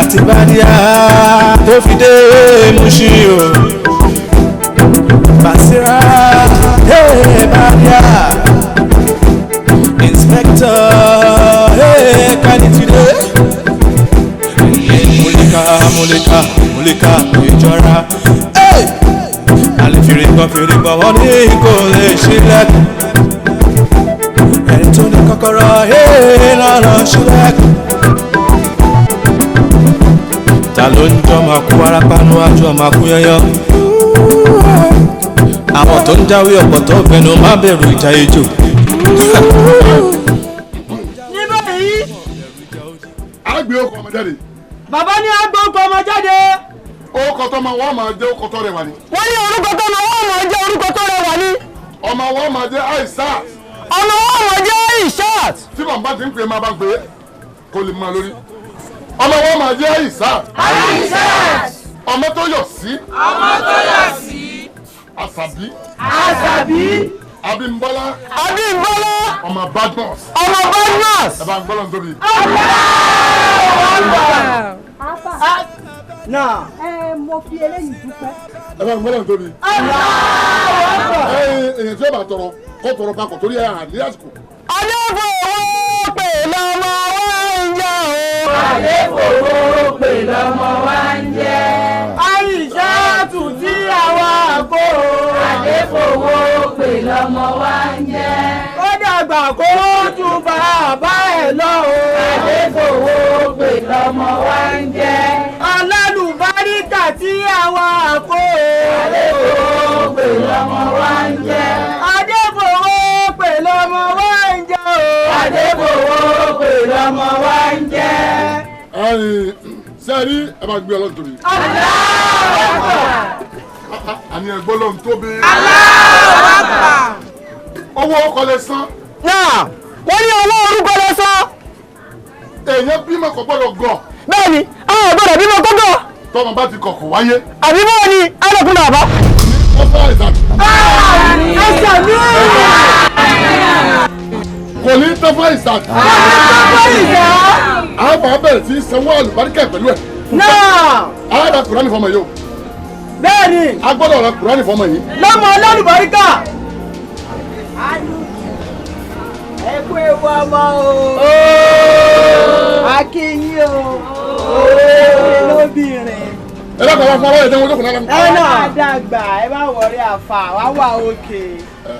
Láti Bádíà tó fi dé Mushin o. Basira hey, Bádíà. Inspector hey, Kanitide. Múlíkà múlíkà múlíkà ìjọra. Àlè fèrègbọ́n fèrègbọ́n wọ́n ní kò lè ṣílẹ̀kùn. Ẹni tó ní kọ́kọ́rọ́ lọ́nà ṣílẹ̀kùn. Ta ló ń jọ́ máa kú arápá níwájú ọmọ akú yányán? Àwọn tó ń jáwé ọ̀pọ̀ tó fẹnu má bẹ̀rù ìjà ejò. Ní báyìí. A gbé ọkọ̀ ọmọ jáde. Bàbá ní a gbé ọkọ̀ ọmọ jáde. Orúkọ tó máa wọ́n máa jẹ́ orúkọ tó rẹwà ni. Wọ́n ní orúkọ tó máa wọ́n máa jẹ́ orúkọ tó rẹwà ni. Ọmọ wọn máa jẹ́ Aishat. Ọmọ wọn máa jẹ́ Aishat. Tí bàbá ti ń pè máa bá ń pè é kó lè máa lórí. Ọmọ wọn máa jẹ́ Aishat. Aishat. Ọmọ tó yọ̀ sí. Ọmọ tó yọ̀ sí. Àṣàbí. Àṣàbí. Abímbọ́lá. Abímbọ́lá. Ọmọ Badmus. Ọmọ Badmus. Ẹ bá ń gbọ́dọ̀ nítorí. Náà. Ẹ mo fi eléyìí dúpẹ́. Ẹ bá ń gbọ́dọ̀ nítorí. Èyàn tí ó bá tọrọ kó tọrọ papọ̀ torí ẹ̀ àní àsìkò. Adéfowó pè lọ́mọ wa ń jẹ́ o. Adéfowó pè lọ́mọ wa ń jẹ́. Àìṣàtù tí àwa kò. Adéfowó pè lọ́mọ wa ń jẹ́. Ó dàgbà kó ju bàbá ẹ̀ lọ o. Adéfowó pè lọ́mọ wa ń jẹ́. Alálùbáríkà tí àwa kò. Adéfowó pè lọ́mọ wa ń jẹ́. Adéfowó pè lọ́mọ wa ń jẹ́ o. Adéfowó pè lọ́mọ wa ń jẹ́. Sẹ́ẹ̀rí ẹ máa gbé Ọlọ́run tóbi. Àní ẹ̀gbọ́n Ọlọ́run tóbi. Owó ọkọ̀ lè san. Náà wọ́n ní owó orúkọ lè san. Èèyàn bímọ kò gbọ́dọ̀ gọ̀. Bẹ́ẹ̀ni, àwọn ò gbọ́dọ̀ bímọ kó gọ̀. Tọ́mọ bá ti kọ̀kọ̀ wáyé. Àbí báwo ni alẹ́kùn náà bá. Ó fẹ́ àìsàn. Ẹsẹ̀ mi. Kò ní tán fún àìsàn. Kò ní tán fún àìsàn. Àwọn bàbá bẹ̀rẹ̀ sí í sanwó àlùbáríkà pẹ̀lú ẹ̀. Náà. A ra Kùránì fọmọ yìí o. Bẹ́ẹ̀ni. A gbọ́dọ̀ ra Kùránì fọmọ yìí. Lọ́mọ alálùbáríkà. Ẹ kú ewu ọmọ o. A kí yín o. Lóbìnrin. Ẹ bá kọ́ fún ọlọ́yẹ̀ tẹ́wọ́n jókòó náà. Ẹ náà dàgbà, ẹ má wọrí àfà, wá wà òkè.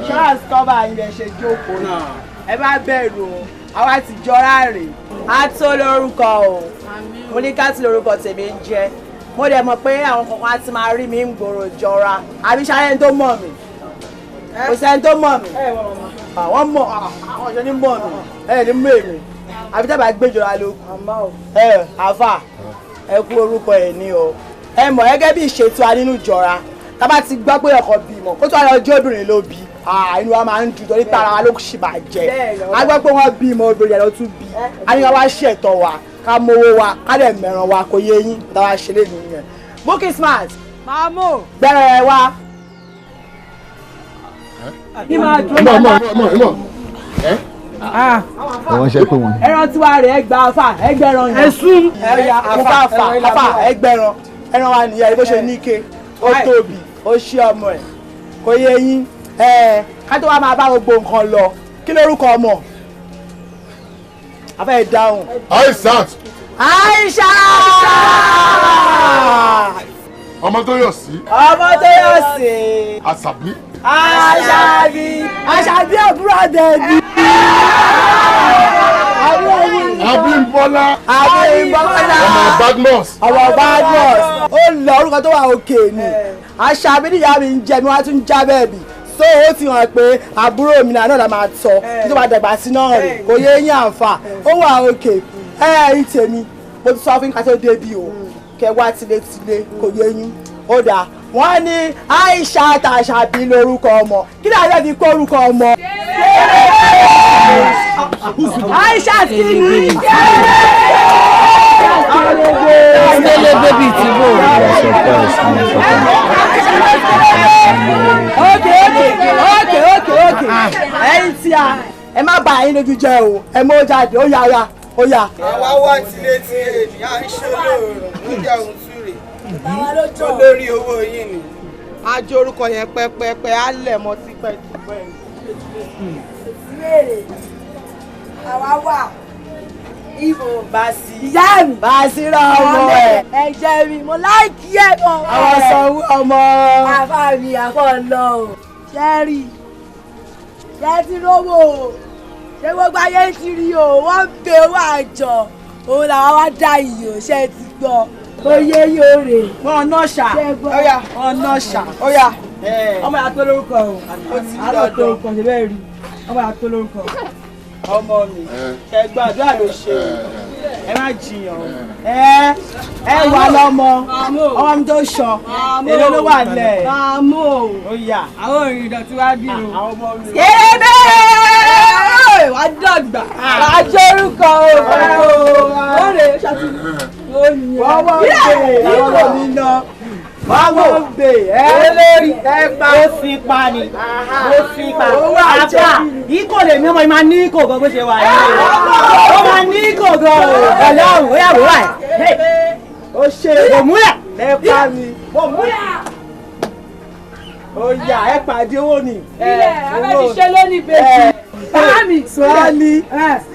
Charles kọ́ba ilẹ̀ ṣe jókòó náà. Ẹ má bẹ̀rù o, àwa ti jọra rè. A tó lórúkọ o. Mo ní ká tí lórúkọ tèmi ń jẹ́. Mo dẹ̀ mọ̀ pé àwọn kankan á ti máa rí mi ń gbòòrò jọra. Àbí ṣáré tó mọ̀ mí? Kò sẹ́ni tó mọ̀ mí. Àwọn mọ̀ àwọn ọ̀ṣọ́ ní mọ̀ mí. Ẹ ní mú èmi. Àbí tábà gbéjọra ló kù. Ẹ àfà ẹ kú orúkọ ẹ̀ ní o. Ẹ mọ̀ gẹ́gẹ́ bí ìṣètò wa nínú ìjọra. Tá bá ti gbọ́ pé ọkọ bímọ, kó tó wá lọ jẹ́ obìnrin ló bí. Inú wa máa ń dùn torí pé ara wa ló ṣì máa jẹ. A gbọ́ pé wọ́n bímọ obìnrin ẹ̀ ló tún bí. A ní ká wá ṣètò wa, ká mówó wa, ká dẹ̀ mẹ̀ràn wa kò yé yín. Tá wá ṣe lé nìyẹn. Bukky Smart. Màmú. Gbẹ́rẹ̀ wa. Ní máa dúró. Mọ̀. Wọ́n ṣe pé wọ́n. Ẹran tiwa rẹ̀ ẹ gba afa ẹgbẹ̀rún yẹn. Ẹ̀sùn. Ẹ̀yà afa afa afa ẹgbẹ̀rún. Ẹran wa nìyẹn bó ṣe níke, ó tóbi, ó ṣí ọmọ ẹ̀. Kò yé yín. Ká tó wá máa bá gbogbo nǹkan lọ. Kí lórúkọ ọmọ? A fẹ́ dáhùn. Aishat. Aisha. Ọmọ tó yọ̀ sí. Ọmọ tó yọ̀ sí. Àṣàbí. Àṣàbí. Àṣàbí àbúrò àdẹ̀bí. Abímbọ́lá. Abímbọ́lá. Ọmọ Badmus. Ọmọ Badmus. Ó lọ orúkọ tó wà òkè ni. Àṣàbí níyà mi ń jẹ mi wá tún já bẹ́ẹ̀ bì. So ó ti hàn pé àbúrò mi náà la máa tọ́ kí tó bá dàgbà sí náà rè kò yé yín àǹfà. Ó wà òkè. Ẹ ẹ tèmi, mo ti sọ fún ká tó débi o. Kẹ wá tilétilé kò yé yín. Ó dáa. Wọ́n ní Aisha Àṣàbí lórúkọ ọmọ. Kí ni àyẹ̀ fi kó orúkọ ọmọ? Aisha kí ni? Délé bébì tí bò. Okay. Ẹ̀yin tí a ẹ má bà yín lójú jẹ́ o, ẹ mú jáde, ó yára. Ó yá. Àwa wá tilé tí èmi à ń ṣe lóòrùn ló jẹ́ ohun túre. Olórí owó yín ni. A jẹ́ orúkọ yẹn pẹ́pẹ́pẹ́ á lẹ̀ mọ́ tipẹ́tipẹ́. Ìbéèrè àwa wà ibo bàṣí. Ìyá mi bàṣí ra ọmọ ẹ̀. Ẹ̀jẹ̀ mi mo láìkí ẹ̀ gan. Àwọn sanwó ọmọ. Àfa mi àfọ̀ lọ o. Ṣẹ́rí ṣẹ́ ti rówó o. Ṣé gbogbo ayé ti rí o? Wọ́n ń pe owó àjọ. Òun làwọn wá dá iyò ṣe ti gbọ́. Oyè yóò rè. Wọ́n ná ṣà. Wọ́n ná ṣà. Ó yá. Ọmọ yà tó lórúkọ o. Àlọ́ tó lórúkọ ṣe bẹ́ẹ̀ rí. Ọmọ yà tó lórúkọ. Ọmọ mi ẹ gbàdúrà ló ṣe ẹ má jiyàn ẹ ẹ wà lọ́mọ ọmọ mi tó ṣan èlé ló wà lẹ ó yá àwọn òrìn ìdọ̀tí wá bí o. Kébé wà á dàgbà wà á jórúkọ o ó rè é ṣàtúnṣe. Wọ́n wọ́n bè àwọn ọmọ mi ná wọ́n wọ́n bè ẹ lórí ẹ pa ó fi pa ni ó fi pa àpá ikọ̀ lèmi ọmọ yìí máa ní kò gan bó ṣe wà yìí ó máa ní kò gan o ọlọ́run ó yà wò wá ẹ̀ ó ṣe kò múlẹ̀ ẹ pa mi ó yá ẹ pàdé owó ni. Ilẹ̀ abẹ́ ti ṣe lónìí bèjì. Báàmì. Sọ́ọ́lì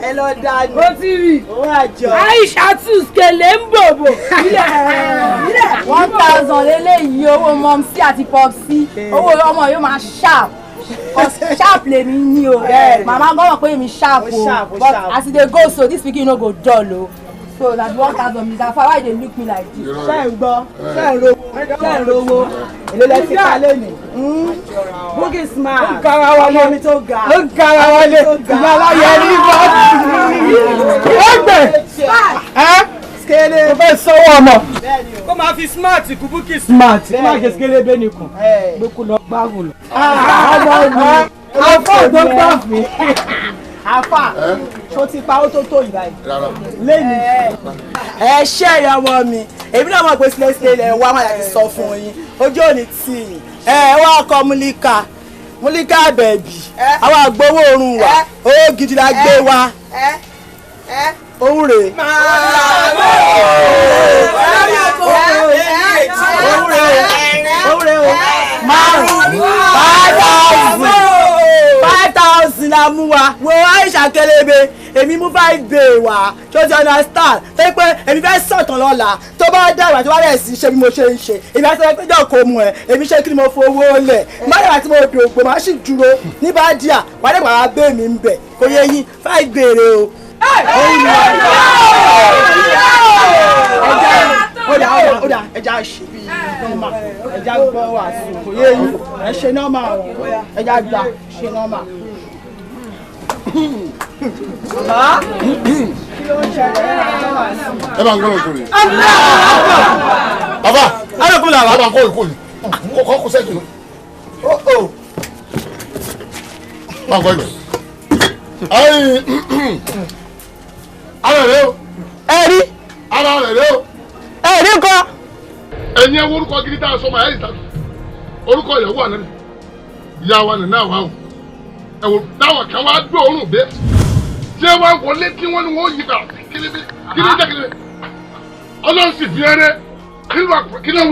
ẹ lọ dání. Ó ti rí. Owó àjọ. Aisha tún kele ń bòbò. Ilẹ̀ 1000 lélẹ́yìí owó mọ́mísí àti pọ́psí owó ọmọ yóò máa sharp sharp lèmi ní o màmá gbọ́dọ̀ pé èmi sharp o but as e dey go so this pikin no go dull o so na the 1000 Mr. Fa why you dey look me like this. Ṣé ń gbọ́ ṣé ń rówó ṣé ń rówó èlé lẹ́sìn ká lónìí. Bukky Smart ó gara wọlé ọmọ mi tó ga ó gara wọlé ìyá aláyẹ ní bọ́ọ̀dù ó gbè ẹ́ Skele mo fẹ́ sanwó ọmọ. Kó máa fi smart kú Bukky Smart kó máa ṣe skelebe nìkan gbé kó lọ gbáàgùn lọ. Ọmọ mi Àfọ̀ tó gbà mí. Àfà ṣó ti pa ó tó tó ìgbà yìí Rárá. lẹ́nu. Ẹ ṣé ẹ̀yà ọmọ mi èmi náà mọ̀ pé sílẹ̀sílẹ̀ ilẹ̀ wa máa ti sọ fún yín ojú òní tì yín ẹ wá ọkọ Múlíkà Múlíkà Àbẹ̀bí àwọn àgbowó oorun wa owó gidi la gbé wa òun rèé. Òun rèé òun rèé o márùn-ún 5,000 5,000 la mú wa wo Aisha Kelebe èmi mú 5 bay wá tó ti understand tó pé èmi fẹ́ sọ̀tàn lọ́la tó bá dàgbà tó bá rẹ̀ sí ṣe bí mo ṣe ń ṣe èmi á sọ pé jọ́ kò mú ẹ èmi ṣe kí ni mo fowó lẹ̀ má dàgbà tí mo dògbò má sì dúró ní bá díà wà dàgbà wá bẹ́ẹ̀ mi ń bẹ̀ kò yẹ yín 5 béèrè o. Ó dà ó dà ẹja ṣe bí nọ́mà ẹja gbọ́ wà sí kò yé yín ẹ ṣe nọ́mà o ẹja gbà ṣe nọ́mà. Kí ló ń ṣẹlẹ̀ ẹ ṣe wà sí. Ẹ bá ń gbọ́dọ̀ kúrò yìí. Bàbá arákùnrin làwọn. bàbá kó ìkó yìí kó kó sẹ́yìn. Bá ń kọ́ ìgbẹ́. Ayi ara rẹ o. Ẹ rí. Ara rẹ o. Ẹ rí nǹkan. Ẹ̀yin ẹ wo orúkọ gidi tá a sọ ma ẹ̀ ìta orúkọ ìyàwó àná ni ìyá wa nìyá wa o. Ẹ wo táwọn kan wá gbé òórùn bẹ́ẹ̀ tí ẹ wá wọlé kí wọ́n ní wọ́n yí ká kílíbi kílíbi jẹ́ kílíbi Ọlọ́run sì fi ẹrẹ́ kí ló ń.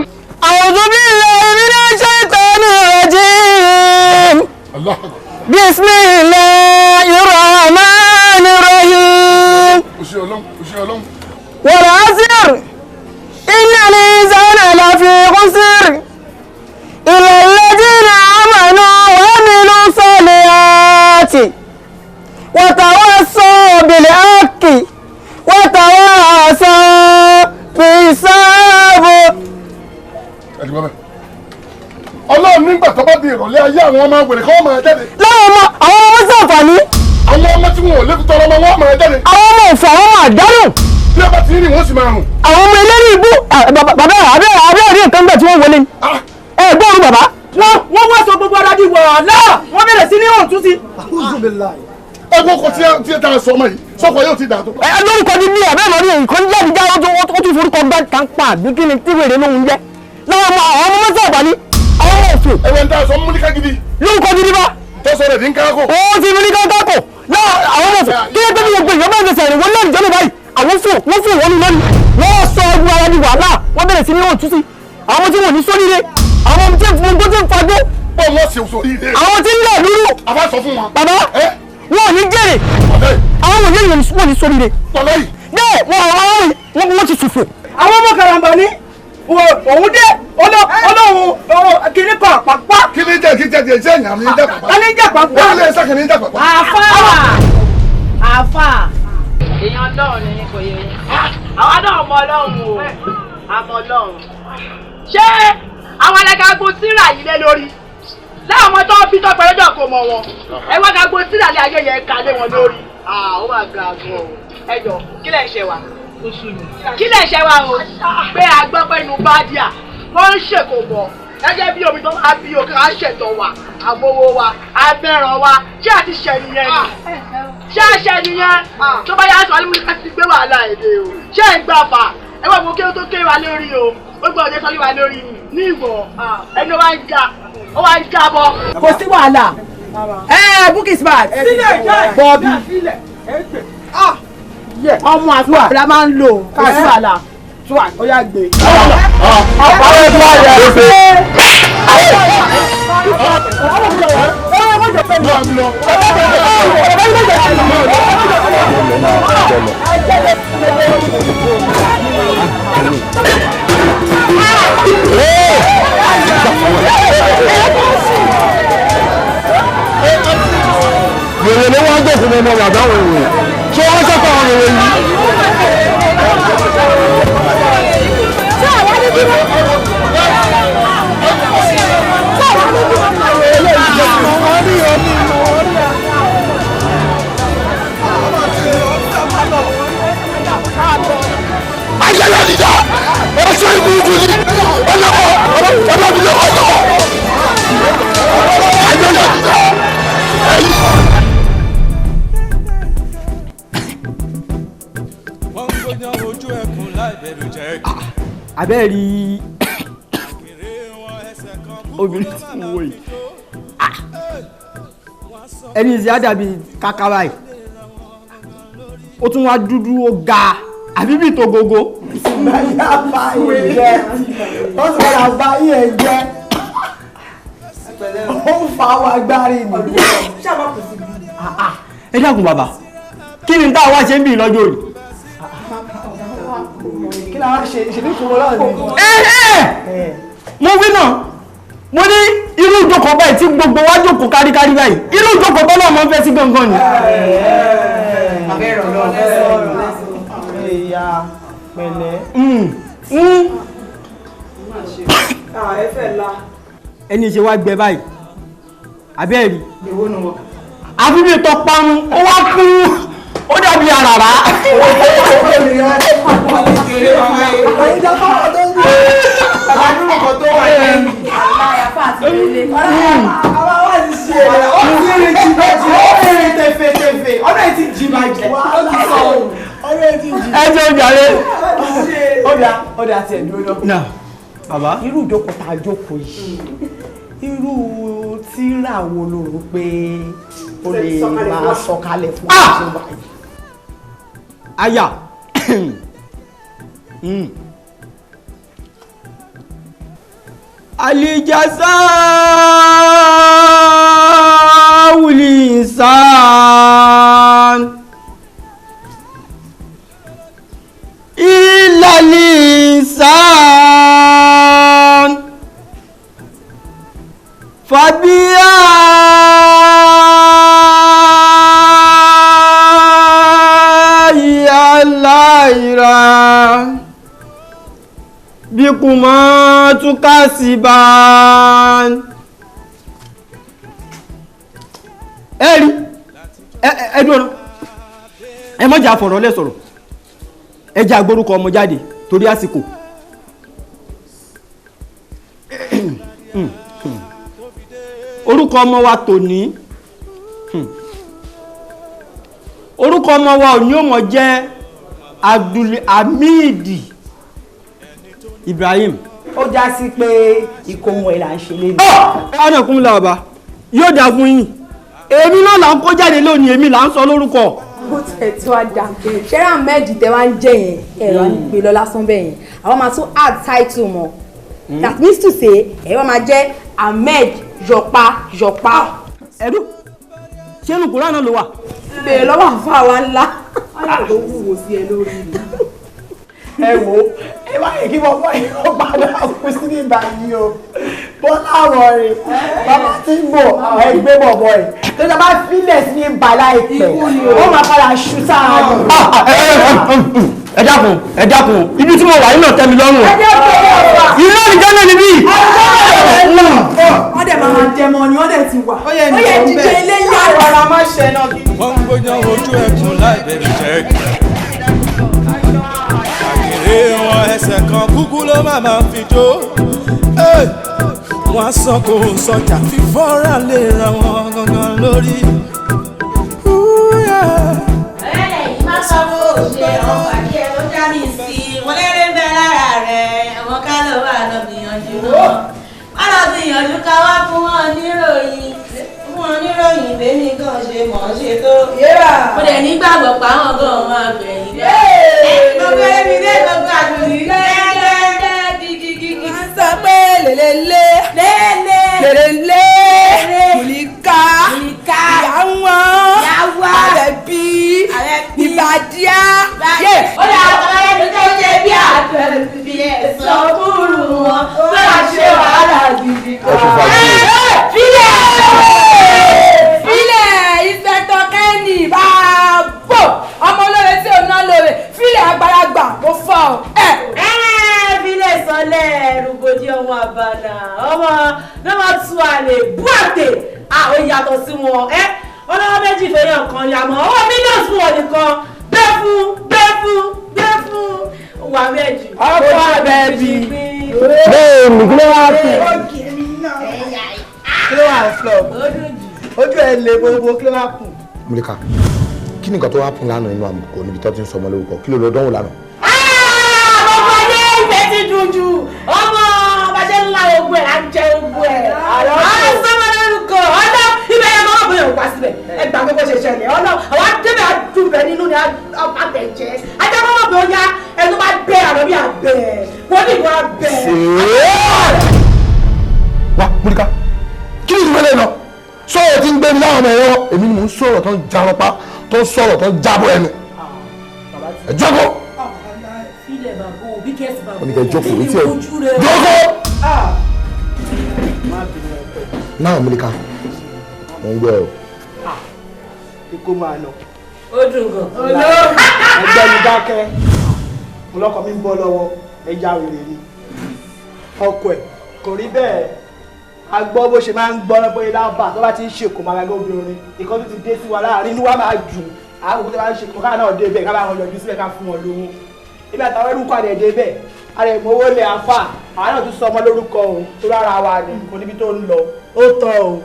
A'udhu billahi minash shaitani rajim. Allahu Akbar. Bismillahir rahmanir rahim. Òṣì Ọlọ́run òṣì Ọlọ́run. Wal 'asr. Innal insana lafi khusr. Illa alladhina amanu wa 'amilu salihati. Wa tawassaw bil haqqi. Wa tawassaw bis sabr. Ẹ̀dùn bẹ́ẹ̀. Ọlọ́run nígbà tó bá di ìrọ̀lẹ́ ayé àwọn ọmọ wèrè kọ́ máa jáde. Láwọn ọmọ àwọn ọmọ sàǹfààní. Àwọn ọmọ tí wọn ò lè fi tọrọ ọmọ wọn máa jáde. Àwọn ọmọ òfò àwọn ọmọ àdánù. Bí ẹ bá ti rí wọn sì máa rùn. Àwọn ọmọ eléré ibú bàbá àbẹ́ àbẹ́ rí nǹkan gbà tí wọ́n wọlé ni. Ẹ gbọ́ òru bàbá. Wọ́n wá sọ gbogbo ara di wàhálà wọ́n bẹ̀rẹ̀ sí ní òtún sí. Ẹgbẹ́ ọkọ̀ tí ẹ ta sọ ọmọ yìí sọkọ yóò ti dà tó. Ẹ lórúkọ ní bí àbẹ́ ìmọ̀rí nǹkan jáde já ó tún forúkọ gbá kan pa àbí kí ni tí wèrè lóhun jẹ́. Láwọn ọmọ àwọn ọmọ sàǹfààní àwọn ọmọ òfò. Ẹgbẹ́ ń ta sọ múlíkà gidi. Lórúkọ gidi bá. Tọ́sọ̀ rẹ̀ dín kákò. Ó ti múlíkà kákò. Láwọn àwọn ọmọ òfò kí ló tó bí gbogbo ìjọba ń fẹsẹ̀ rìn wọ́n náà ìjọba báyìí. fò wọ́n fò wọ́n ní lónìí. Wọ́n sọ ọdún ara ní wàhálà, wọ́n bẹ̀rẹ̀ sí ní wọ́n tú sí. Àwọn tí wọ́n ní sóríire, àwọn tí ń gbó tí ń fagbó. Àwọn tí ń lẹ̀ lúrú. Bàbá wọn ò ní jèrè. Àwọn wọ̀nyí wọn ní sóríire. Bẹ́ẹ̀ wọ́n wọ́n ti ṣòfò. Àwọn ọmọ karambà ní òun dé ọlọ́run kìíní kan àpapá. Kí ni jẹ́ kí jẹ́ jẹ́ ṣé èèyàn mi ń jẹ́ pàpà. Ta ni ń jẹ́ pàpà. Wọ́n lè ṣe kìíní jẹ́ pàpà. Àfà àfà èèyàn Ọlọ́run ni kò yẹ yín. Àwa náà mọ Ọlọ́run o, àmọ́ Ọlọ́run. Ṣé àwọn alágago tíra yìí lé lórí? Láwọn ọmọ tó ń bí tọpẹ lọ́jọ́ kò mọ̀ wọn. Ẹ wá gago tíra lé ayé yẹn ká lé wọn lórí. Ó mà ga gan o. Ẹ jọ kí lẹ̀ ń ṣe wa? Kí lẹ̀ ṣe wa o? Pé a gbọ́ pé inú bádìà wọ́n ń ṣèkò bọ̀ gẹ́gẹ́ bí omi tó máa bí òkè à ń ṣètò wa, àmowó wa, abẹ́ràn wa, ṣé àti ṣẹ̀ nìyẹn ni? Ṣé àṣẹ nìyẹn? Tó bá yá aṣọ alúmúlẹ̀ ti gbé wàhálà èdè o. Ṣé ẹ̀ ń gbà fà? Ẹ wọ́n mú kí ó tó ké wa lórí o. Ó gbọ́ ọdẹ sọ́lé wa lórí ní ìwọ̀ ẹni wa ń ga ó wa ń jábọ́. Kò sí wàhálà. Ẹ Bukky Smart. Bọ́ọ̀bì. Ọmọ àfúrà la máa ń lò. Kò sí wàhálà. Ó yá gbé. Wèrè ló wá ń dòkun mọ́ ọmọ bàbá òun wèrè. Ṣé wọ́n sọ́kọ̀ àwọn wèrè yìí? Abẹ́ rí obìnrin tí mo wò yìí, ẹni ìsìn àdàbí kàkà báyìí, ó tún wá dúdú ó ga àbí bí tó gogo. Ó sì padà bá yín ẹ̀ jẹ́, ó ń fa àwọn agbárí ni. Ẹ dákun bàbá, kí ni táwa ṣe ń bì lọ́jọ́ òní? Kí la wá ṣe ṣe ní kúrò lọ́ọ̀ ni. Mo wí náà, mo ní irú ìjókòó báyìí tí gbogbo wa jókòó káríkárí báyìí, irú ìjókòó bọ́lá ọmọ fẹ́ sí gangan ni. Ẹni ṣe wá gbẹ báyìí, àbẹ́ rí àfi bí tọparun ó wá kú ó dàbí àràrá. Ẹ jẹ́ òjàre. Ó dà tiẹ̀ dúró náà. Bàbá. Irú ìjókòó tá a jókòó yìí, irú tírà wo ló rò pé ó lè máa sọ̀kalẹ̀ fún ọ̀ṣun báyìí? Aya. Alijazaa insan ilal insan fabiya aláìra bíkùmọ́ túkàsíbán. Ẹ rí ẹ dúró ẹ mọ̀jà fọ̀rọ̀ lẹ́ sọ̀rọ̀, ẹ jẹ́ agbórúkọ ọmọ jáde torí àsìkò. Orúkọ ọmọ wa tòní, orúkọ ọmọ wa òní ó mọ̀ jẹ́ Abdulhamid Ibrahim. Ó já sí pé ìkómọ ẹ̀ là ń ṣe lé ní. Ọ̀nà kún la bàbá yóò dáa fún yín, èmi náà là ń kó jáde lónìí, èmi là ń sọ lórúkọ. Ó tẹ̀ tí wàá dà. Ṣẹ́rẹ́ Ahmed tẹ wá ń jẹ yẹn, ẹ̀rọ ní pé lọ lásán bẹ́ẹ̀ yẹn. Àwọn máa tún add title mọ́. That means to say, ẹ̀ wọ́n máa jẹ́ Ahmed Yọ̀pá Yọ̀pá. Ẹ̀rú, ṣé inú Kùránì náà ló wà? Bèrè lọ́wọ́ àfa wa ńlá. Ayọ̀ tó wúwo sí ẹ lórí mi. Ẹ wo, ẹ má yẹ kí bọ́bọ́ yìí ó padà kú sí ní ìbàyí o. Bọ́lá àwọn rè, bàbá tí ń bọ̀, ẹ gbé bọ̀bọ̀ yìí. Tó jọba fílẹ̀ sí ní ìbà láìpẹ́, ó máa padà ṣú sára ni. Ẹ dákun, ẹ dákun, ibi tí mo wà yìí náà tẹ́ mi lọ́rùn. Iná ìjọ náà níbí. Wọ́n dẹ̀ máa jẹmọ ni wọ́n dẹ̀ ti wà. Ó yẹ jíjẹ ilé yá. Ọ̀rọ̀ máa ṣe náà. Wọ́n ń gbóyan ojú ẹkùn láì bẹ̀rù jẹ́. Àgèrè wọn ẹsẹ̀ kan kúkú ló máa fi jó. Wọ́n á sọ kò sọjà fífọ́ra lè ra wọn gangan lórí. Ọ̀rẹ́ yìí má sọ bó ṣe àwọn pàdé ẹ̀ ló já mi sí i. Wọ́n lérè ń bẹ lára rẹ̀, àwọn ká ló wà lọ gbìyànjú náà. Wọ́n lọ gbìyànjú ká wá fún wọn níròyìn. Fún wọn níròyìn bẹ́ẹ̀ni gan ṣe mọ̀ ọ́n ṣe tó. Mo dẹ̀ nígbàgbọ́ pa àwọn gan máa gbẹ̀yìn lọ. Gbogbo ẹbí dé gbogbo àdùnní lẹ́lẹ́. Wọ́n sọ pé lélele lélele mùlíkà ìyá wọn àrẹ̀bí ìbàdíà. Ó dà àwọn ẹni tó ṣe bí àtẹ̀bí ẹ̀sọ́ búrú wọn máa ṣe wàhálà gidi gan. Filẹ̀! Filẹ̀! Inspector Kenny bá bò ọmọ olóore tí ò ná lóore filẹ̀ àgbàlagbà mo fọ́ ọ. Filẹ̀ sọlẹ̀ rúgbòdì ọmọ àbànà ọmọ náà máa tu àlè búàtè àwọn ìyàtọ̀ sí wọn ẹ ọlọ́wọ́ méjì fẹ́yàn kan yàmọ̀ ọwọ́ mílíọ̀nù fún wọn nìkan bẹ́ẹ̀ fún bẹ́ẹ̀ fún bẹ́ẹ̀ fún wà méjì. Ọkọ abẹ́bí. Bẹ́ẹ̀ ni kí ló wá sí? Kí ló wà flop? Ojú ẹ lè gbogbo kí ló wá kù? Múlíkà, kí ni nǹkan tó wá kún lánàá inú àmùkò níbi tó ti ń sọmọ lórúkọ? Kí ló lọ dánwò lánàá? Ọmọ ní ìfẹ́ ti dùn jù ọmọ bàjẹ́ ńlá ogun ẹ̀ à ń jẹ ogun ẹ̀ à ń sọmọ lórúkọ ọ̀dọ́ ibẹ̀ yẹn máa bóyá òkú síbẹ̀ ẹ gbà pé bó ṣe ṣẹlẹ̀ ọ̀nà àwọn adébẹ̀ àdùnbẹ̀ nínú ni àbẹ̀jẹ́ ajábọ̀ bóyá ẹnu bá bẹ́ àrọ́ bí àbẹ̀ wọ́n ní ìwà bẹ̀. Wá Múlíkà, kí ni ìdúró lẹ́nu? Sọ̀rọ̀ tí ń gbé mi láwọn ọmọ ẹ̀rọ èmi ni mò ń sọ̀rọ̀ tó ń jarọpá tó ń sọ̀rọ̀ tó ń jábọ̀ ẹnu. Ẹ jókòó. Ó ní kẹ́ jókòó ní tí ẹ jókòó. Náà Múlíkà, mo ń gbọ́ ẹ o. Ikú máa nà. Ó dùn gan. Ẹgbẹ́ mi dákẹ́. Mo lọ́kọ mi ń bọ́ lọ́wọ́ ẹja wèrè ni. Ọkọ ẹ̀ kò rí bẹ́ẹ̀. A gbọ́ bó ṣe máa ń gbọ́ lọ́pọ̀ ilé àbá tó bá ti ń ṣe kò máa gbọ́ obìnrin. Ìkan tó ti dé sí wa láàrin inú wa máa dùn. Àwọn òkú tó bá ń ṣe kò káà náà dé bẹ́ẹ̀ ká bá wọn yọjú síbẹ̀ ká fún wọn lówó. Ibi àtàwọn ẹrú kọ́ àdẹ̀ dé bẹ́ẹ̀. A lè mọ owó lẹ̀ àfà. Àwọn náà tún sọ ọmọ lórúkọ o tó rárá wa ni kò níbi tó ń lọ. Ó tán o.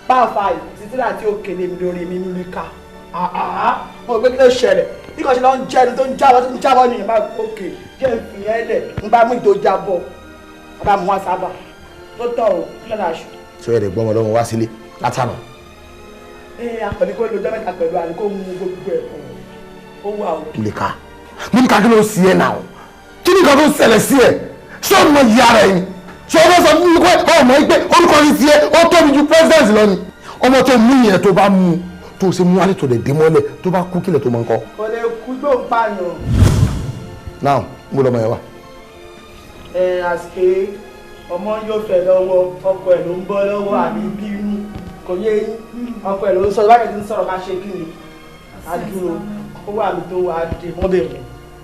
Báfa yìí títí láti òkèlè mi lórí mi Múlíkà. Mo gbé kí ló ṣẹlẹ̀ bí kò ṣe lọ ń jẹnu tó ń jábọ́ tó ń jábọ́ nìyẹn bá òkè jẹ́ ìfìyẹn lẹ̀ ń bá mú ìdó jábọ́ bá mú wá sábà tó tọ̀ o kí lọ́nà aṣọ. Ṣé ẹ lè gbọ́ ọmọ lọ́wọ́ wá sílé látànà? Ẹ akọni kó lójọ́ mẹ́ta pẹ̀lú àní kó mú gbogbo ẹ̀ ó wà o. Múlíkà, Múlíkà kí ló ń sí ẹ náà? Kí ni nǹkan tó ń ṣẹlẹ̀ sí ẹ? Ṣé ọmọ yìí ara ẹ ni? Ṣé ọmọ sọ fún mi pé ọmọ yìí pé orúkọ yìí tiẹ̀ ó tóbi ju president lọ ni? Ọmọ tó mú yẹn tó bá mú tó ṣe mú wálé tó lè dé mọ́lẹ̀ tó bá kú kílẹ̀ tó mọ̀ nǹkan. Kò lè kú tó ń pààyàn. Now, mo lọmọ yẹn wá. Ẹ àsìkè ọmọ yóò fẹ́ lọ́wọ́ ọkọ ẹ̀ ló ń bọ́ lọ́wọ́ àbí bínú kò yé ọkọ ẹ̀ ló ń sọ̀rọ̀ báyìí ti ń sọ̀rọ̀ ká ṣe kí ni a dúró ó wà mí tó wà á dé mọ́bẹ̀rẹ̀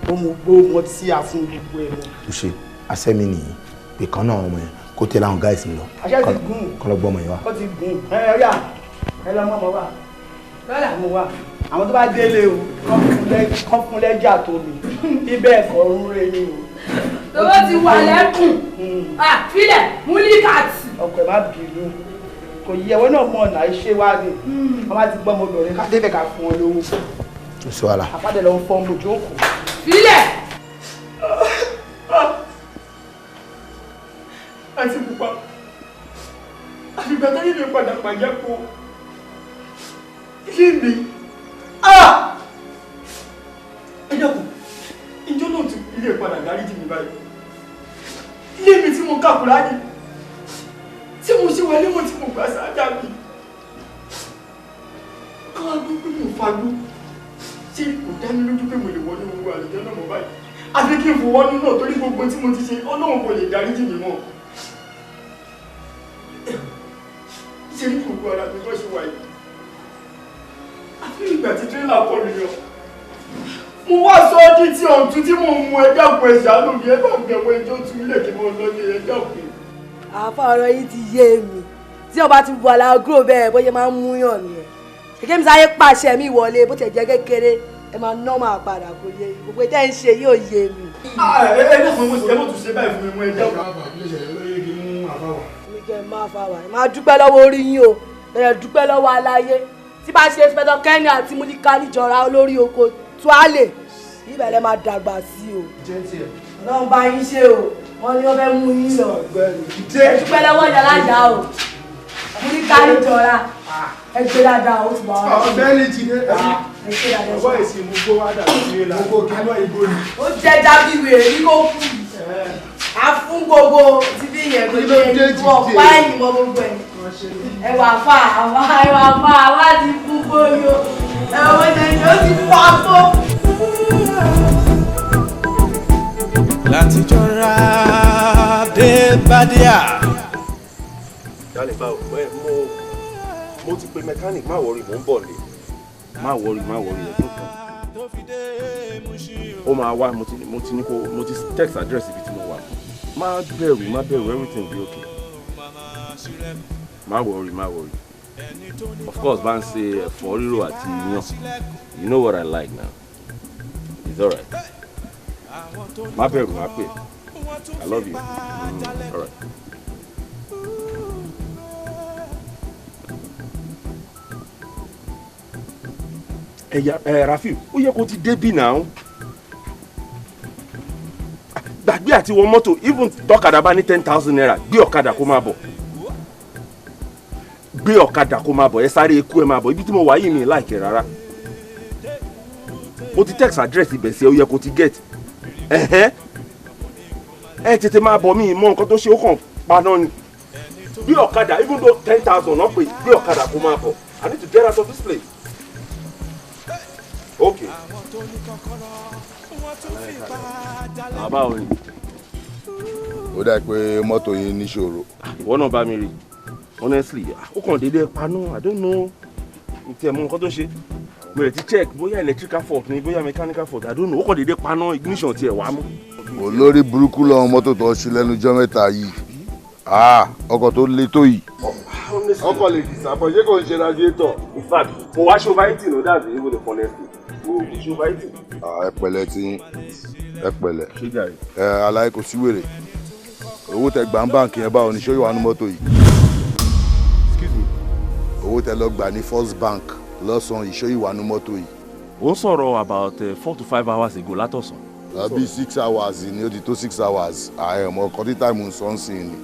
ó mú gbó mọ́ tí a fún gbogbo ẹ̀ mọ́. Ó ṣe àṣẹ mi nìyí pé kan náà ọmọ yẹn kó tẹ̀lé àwọn guys mi lọ. Àṣẹ ti gùn. Kọ́ lọ gbọ́ ọmọ yẹn wá. Ó ti gùn ẹ ẹ yà ẹ lọ mọ́ ọmọ wa lọ́la mo wà àwọn tó bá délé o kọ́ fún lẹ́jà tó mi ibẹ̀ ẹ̀kọ́ ń re ni o. Tówó ti wà lẹ́kùn filẹ̀ Múlíkàtì. Ọkọ ẹ̀ má bínú kò yẹ ẹwọ́n náà mọ ọ̀nà iṣẹ́ wa ni wọ́n bá ti gbọ́ ọmọbìnrin ká débẹ̀ ká fún wọn lówó. Kò sí wàhálà. Àpàdé lọ ń fọ́n mojú òkú. Filẹ̀. Àti pupa àfìgbà tó yìí lè padà pàjẹ́ kó ilé mi. Ẹ dákun, ìjọ náà tún ilé ìpadà dáríjì mi báyìí. Ilé mi tí mo kà Kùránì, tí mo ṣe wọlé mo tí mo gbà sáájà mi. Káwá gbọ́ pé mo fagbó. Ṣé kò dá mi lójú pé mo lè wọnú gbogbo àlùjọ náà mọ́ báyìí? Àfi kí n fò wọnú náà torí gbogbo tí mo ti ṣe, Ọlọ́run kò lè dáríjì mi mọ́. Ṣé ní gbogbo ara mi bọ́ ṣe wà yìí? Àfi ìgbà tí tírélà kọlù yọ. Mo wá sọ ọ́ di tí ọ̀tún tí mo mú ẹ dákun ẹ ṣàánú mi, ẹ bá bẹ̀wọ̀ ẹjọ́ tún ilé kí mo lọ ní ẹ dákun. Àfa ọ̀rọ̀ yìí ti yé mi. Tí ọba ti wà lágúrò bẹ́ẹ̀ bóyá máa ń múyàn nìyẹn. Ṣèké mi sáyé pàṣẹ mi wọlé bó tiẹ̀ jẹ́ kékeré ẹ máa ná máa padà kò yé mi. Gbogbo tẹ́ ń ṣe yóò yé mi. Ẹ dákun ẹ mọ̀ tún ṣe báyìí fún mi mọ́ ẹ dákun. Mi kẹ́ ẹ máa fa wà ẹ máa dúpẹ́ lọ́wọ́ orí yín o, ẹ dúpẹ́ lọ́wọ́ aláyé. Tí bá ṣe Inspector Kenny àti Múlíkà níjọra olórí oko Tuale, ibẹ̀ lẹ máa dàgbà sí o. Ọlọ́run bá yín ṣe o, wọ́n ní wọ́n fẹ́ mú yín lọ. Ẹ dúpẹ́ lọ́wọ́ ìyálàyà o, Múlíkà níjọra, ẹ gbé dáadáa ó ti wà wá. Ọ̀gbẹ́ni Jídé, ẹ ṣe dáadáa. Ọwọ́ ìsìn mú gbó wá dàbí tírélà. Gbogbo kánú ìbò ni. Ó jẹ́ jábí wèrè ní kò kú. A fún gbogbo ti bí yẹn kò yẹ ìlú ọ̀pá ẹ̀yìn mọ́ gbogbo ẹ̀. Ẹwà fà àwa ẹwà fà àwa ti fún gbóyò. Ẹwà wọ́n ṣe ní ó ti fún àpò. Láti jọra dé Bádíà. Darling, báwo ẹ mo ti pe mechanic, má worry, mò ń bọ̀ lé. Má worry, ẹ̀ tó kàn. Ó máa wá, mo ti ní kó mo ti text address ibi tí mo wà. Má bẹ̀rù, everything be okay. Má worry. Of course, bá ń ṣe ẹ̀fọ́ rírò àti iyán. You know what I like now. It's alright. Má bẹ̀rù, má pè. I love you. Alright. Ẹ̀yà Rafiu, ó yẹ kó ti débì náà. Gbàgbé àti wọ mọ́tò, even tọ́kadà bá ní 10,000 naira, gbé ọ̀kadà kó máa bọ̀. Gbé ọ̀kadà kó máa bọ̀, ẹ sáré ikú ẹ máa bọ̀, ibi tí mo wà yìí mi láìkẹ́ rárá. Mo ti text address ibẹ̀ sí ẹ, ó yẹ kó ti get. Ẹ̀hẹ́n. Ẹ tètè máa bọ̀, mí mọ nǹkan tó ṣe, ó kàn paná ni. Gbé ọ̀kadà, even though 10,000 náà pé, gbé ọ̀kadà kó máa bọ̀. I need to get out of this place. Okay. Bàbá o ni. Ó dà pé mọ́tò yín níṣòro. Ìwọ náà bá mi rí. Honestly, ó kàn déédéé paná. I don't know. N tiẹ̀ mọ nǹkan tó ṣe. Mo lè ti check bóyá electrical fault ni bóyá mechanical fault. I don't know. Ó kàn déédéé paná, ignition tiẹ̀ wá mú. Olórí burúkú lọ́wọ́ mọ́tò tó ń ṣe lẹ́nu jọ́ mẹ́ta yìí. Ọkọ̀ tó le tó yìí. Ọkọ̀ lè dìsàpọ̀, ṣé kò ń ṣe radiator? In fact, mo wá ṣòfáìtì ló dàbí ìwé lè honestly. Ẹ pẹ̀lẹ́ tí ẹ pẹ̀lẹ́. Ẹ aláì kò sí wèrè. Owó tẹ gbà ń báǹkì yẹn báwo ni ṣé yóò wà ní mọ́tò yìí? Excuse me. Owó tẹ lọ gbà ní First Bank lọ́sàn-án yìí ṣé yóò wà ní mọ́tò yìí? Ó ń sọ̀rọ̀ about 4 to 5 hours ago látọ̀sán. Àbí 6 hours ni ó ti tó 6 hours. Ààyè ọmọ ọkọ tí táìmù ń sọ ń sìn ni.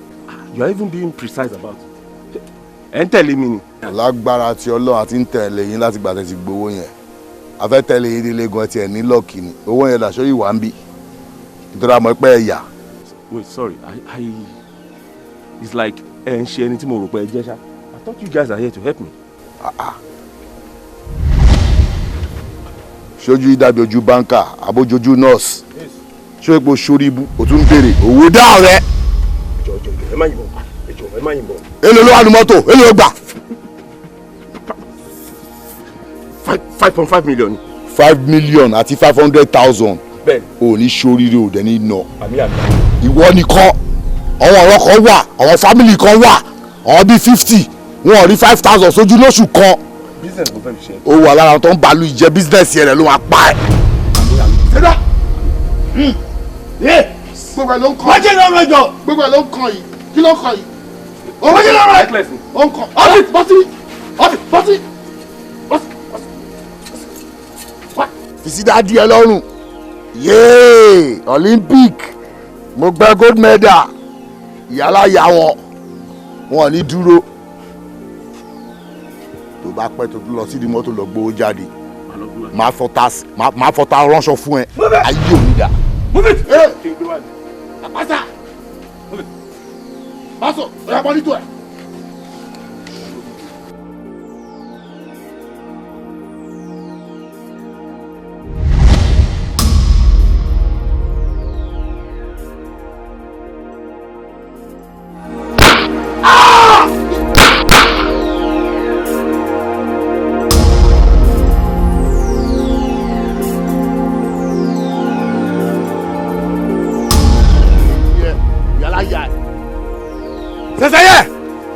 You are even being precise about it. Ẹ ń tẹ̀lé mi ni. Lágbára tí Ọlọ́run àti ń tẹ̀lé yín láti gbà tẹ̀ ti gbowó yẹn. A fẹ́ tẹ̀lé yín délé gan tiẹ̀ ní lọ́ọ̀kì ni. Owó yẹn dàṣọ yìí wà ń bí. Nítorí àmọ́ pé ẹ̀yà. Wait, sorry, I it's like ẹ ń ṣe ẹni tí mo rò pé ẹ jẹ́ ṣá. I thought you guys are here to help me. Ṣojú ìdàbí ojú báńkà, àbójojú nọ́ọ̀sì. Ṣé epo sórí ibú, o tún ń béèrè owó dá ọ̀rẹ́. Jọ̀ọ́ jọ̀ọ́ ẹ má yìnbọn. Ẹ jọ̀ọ́ ẹ má yìnbọn. Èló ló wà ní mọ́tò? Èló ló gbà? 5.5 million. 5 million àti 500,000. Bẹ́ẹ̀ni. O ní ṣoríire ò dẹ̀ ní nà. Àmì àmì. Ìwọ nìkan, àwọn ọ̀rọ̀ kan wà, àwọn fámìlì kan wà, àwọn bíi 50, wọn ò rí 5,000 sójú lóṣù kan. Business mo fẹ́ fi ṣe. Ó wà lára tó ń balu ìjẹ business yẹn rẹ̀ ló máa pa ẹ́. Ṣé gbogbo ẹ̀ ló ń kàn. Wájú lọ́rọ̀ jọ. Gbogbo ẹ̀ ló ń kàn yìí. Kí ló ń kàn yìí? Wájú lọ́rọ̀ ẹ̀. Ó ń kàn. Ọ́fíìsì bọ́sí. Ọ́fíìsì bọ́sí. Fisida di ẹ lọ́rùn. Yéé Olympic mo gbẹ gold medal ìyálà ya wọn wọn ní dúró tó bá pẹ́ tó lọ sídìí mọ́tò lọ gbowó jáde. Máa fọta máa fọta ránṣọ fún ẹ. Ayé ò ní dà. Move it. Àpáta. Pásọ̀, ọ̀yà bọ́ nítò ẹ̀.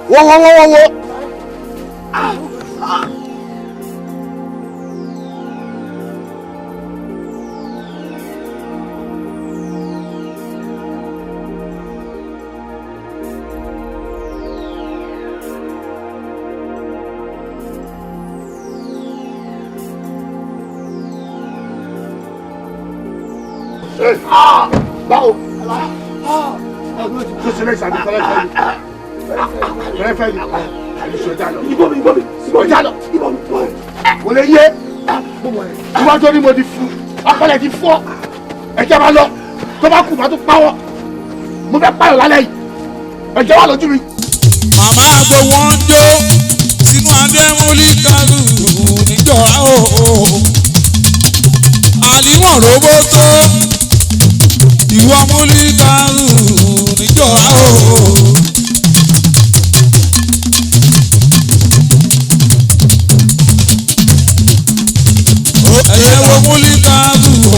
Wo. Báwo? Tó ṣe lẹ́sàn-án ní fẹ́lẹ́ fẹ́ ni. Ìbò mi. Kò lè yé. Iwájú ni mo ti fún. Ọpọlọ ti fọ́. Ẹ̀jẹ̀ máa lọ. Tó bá kù, máa tún pawọ́. Mo fẹ́ pààyàn lálẹ́ yìí. Ẹ̀jẹ̀ wà lójú mi. Màmá àgbo wọn ń jó sínú adémúlí kálù níjọra o. Àlímọ̀ róbó tó ìwọ múlí kálù níjọra o. Ẹ̀yẹ wo múlí kálù o.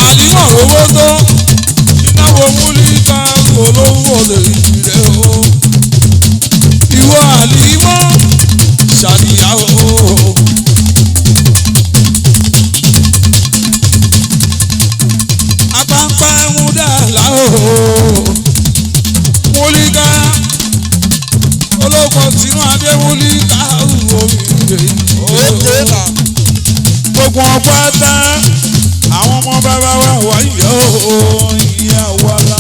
Àlímọ̀ róbó tó iná wo múlí kálù olówó lè rẹ̀ o. Ìwọ àlímọ̀ ṣàníyá o. Apáńpá ń dà láò. Múlíkà olóko sínú adé múlíkà omi rè é. Gbogbo ọ̀pá tá àwọn ọmọ bàbá wa wà yọ ìyá wa la.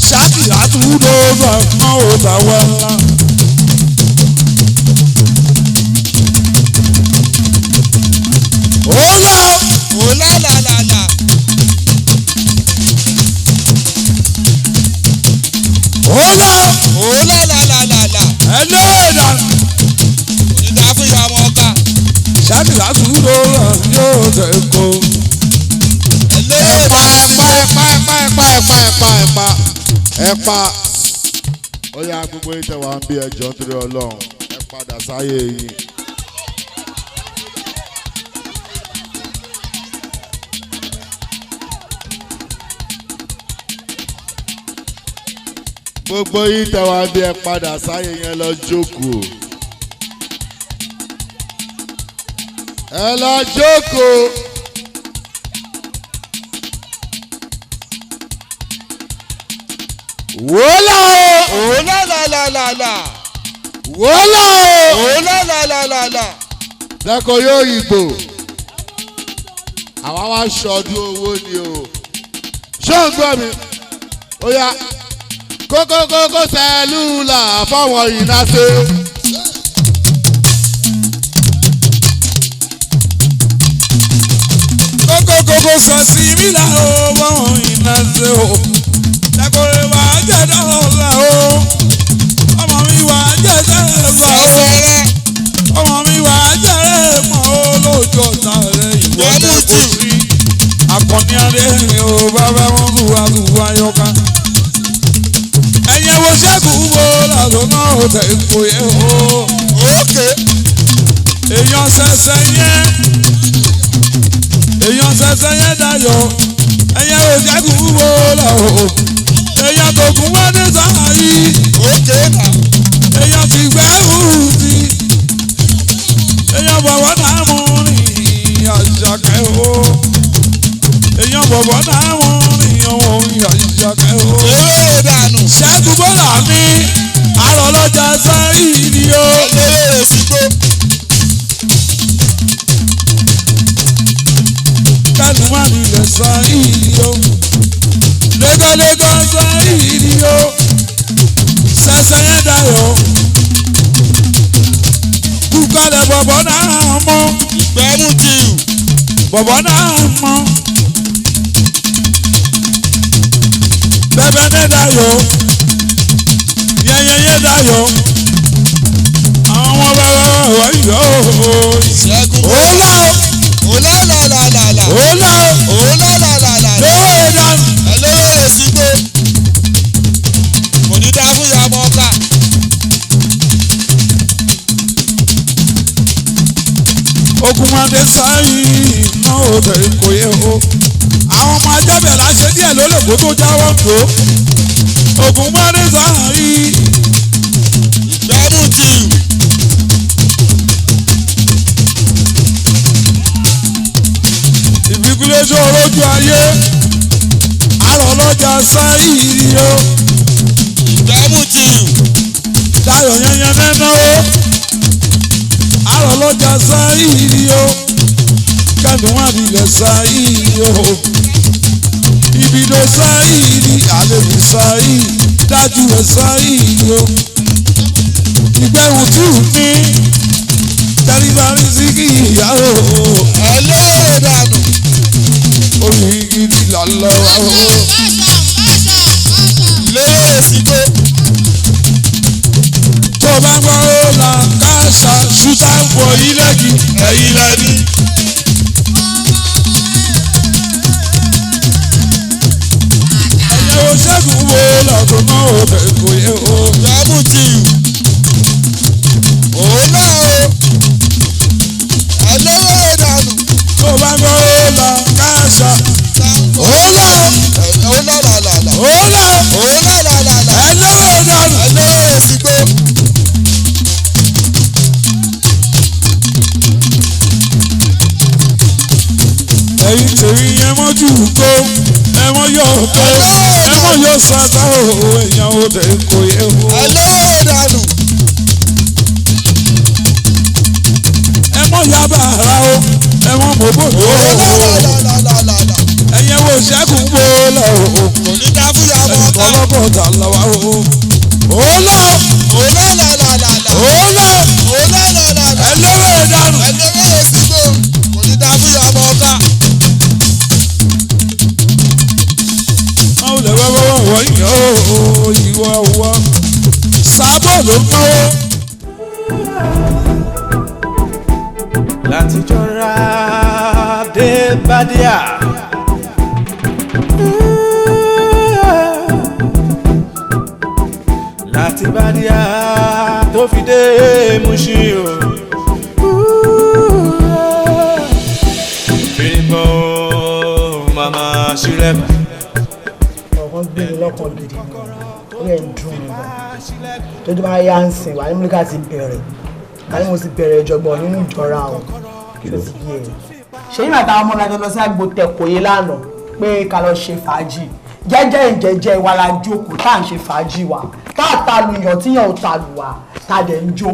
Ṣáàkì àtúndò bàbá ò bá wa la. Ó lọ. Ó lá là là là. Ó lọ. Ó lá là là là là. Ẹ lóòdà. Òdìdá fún ìyá ọmọ ọ̀ka. Ṣáàkì àtúndò yóò tẹ̀ kó. Ẹ̀pà ẹ̀pà ẹ̀pà ẹ̀pà ẹ̀pà ẹ̀pà ẹ̀pà ẹ̀pà ẹ̀pà. Ó yá gbogbo yín tẹ́ wá ń bí ẹjọ́ nítorí Ọlọ́run ẹ padà sáyé yín. Gbogbo yín tẹ́ wá ń bí ẹ padà sáyé yẹn lọ jókòó. Ẹ lọ jókòó. Wòlá o. Ó lá là là là là. Wòlá o. Ó lá là là là là. Lẹ́kọ̀ọ́ yóò yìnbó. Àwa wá ṣọdún owó ni o. Ṣé o ń gbọ́ mi? Ó yá kókókókó sẹ́lúùlà fáwọn ìnáṣe. Kókókókó sọ sí mi là ó báwọn ìnáṣe o. Lẹ́kọ̀ọ́ wà á jẹ́ dọ́là o. Ọmọ mi wà á jẹ́ sẹ́ẹ̀fà o. Ọmọ mi wà á jẹ́ ẹ̀mọ́ o lójú ọ̀tá rẹ̀ ìwọ tẹ̀ kó sí. Akọni adé o bàbá wọn kú wa kú wa yọká. Ẹ̀yẹ̀ wo ṣẹ́gun wo làlọ́ náà ó tẹ̀ kó yẹ o. Èèyàn ṣẹ̀ṣẹ̀ yẹn. Èèyàn ṣẹ̀ṣẹ̀ yẹn dayọ̀. Ẹ̀yẹ̀ wo ṣẹ́gun wo làlọ́. Èèyàn tó kún wá ní sáà yìí. Èèyàn ti gbẹ́rù sí. Èèyàn bọ̀wọ̀ náà mú rìn àṣàkẹ́ o. Èèyàn bọ̀wọ̀ náà mú rìn ọ̀hún àṣàkẹ́ o. Eré dànù. Ṣẹ́gun Bọ́lá mi, àrọ̀ lọ́jà sáyìí ni o. Eré rẹ̀ sí gbó. Kẹ́nu má nílẹ̀ sáyìí ni o. Légọ́légọ́ sáyìí ni o. Ṣẹ̀ṣẹ̀ yẹn dayọ̀. Kúkà Farabalẹ̀ bọ̀bọ̀ náà mọ́. Ìgbẹ́mú ti hù. Bọ̀bọ̀ náà mọ́. Bẹ́bẹ́ ní dayọ̀. Yẹ́yẹ́yẹ́ dayọ̀. Àwọn bàbá wa yọ̀ ọ́. Ṣẹ́gun. Òòlà o. Òòlà làlàlà. Òòlà o. Òòlà làlàlà. Lówó ìdánù. Ẹ lówó èsìgbò. Kò ní dá fún ìyá ọmọ ọ̀ka. Ogunmọdé sáyìn náà ò tẹ̀ kò yẹ o. Àwọn ọmọ ajábẹ̀ láṣẹ díẹ̀ ló lè kó tó jáwọ́ tó. Ogunmọdé sáyìn. Ìgbẹ́mú ti hù. Ìbíkúlẹ́sọ olójú ayé. Àrọ̀ lọ́jà sáyìn o. Ìgbẹ́mú ti hù. Dayọ̀ yẹnyẹn nẹ́nà o. Àrọ̀ lọ́jà sáyìn o. Kẹ́mi wọ́n àdìlẹ̀ sáyìn o. Ibido sáyìn àlejò sáyìn dájú ẹ̀ sáyìn o. Ìgbẹ́hùn tù ní tẹríbarí sí kí ìyá o. Ẹ lówó ìdánù. Orí gidi lọ́lọ́ wa o. Lówó èsìgbò. Tó bá ń gbọ́ ó là káṣá ṣútà ń fọ ilé-kì ẹ̀yìn lẹ́ni. Ẹ̀yẹ̀ wo ṣẹ́gun wo lọ́tún náà ò bẹ̀ kò yẹ o. Ìgbẹ́mú ti hù. Òòlà o. Ẹ lówó ìdánù. Tó bá ń gbọ́ ó là káṣá. Òòlà Òòlà làlàlà. òòlà Òòlà làlàlà. ẹ̀ lówó ìdánù. Ẹ lówó èsìgbò. Ẹ̀yin tèmi ẹ mọ́ jù kó ẹ mọ́ yọ kó ẹ mọ́ yọ sátá o èèyàn ò tẹ̀ kò yẹ o. Ẹ lówó ìdánù. Ẹ mọ́ ya bàrà o ẹ mọ́ mọ́bòdò o. Òòlà làlàlà. Ẹ̀yin wo ṣẹ́gun wo lọ o. Kò ní dá fún ìyá ọmọ ọ̀ka. Ọlọ́kọ̀ tà lọ́wọ́ o. Òòlà Òòlà làlàlà. òòlà Òòlà làlàlà. ẹ lówó ìdánù. Ẹ lówó èsìgbò. Kò ní dá fún ìyá ọmọ ọ̀ka. Àwọn olè wọ́wọ́ wọ́n yàn ó ìwọ wọ́. Sábò ló ń náwó. Láti jọra dé Bádíà. Láti Bádíà tó fi dé Mushin o. Fìrìbọ̀ màmá ṣílẹ̀kùn. Ọ̀kan gbé mi lọ́kàn gidi gan, ó lè ń dùn mí gan. Tó tó bá yá ń sìn wà ní Múlíkà ti bẹ̀rẹ̀, wà ní mo ti bẹ̀rẹ̀ ìjọgbọ̀n nínú ìjọra o. Ṣé ti yé e? Ṣé nígbà táwọn ọmọ mi lọ sí àgbo tẹ̀kọ̀yé lánàá pé ká lọ ṣe fàájì? Jẹ́jẹ́ ìjẹ́jẹ́ wa la jókòó tá à ń ṣe fàájì wa. Tá à ta lu yàn tíyàn ò ta lù wá, tá a dẹ̀ ń jó.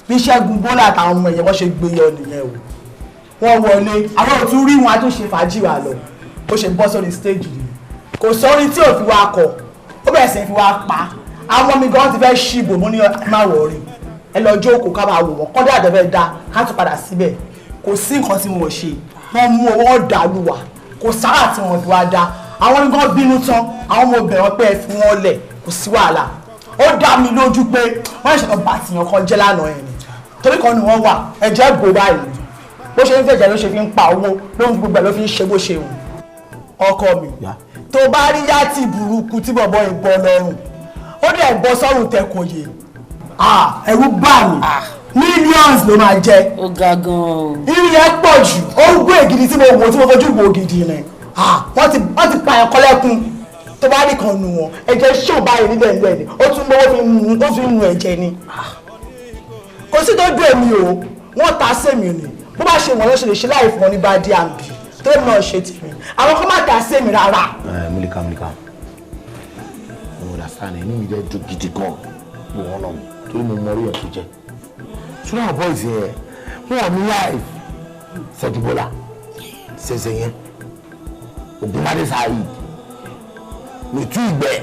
Bí Ṣẹ́gun Bọ́lá àtàwọn ọmọ ẹ̀yẹ wọ́n ṣe gbé yọ nìyẹn o. Wọ́n wọlé, àwọn ò tún rí wọn a tún ṣe fàájì wa lọ. Ó ṣe bọ́ sórí stéèjì nìyẹn. Kò sórí tí ò fi wá kọ, ó bẹ̀rẹ̀ sí fi wá pa. Àwọn mi gan ti fẹ́ ṣìbò, mo ní má wọ̀ọ́rì, ẹ lọ jókòó ká máa wò wọ́n kọ́dà àdẹ́fẹ́ da ká tún padà síbẹ̀. Kò sí nǹkan tí wọ́n ṣe, wọ́n mú owó dàlú wa, kò sára tí wọ́n fi wá dá. Àwọn mi gan bínú tán, àwọn ọmọ obìnrin wọn pé ẹ fi wọ́n lẹ̀, kò sí wàhálà. Ó dá mi lójú pé wọ́n ṣẹ̀ṣẹ̀ bá tìyàn kan jẹ́ lánàá yẹn ni, torí kan ni wọ́n wà ẹ̀jẹ̀ bò báyìí. Bó ṣe ń fẹ̀jẹ̀ ló ṣe fi ń pa owó, ló ń gbogbo ẹ̀ ló fi ń ṣe bó ṣe wù. Ọkọ mi tó bá rí yàtì burúkú tí bọ̀bọ̀ ìbọn lọ́rùn, ó dẹ̀ bọ́ sọ́run tẹ̀kọ̀yé, ẹ̀rù bà mí. Millions ló máa jẹ́. Ó ga gan-an. Irú yẹn pọ̀ jù, ó ń gbé ègidì tí mo wò tí mo fojú wo gidi ni. Wọ́n ti pa ẹ̀kọ́ lẹ́kún. Tó bá rí kan nù wọ́n, ẹ̀jẹ̀ ṣò báyìí nílẹ̀ nílẹ̀ ni, ó tún lówó fi ń ó fi ń nu ẹ̀jẹ̀ ni. Kò sí tó dùn èmi o, wọ́n ta sèmi ni. Bó bá ṣe wọ́n ló ṣe lè ṣe láì fún wọn ní bá D&B tó èmi náà ṣe tèmi. Àwọn kan má ta sèmi rárá. Ẹ Múlíkà, Múlíkà, mo understand, inú mi jẹ́ dùn gidi gan mo wọ́n náà torí mo mọ orí ẹ̀ tó jẹ́. Ṣùgbọ́n àwọn boys yẹn wọ́n ní life. Ṣẹ́dúbọ́lá ṣẹṣẹ yẹn, Ògúnmádé Saheed, Mìtú Ìgbẹ́,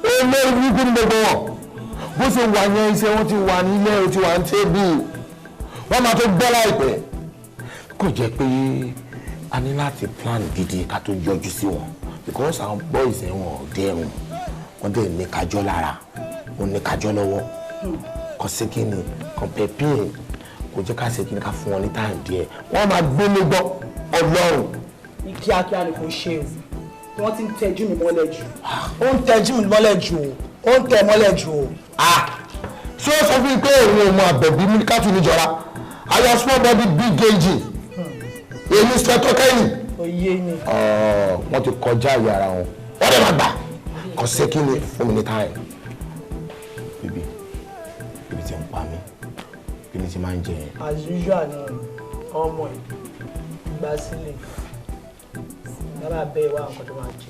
ó lórí burúkú ní gbogbo wọn. Bó ṣe wà yẹn, iṣẹ́ wọn ti wà nílẹ̀, ó ti wà ní tébù. Wọ́n máa tó gbọ́ láìpẹ́. Kò jẹ́ pé a ní láti plan gidi ká tó yọjú sí wọn because àwọn boys ẹ̀ wọ́n dẹrùn, wọ́n dẹ̀ ní kájọ́ lára, wọ́n ní kájọ́ lọ́wọ́. Kò sí kí ni kò pẹ̀pẹ́ kò jẹ́ ká ṣe kí ni ká fún wọn ní time díẹ̀. Wọ́n máa gbélé gbọ́ Ọlọ́run. Ní kíákíá ni kò ṣe o, tí wọ́n ti ń tẹ́jú mi mọ́lẹ̀ jù. Ó ń tẹ́jú mi mọ́lẹ̀ jù o, ó ń tẹ́ mọ́lẹ̀ jù o. Ṣé ó sọ fún mi pé òun ò mọ àbẹ̀bí mi ká tún níjọra? Ayọ̀ small body big engine. Èmi sẹ́tọ́ kẹ́yìn. Oyè ni. Wọ́n ti kọjá ìyá ara wọn. Wọ́n dẹ̀ máa gbà. Kò sí kí ni fún mi ní time. Bíbí, ibi tí ń pa mí, kí ni ti máa ń jẹ yẹn? As usual ni ọmọ ẹ̀ gbà sílẹ̀. Bàbá bẹ́ẹ̀ wá nǹkan tó máa jẹ.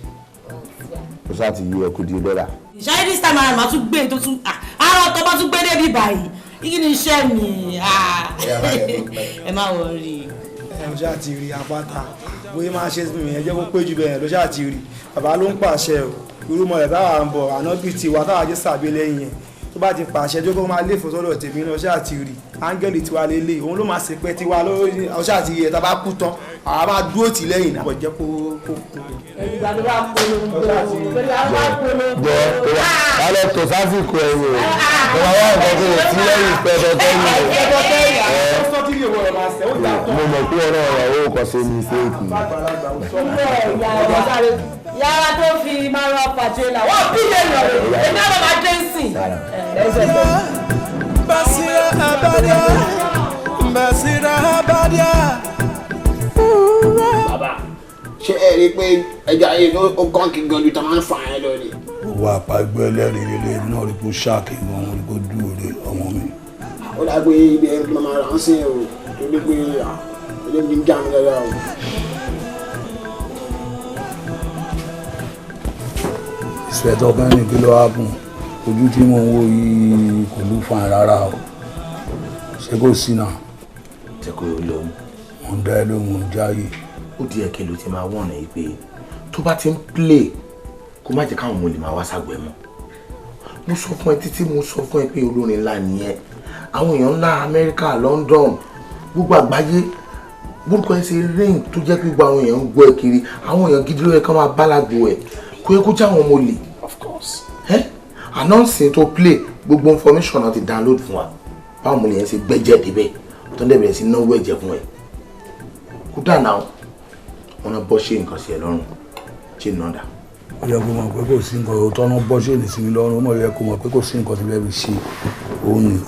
Kò sáà ti yí ẹkú di bẹ́rà. Ṣáyé this time around, màá tún gbé tó tún ara ọ̀tọ̀ bá tún gbé débi báyìí. Kí ni iṣẹ́ mi? Ẹ má wọrí. Ẹ mo ṣáà ti rí apáta bóyá máa ṣe mi ẹ jẹ́ kó pé jù bẹ́ẹ̀ ló ṣáà ti rí. Bàbá ló ń pàṣẹ o, irúmọ rẹ̀ táwa ń bọ̀ ànábì tiwa táwa jẹ́ sàbí lẹ́yìn yẹn tó bá ti pàṣẹ jó kó máa léfò sọ́dọ̀ tèmi náà ṣáà ti rí. Áńgẹ́lì tiwa lélẹ̀ òun ló máa ṣe pẹ́ tiwa lórí ṣáà ti rí ẹ̀ tá a bá kú tán àwa máa dúró tì lẹ́yìn náà. Jẹ́ kó kó. Ìgbà tó bá polongo jẹ́ alẹ́ tó sásìkò ẹ̀yìn o bàbá wa nǹkan tó lè sí lẹ́yìn pẹ́ẹ́tọ́ tẹ́yìn o. Mo mọ̀ pé ọ̀rọ̀ ọ̀rọ̀ owó kan ṣe ní ṣéèkì. Yàrá tó fi márùn pàjẹ́là wọ́n bí lè rọ̀ èmi àwọn máa dé sí. Basira abadia, Basira abadia. Bàbá, ṣé ẹ rí i pé ẹja yìí ó kàn kí gan ju tá a máa ń fà ẹ́ lọ ni. Owó àpagbẹ́ ẹlẹ́rìí lélẹ̀ èmi náà rí kó ṣáàkì gan, rí kó dúró rè ọmọ mi. Ó dà pé ibi ẹni tó máa rà ń sìn o, torí pé eléyìí ń já mi lọ́wọ́ o. Ìṣẹ̀tọ́ kan ní kí ló wá kùn ojú tí mò ń wò yìí kò lù fún rárá o, ṣé kò sí náà. Ṣé kò lóhùn. Mo ń dá ẹ lóhùn, mo ń jáyè. Ó di ẹ̀kẹ́ ló ti máa wọ̀nà yìí pé tó bá ti ń play kó má jẹ́ káwọn ọmọ lè máa wá ságbó ẹ mọ́. Mo sọ fún ẹ títí, mo sọ fún ẹ pé olórin ńlá nìyẹn, àwọn èèyàn ńlá Amẹ́ríkà, London, gbogbo àgbáyé burúkú ẹ ṣe rìn tó jẹ́ pé gbogbo àwọn èèyàn ń gbọ́ ẹ kiri, àwọn èèyàn gidi ló yẹ ká máa bá lágbo ẹ, kó yẹ kó jẹ́ àwọn ọmọ olè. Of course. Announce tó play gbogbo information náà ti download fún wa báwọn ọmọ yẹn ṣe gbẹ́jẹ̀ débẹ̀ tó ń dẹ̀ bẹ̀rẹ̀ sí náwó ẹ̀jẹ̀ fún ẹ. Kódà náà wọn náà bọ́ ṣe nǹkan sí ẹ lọ́rùn ṣe nà dà. Ó yẹ kó mọ̀ pé kò sí nǹkan tó tọ́nà bọ́ ṣe ní sí mi lọ́rùn, ó mọ̀ yẹ kó mọ̀ pé kò sí nǹkan tí bẹ́ẹ̀ fi ṣe òun ni.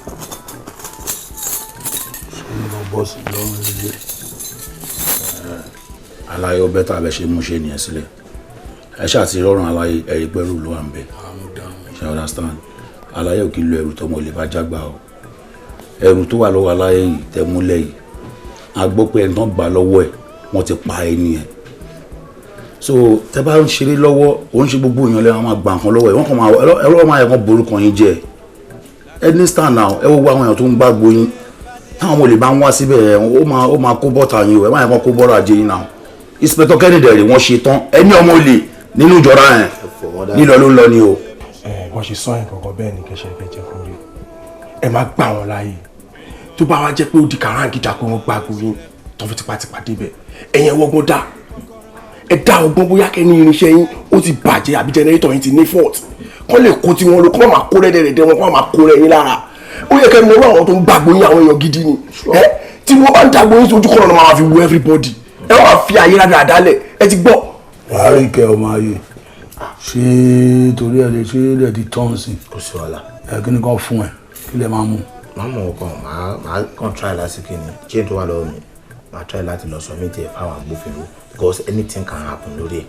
Ṣé nǹkan bọ́ sí lọ́rùn lóde? Aláyọ̀ bẹ́tà bẹ́ ṣe mú ṣe nìyẹn sílẹ̀. Ẹ ṣáà ti rọrùn aláyé ẹ̀rí pẹ́rù ló wà ń bẹ̀. Ṣé understand? Aláyé ò kí ń lo ẹrù tọmọ lè bá jágbá o. Ẹrù tó wà lọ́wọ́ aláyé yìí tẹ́ múlẹ̀ yìí. A gbọ́ pé ẹni tán gbà lọ́wọ́ ẹ̀ wọ́n ti pa ẹni yẹn. So tẹ́ bá ń ṣeré lọ́wọ́, ò ń ṣe gbogbo èèyàn lẹ́wọ̀n máa gbà nǹkan lọ́wọ́ ẹ̀, wọ́n kàn máa ẹ̀rọ máa yẹ kán borúkọ yín jẹ́. Ẹ ní stand now, ẹ wo gbogbo àwọn èèyàn tó ń gbàgbó yín. Táwọn ọmọ olè bá ń wá síbẹ̀ ó máa kó bọ́tà yín o, ẹ má yẹ kán kó bọ́rọ̀ ajé yín náà. Inspector Kennedy rè wọ́n ṣe tán, ẹni ọmọ olè nínú ìjọra yẹn lílọ ló ń lọ ni o. Ẹ wọ́n ṣe sọ yẹn kankan bẹ́ẹ̀ ni kẹsẹ̀ fẹ́ jẹ́ fún rí, ẹ má gbà wọ́n láàyè tó bá wá jẹ́ pé ó di kàráǹgíjà pé wọ́n gbàgbó yín tó fi tipátipá débẹ̀ ẹ̀yẹn wọ́gbọ́n dá ẹ dá ọgbọ́n bóyá kẹ́ni irinṣẹ́ yín ó ti bàjẹ́ àbí jẹnẹrétọ̀ yín ti ní fault kọ́ lè kó tí wọ́n lò kọ́ máa kó rẹ́dẹ̀rẹ́dẹ́ wọn kọ́ máa kó rẹ́ yín lára. Ó yẹ kẹ́ni mọ̀ àwọn tó ń gbàgbó yín àwọn èèyàn gidi ni ẹ tí wọ́n bá ń dàgbó yín sójú kọ́nà máa fi wo everybody ẹ wọ́n máa fi ayé rádà dálẹ̀ ẹ ti gbọ́. Wàá rí kẹ ọmọ ayé ṣé torí ẹ lè ṣe lè di tán sí. Kò sí wàhálà. Ẹ kí ni kàn fún ẹ kí lè máa mú. Màá mọ̀ ọkàn màá kàn try lásìkò ni chain tó wà lọ́wọ́ mi màá try láti lọ submit ẹ̀ fáwọn agbófinró because anything can happen lórí ẹ̀.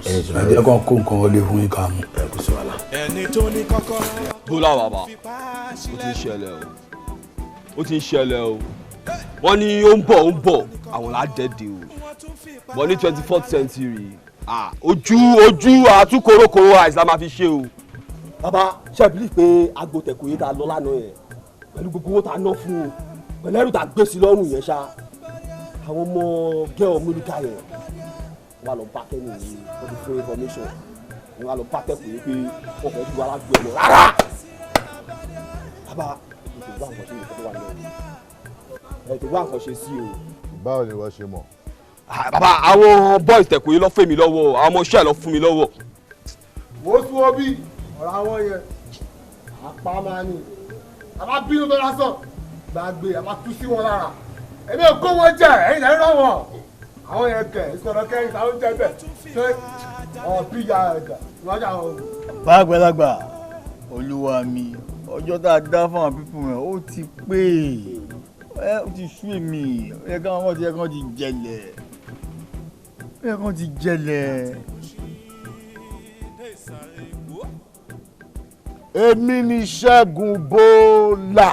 Ẹ jẹ́ kàn kó nǹkan wọlé fún yín ká mú. Ẹ kò sí wàhálà. Ẹni tó ní kọ́kọ́rọ́. Bólà bàbá, ó ti ń ṣẹlẹ̀ o, ó ti ń ṣẹlẹ̀ o. Wọ́n ní ó ń bọ̀ àwọn ládẹ́dẹ́ o. Wọ́n ní 24th century ojú ojú àtúkòrókòrò àìsàn máa fi ṣe o. Bàbá ṣe é believe pé agbo tẹ̀kọ̀ yìí ta lọ lánàá yẹn pẹ̀lú gbogbo owó ta ná fún o pẹ̀lú ẹrù ta gbé sí lọ́rùn yẹn ṣá àwọn ọmọ gẹ́ọ̀ mólúkà yẹn wà lọ bá kẹ́ni yìí wọ́n ti fún information wọ́n wà lọ bá tẹ̀kọ̀ yìí pé wọ́n fẹ́ ju alágbó ẹ̀ lọ rárá. Bàbá tètè wá nǹkan ṣe nǹkan tó wà lẹ́yìn. Ẹ tètè wá nǹkan ṣe sí o. Báwo ni wọ́n ṣe mọ̀? Bàbá, àwọn boys Tẹ̀kọ̀yé ló fún mi lọ́wọ́, àwọn ọmọ iṣẹ́ ló fún mi lọ́wọ́. Wo sún ọ bí ọ̀rọ̀ àwọn yẹn apá máa ní a máa bínú tó lásán gbàgbé a máa tú sí wọn lára. Èmi ò kó wọn jẹ, ẹ̀yin lẹ́yìn rán wọn. Àwọn yẹn kẹ̀ ìsọ̀rọ̀ kẹrin táwọn jẹ bẹ́ẹ̀ ṣé ọ̀bí ya ẹ̀dà ìwájú àwọn òun. Bá àgbàlagbà, olúwa mi, ọjọ́ tá a dá fún àwọn pípọ̀ rẹ̀ ó ti pé, ẹ ó ti sú èmi, ó yẹ káwọn ti yẹ káwọn ti jẹlẹ̀, ó yẹ káwọn ti jẹlẹ̀. Èmi ni Ṣẹ́gun Bọ́lá,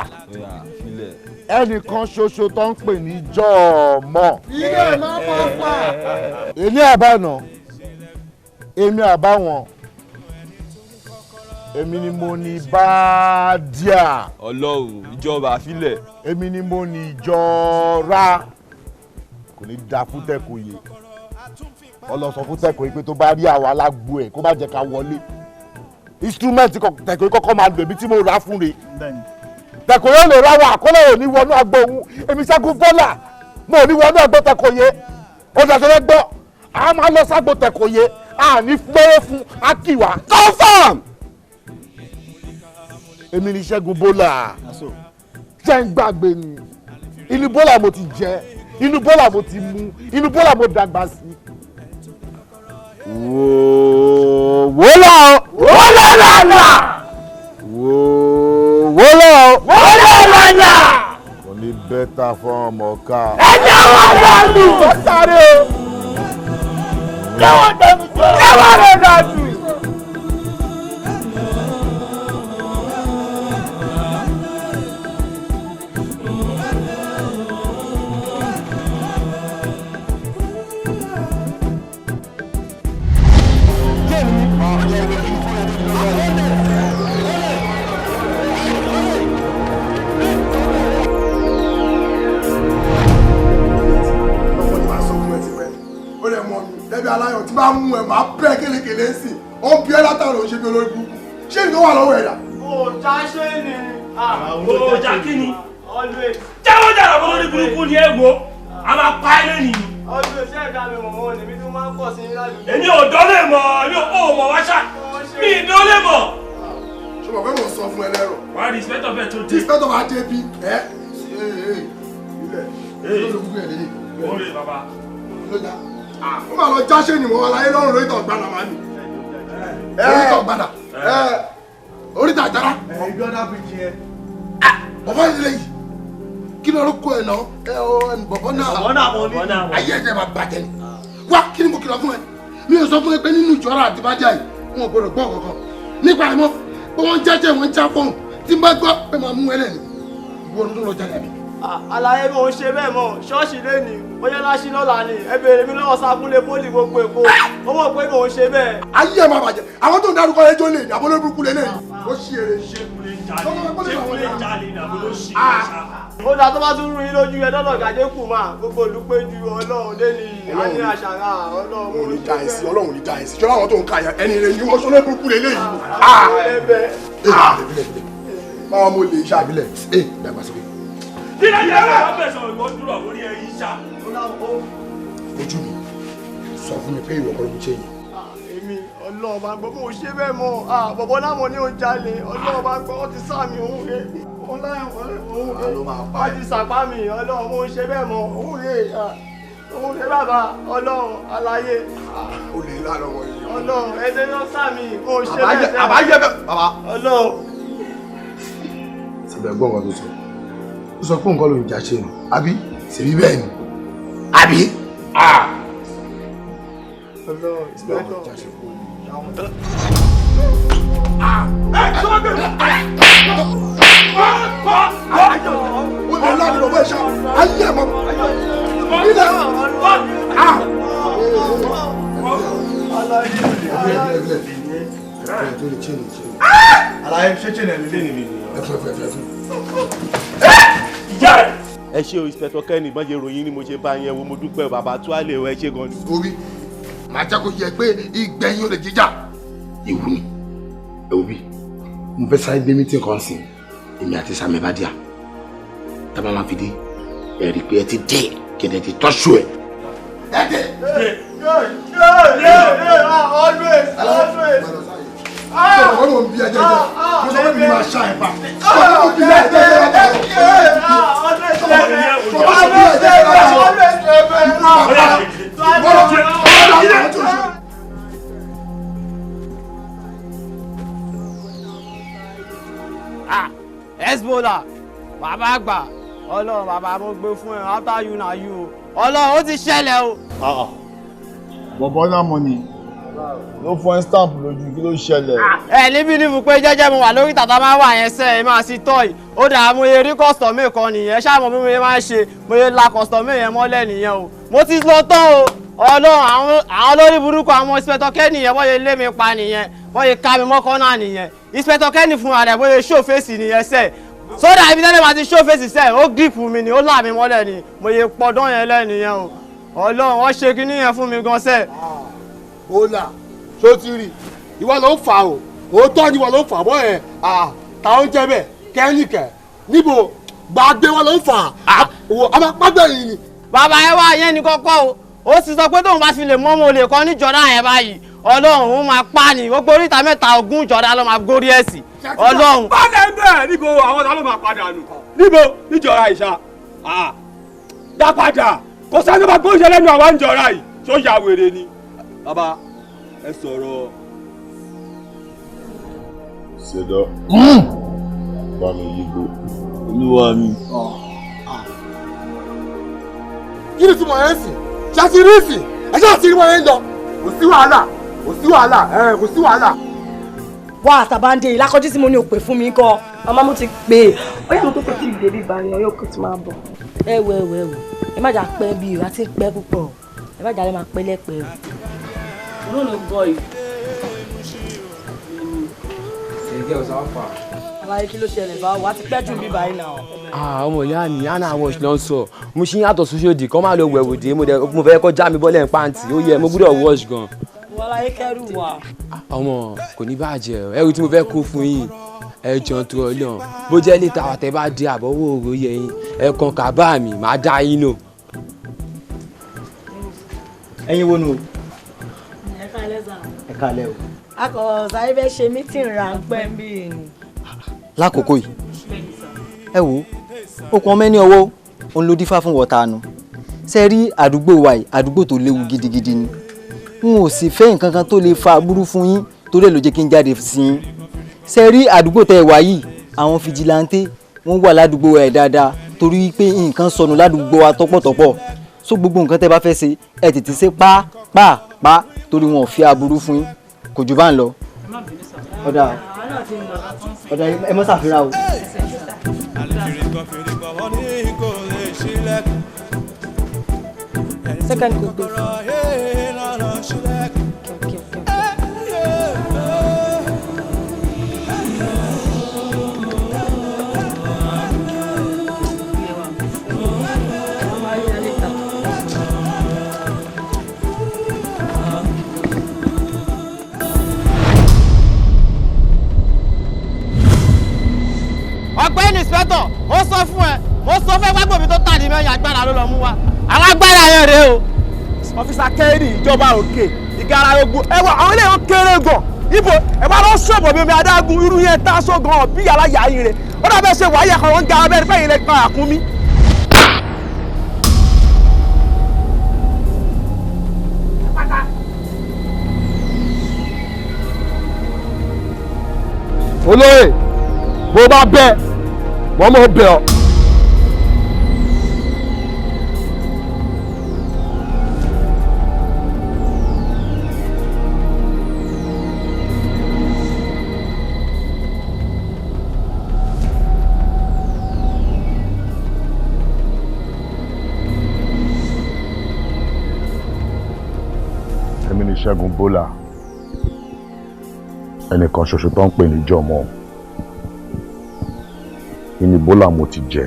ẹnìkan ṣoṣo tó ń pè ní Jọ̀ọ́mọ̀. Ilé máa pa pa. Èmi àbànà, èmi àbáwọn, èmi ni mo ní Bádíà. Ọlọ́run ìjọba àfilẹ̀. Èmi ni mo ní Ìjọra. Kò ní da fún Tẹ̀kọ̀yé. Ọlọ́sọ fún Tẹ̀kọ̀yé pé tó bá rí àwa alágbo ẹ̀ kó má jẹ́ ká wọlé. Instrument Tẹ̀kọ̀yé kọ́kọ́ máa lò èmi tí mo rà fún re. Tẹ̀kọ̀yé lè ra wa àkọlẹ̀ ò ní wọnú agbo òun. Èmi Ṣẹ́gun Bọ́lá mo ò ní wọnú agbo Tẹ̀kọ̀yé. Ó dàgbẹ́ gbọ́, a máa lọ ságbo Tẹ̀kọ̀yé, a ní gbọ́wọ́ fún akíwá. Confirm! Èmi ni Ṣẹ́gun Bọ́lá. Jẹ́ ń gbàgbé ni. Inú Bọ́lá mo ti jẹ, inú Bọ́lá mo ti mu, inú Bọ́lá mo dàgbà sí. Wòólà wòólà làlà. Wòólà wòólà làlà. Kò ní bẹ́tà fún ọmọ ká. Ẹni àwọn àdánù. Ó sáré o. Jẹ́wọ́ dànù jọ. Jẹ́wọ́ rẹ̀ dànù. Ẹbí aláyọ̀ tí bá mú ẹ máa bẹ́ kélékèlé sí i, ó ń bí ẹ látàrọ̀ ó ṣe bí olórí burúkú, ṣé ìlú wà lọ́wọ́ ẹ̀ dà. Ó já ṣé ni. Ó já kí ni? Jáwọ́ jàrá bọ́ lórí burúkú ni ẹ wo, a máa pa ẹ́ lẹ́nìí. Always ṣé ẹ̀dá mi mọ̀ wọ́n ni mi tún máa ń pọ̀ sí i ládùúgbò. Èmi ò dánlé mọ̀, èmi ò mọ̀ wá ṣá, mi ì dánlé mọ̀. Ṣé mo fẹ́ mọ̀ sọ fún ẹ lẹ́rọ̀? Wàá rí inspector fẹ́ tó dé. Tí inspector bá dé bí ẹ ilẹ̀ ló gbé ẹ̀ lélẹ̀. Ó rè bàbá. Ló já. Ó máa lọ jáṣẹ́ ni mo wà láyé lọ́rùn lórí ìtọ̀gbàdà máa ní. Orí ìtọ̀gbàdà. Orí ìtàjára. Ìjọba bìjì yẹn. Bàbá ìdílé yìí kí ló kó ẹ náà ẹ ọ bọ̀bọ̀ náà ayé ẹ̀jẹ̀ máa bàjẹ́ ni. Wá kí ni mo kìlọ̀ fún ẹ? Mi ò sọ fún ẹ pé nínú ìjọra àti bájà yìí wọn ò gbọdọ̀ gbọ́ kankan. Nípa ìmọ̀ pé wọ́n jẹ́jẹ́ wọ́n já fóun tí n bá gbọ́ pé màá mú ẹ lẹ́nu. Ìwọ ló lọ jalè mi. Àlàyé mi ò ń ṣe bẹ́ẹ̀ mọ́, ṣọ́ọ̀ṣì lẹ́ni, bóyá láṣí lọ́la ni, ẹ béèrè mi lọ́wọ́ Sákúnlé pólì gbogbo Èkó, ó mọ̀ pé mò ń ṣe bẹ́ẹ̀. Ayé ẹ̀ máa bàjẹ́, àwọn tó ń darúkọ ẹjọ́ lè ní àbólé burúkú lè lè ó ṣí eré. Ṣé kúlé jalè ní àbólé ṣí eré ṣá? Ó dáa tó bá tún rú yín lójú ẹ dọ́dọ̀ gàdé kù máa gbogbo olùpéjú Ọlọ́run lẹ́ni àní àṣàrà Ọlọ́run. Ọlọ́run ní da ẹ̀sìn, Ọlọ́run ní da ẹ̀sìn, ṣọlá àwọn tó ń ka ẹni rẹ̀ yín wọ́n ṣọlá burúkú lè lè yìí. Báwo mo lè ṣàbílẹ̀? Ẹ dàgbàsókè. Dídá jẹ́ àwọn bẹ̀sọ̀ ìwọ dúró lórí ẹyin ṣá. Ojú mi sọ fún mi pé ìwọ kọ́ ló ń ṣe yìí. Èmi Ọlọ́run máa gbọ́ bó ṣe bẹ́ẹ̀ mọ́, bọ̀bọ̀ náà mo ní o jalè, Ọlọ́run máa gbọ́ ó ti sá mi òun rè òun rè ó ti sàpá mi, Ọlọ́run mo ń ṣe bẹ́ẹ̀ mọ́, òun rè bàbá Ọlọ́run aláyé. O lè lánàá wọ yìí. Ọlọ́run ẹsẹ̀ ló sá mi mo ṣe bẹ́ẹ̀ sẹ́. Àbáyé bẹ́ẹ̀ bàbá. Ọlọ́run. Síbẹ̀ gbọ́ nǹkan tó sọ. Ó sọ pé nǹkan ló ń jà ṣe nù, àbí? Ṣèbí bẹ́ẹ̀ ni, àbí? Ọlọ́run ìgbẹ́jọ́. Ó lè lánàá bàbá ìṣá, ayé ẹ̀ mọ́. Ilẹ̀. Àlàyé ṣé chain ẹ̀ lélẹ̀ ni. Ẹ ṣé o Inspector Kenny, bọ́n ṣe ròyìn ni mo ṣe bá yẹn wo, mo dúpẹ́ bàbá Tuale o, ẹ ṣé gan ni. Orí màá jẹ́ kó yẹ pé ìgbẹ̀yìn olè jíjà ìwú ni. Ẹ wo bí mo fẹ́ sáré dé mítìn kan sìn, èmi àti Sami Badia Tábà máa fi dé, ẹ rí i pé ẹ ti dé, kẹ̀dẹ̀ ti tọ́ṣù ẹ̀. Always, always. Sọ̀rọ̀ ló ń bí ẹjẹ́ jẹ́, mo sọ pé mi máa ṣá ẹ̀ pa. Sọ̀rọ̀ ló ń bí ẹjẹ́ jẹ́. Hezbollah, bàbá àgbà, Ọlọ́run bàbá mo gbé fún ẹ, after you na you o, Ọlọ́run ó ti ṣẹlẹ̀ o. Bọ̀bọ̀ náà mọ̀ ni ló fún ẹ stamp lójú, kí ló ṣẹlẹ̀? Ẹ níbi ní fún pé jẹ́jẹ́ mo wà lórí tàtà máa wà yẹn sẹ́ ẹ máa sí tọ́ yìí, ó dà mo yẹ rí kọ́sítọ́mì kan nìyẹn, ṣáà mo bí mo yẹ máa ń ṣe, mo yẹ la kọ́sítọ́mì yẹn mọ́lẹ̀ nìyẹn o, mo ti lọ tán o. Ọlọ́run àwọn olórí burúkú àwọn Inspector Kenny yẹn wọ́n yẹ lé mi pa nìyẹn, wọ́n yẹ ká mi mọ́kọ́ náà nìyẹn. Inspector Kenny fúnra rẹ̀ bóyá ṣó fèsì nìyẹn sẹ́, sódà ibi tẹ́lẹ̀ máa ti ṣó fèsì sẹ́, ó gírípù mi ni, ó là mí mọ́lẹ̀ ni, mo yẹ pọ̀dán yẹn lẹ́nìyẹn o. Ọlọ́run wọ́n ṣe kinní yẹn fún mi gan sẹ́. Ó là ṣó ti rí, ìwọ ló ń fà o, òótọ́ ni ìwọ ló ń fà bọ́ ẹ̀ táwọn jẹ́ bẹ́ẹ̀ kẹ́nìkẹ́ níbo gbàgbé wọn ló ń fà á, a máa pàgbẹ́ yìí ni. Bàbá ẹ wá yẹn ni kọ́kọ́ o, ó sì sọ pé tóun bá fi lè mọ́ mo lè kọ́ níjọ́dá yẹn báyìí, Ọlọ́run òun máa pa ni, gbogbo oríta mẹ́ta ogún ìjọ́dá ló máa gorí ẹ̀ sí, Ọlọ́run. Padà ń bẹ̀ níbo àwọn ta ló máa padà nù níbo níjọra ìṣá dá padà, kò sẹ́ni bá gbóúnjẹ lẹ́nu àwa ń jọra yìí, tó ya wèrè ni. Bàbá ẹ sọ̀rọ̀. Ṣèdọ̀ bá mi yígbó. Olúwa mi. Kí ni tí mo yẹn sìn? Ṣé ti rí sìn? Ẹ ṣáà ti rí wọn yẹn lọ. Kò sí wàhálà, kò sí wàhálà, ẹ kò sí wàhálà. Wá àtàbándé ìlàkọjú tí mo ní òpè fún mi kọ. Màmá mo ti pè é, ó yà mí pé kò tí ì débi ìbànú ọyọ́ kò tí máa bọ̀. Ẹ wo ẹ wo ẹ wo, ẹ má jà pẹ́ bí o, a ti ń pẹ́ púpọ̀, ẹ má jà lè máa pẹ́ lẹ́pẹ́ o. Òun ló gbọ́ yìí. Àlàyé kí ló ṣẹlẹ̀ báwo, a ti pẹ́ jù bí báyìí náà. Ọmọ ìyá mi, Anna wash ló ń sọ, mo ṣì ń yàtọ̀ sóṣòdì kọ́ máa lọ wẹ̀wò dé, mo fẹ́ kọ́ já mi bọ́lẹ̀ ní pàǹtí, ó yẹ mo gbúdọ̀ wash gan. Wọ́n láyé kẹ́rù wá. Ọmọ kò ní bàjẹ́, ẹrù tí mo fẹ́ kó fún yín, ẹ jọ̀ọ́ tó Ọlọ́run, bó jẹ́ lítà àtẹ bá dé àbọ̀wò òrò yẹ yín, ẹ kàn kábà mi, màá dá yín lò. Ẹ̀yin wo nu o? Ẹ káalẹ́ sà. Ẹ káalẹ́ o. A kò sáré fẹ́ ṣe mítìn ráńpẹ́ bí ni. Lákòókò yìí, ẹ wo, okùn ọmọ ẹni ọwọ́ òun ló dífá fún wọ́ta nu. Ṣé rí àdúgbò wa yìí, àdúgbò tó léwu gidigidi ni. N ò sì fẹ́ nǹkan kan tó lè fa aburú fún yín torí ẹ̀ ló jẹ́ kí n jáde sí yín. Ṣé rí àdúgbò tẹ́ ẹ wà yìí, àwọn fìjìláńtẹ́ wọ́n wà ládùúgbò ẹ̀ dáadáa torí pé nǹkan sọnù ládùúgbò wa tọ́pọ̀tọ́pọ̀. So gbogbo nǹkan tẹ́ bá fẹ́ ṣe ẹ tètè ṣe pàápàá torí wọn ò fi aburú fún yín, kò jù bá ń lọ. Ọ̀dà ọ̀dà ẹ mọ́ ṣàfihàn o. Second kò gbé fún. Ọ̀gbẹ́ni Inspector, ó sọ fún ẹ, mo sọ fẹ́ wágbó mi tó tà ní mẹ́yìn agbára ló lọ mú wa, àwọn agbára yẹn rèé o. Ọ́físà Kenny ìjọba òkè ìgara ogun ẹ wà, àwọn eléyìí wọn kéré gan, ibo ẹ bá lọ sọ̀bọ̀ bí omi adágún irú yẹn tá a sọ gan bí yàrá yà yín rè, ó dàbẹ́ ṣe wáyé kan wọn gara bẹ́ẹ̀ fẹ́yìn lẹ kan àkúnmí. Olóyè, bó bá bẹ́ẹ̀ wọ́n mọ̀ bẹ̀ ọ́. Èmi ni Ṣẹ́gun Bólà, ẹnìkan ṣoṣo tó ń pè ní Jọmọ. Inú bólà mo ti jẹ,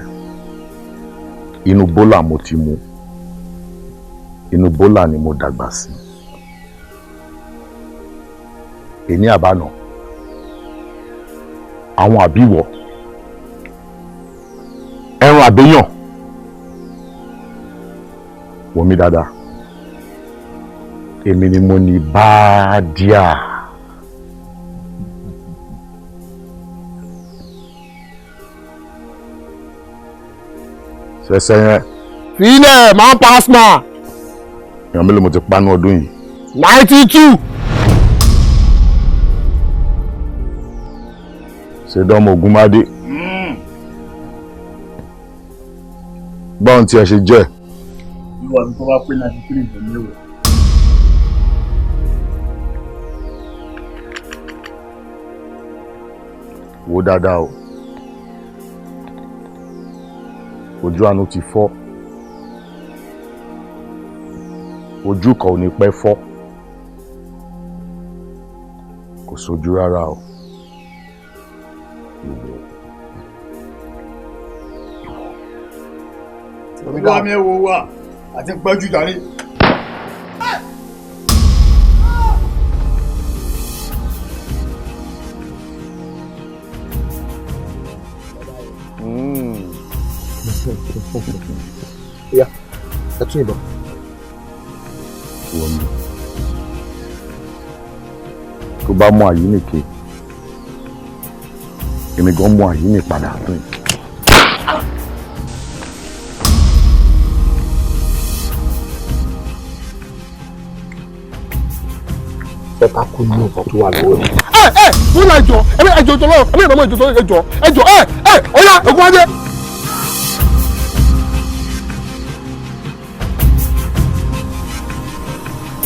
inú bólà mo ti mu, inú bólà ni mo dàgbà sí. Èní àbánà, àwọn àbíwọ̀, ẹran àbí Àbẹ́yàn wò mí dáadáa, èmi ni mo ní Bádíà. Ṣẹ̀ṣẹ̀ yẹn. Filẹ̀ máa ń pass ma. Èèyàn mélòó mo ti pa ní ọdún yìí? 92. Ṣé dánmọ̀ Ògúnmádé? Báwọn tí ẹ ṣe jẹ́. Ìwà mi tó bá pé 93 ìbọn mẹ́wàá. Wo dáadáa o. Ojú àánú ti fọ́. Ojú kan ò ní pẹ́ fọ́. Kò sójú rárá o. Olúwa mi wo wa àti pẹ́jù jàre. Ìyá, ẹ tún ìbọn. Wọ́n mi. Tó bá mú àyínìke, èmi gan mú àyínì padà tún yìí. Fẹ́ ká kú ní nǹkan tó wà lọ́wọ́ rẹ̀. Ẹ ẹ fún ẹjọ ẹ ẹjọ tó lọ ẹ bẹ ẹjọ tó ẹjọ ẹjọ ẹ ẹ ọyá Ògúnmádé.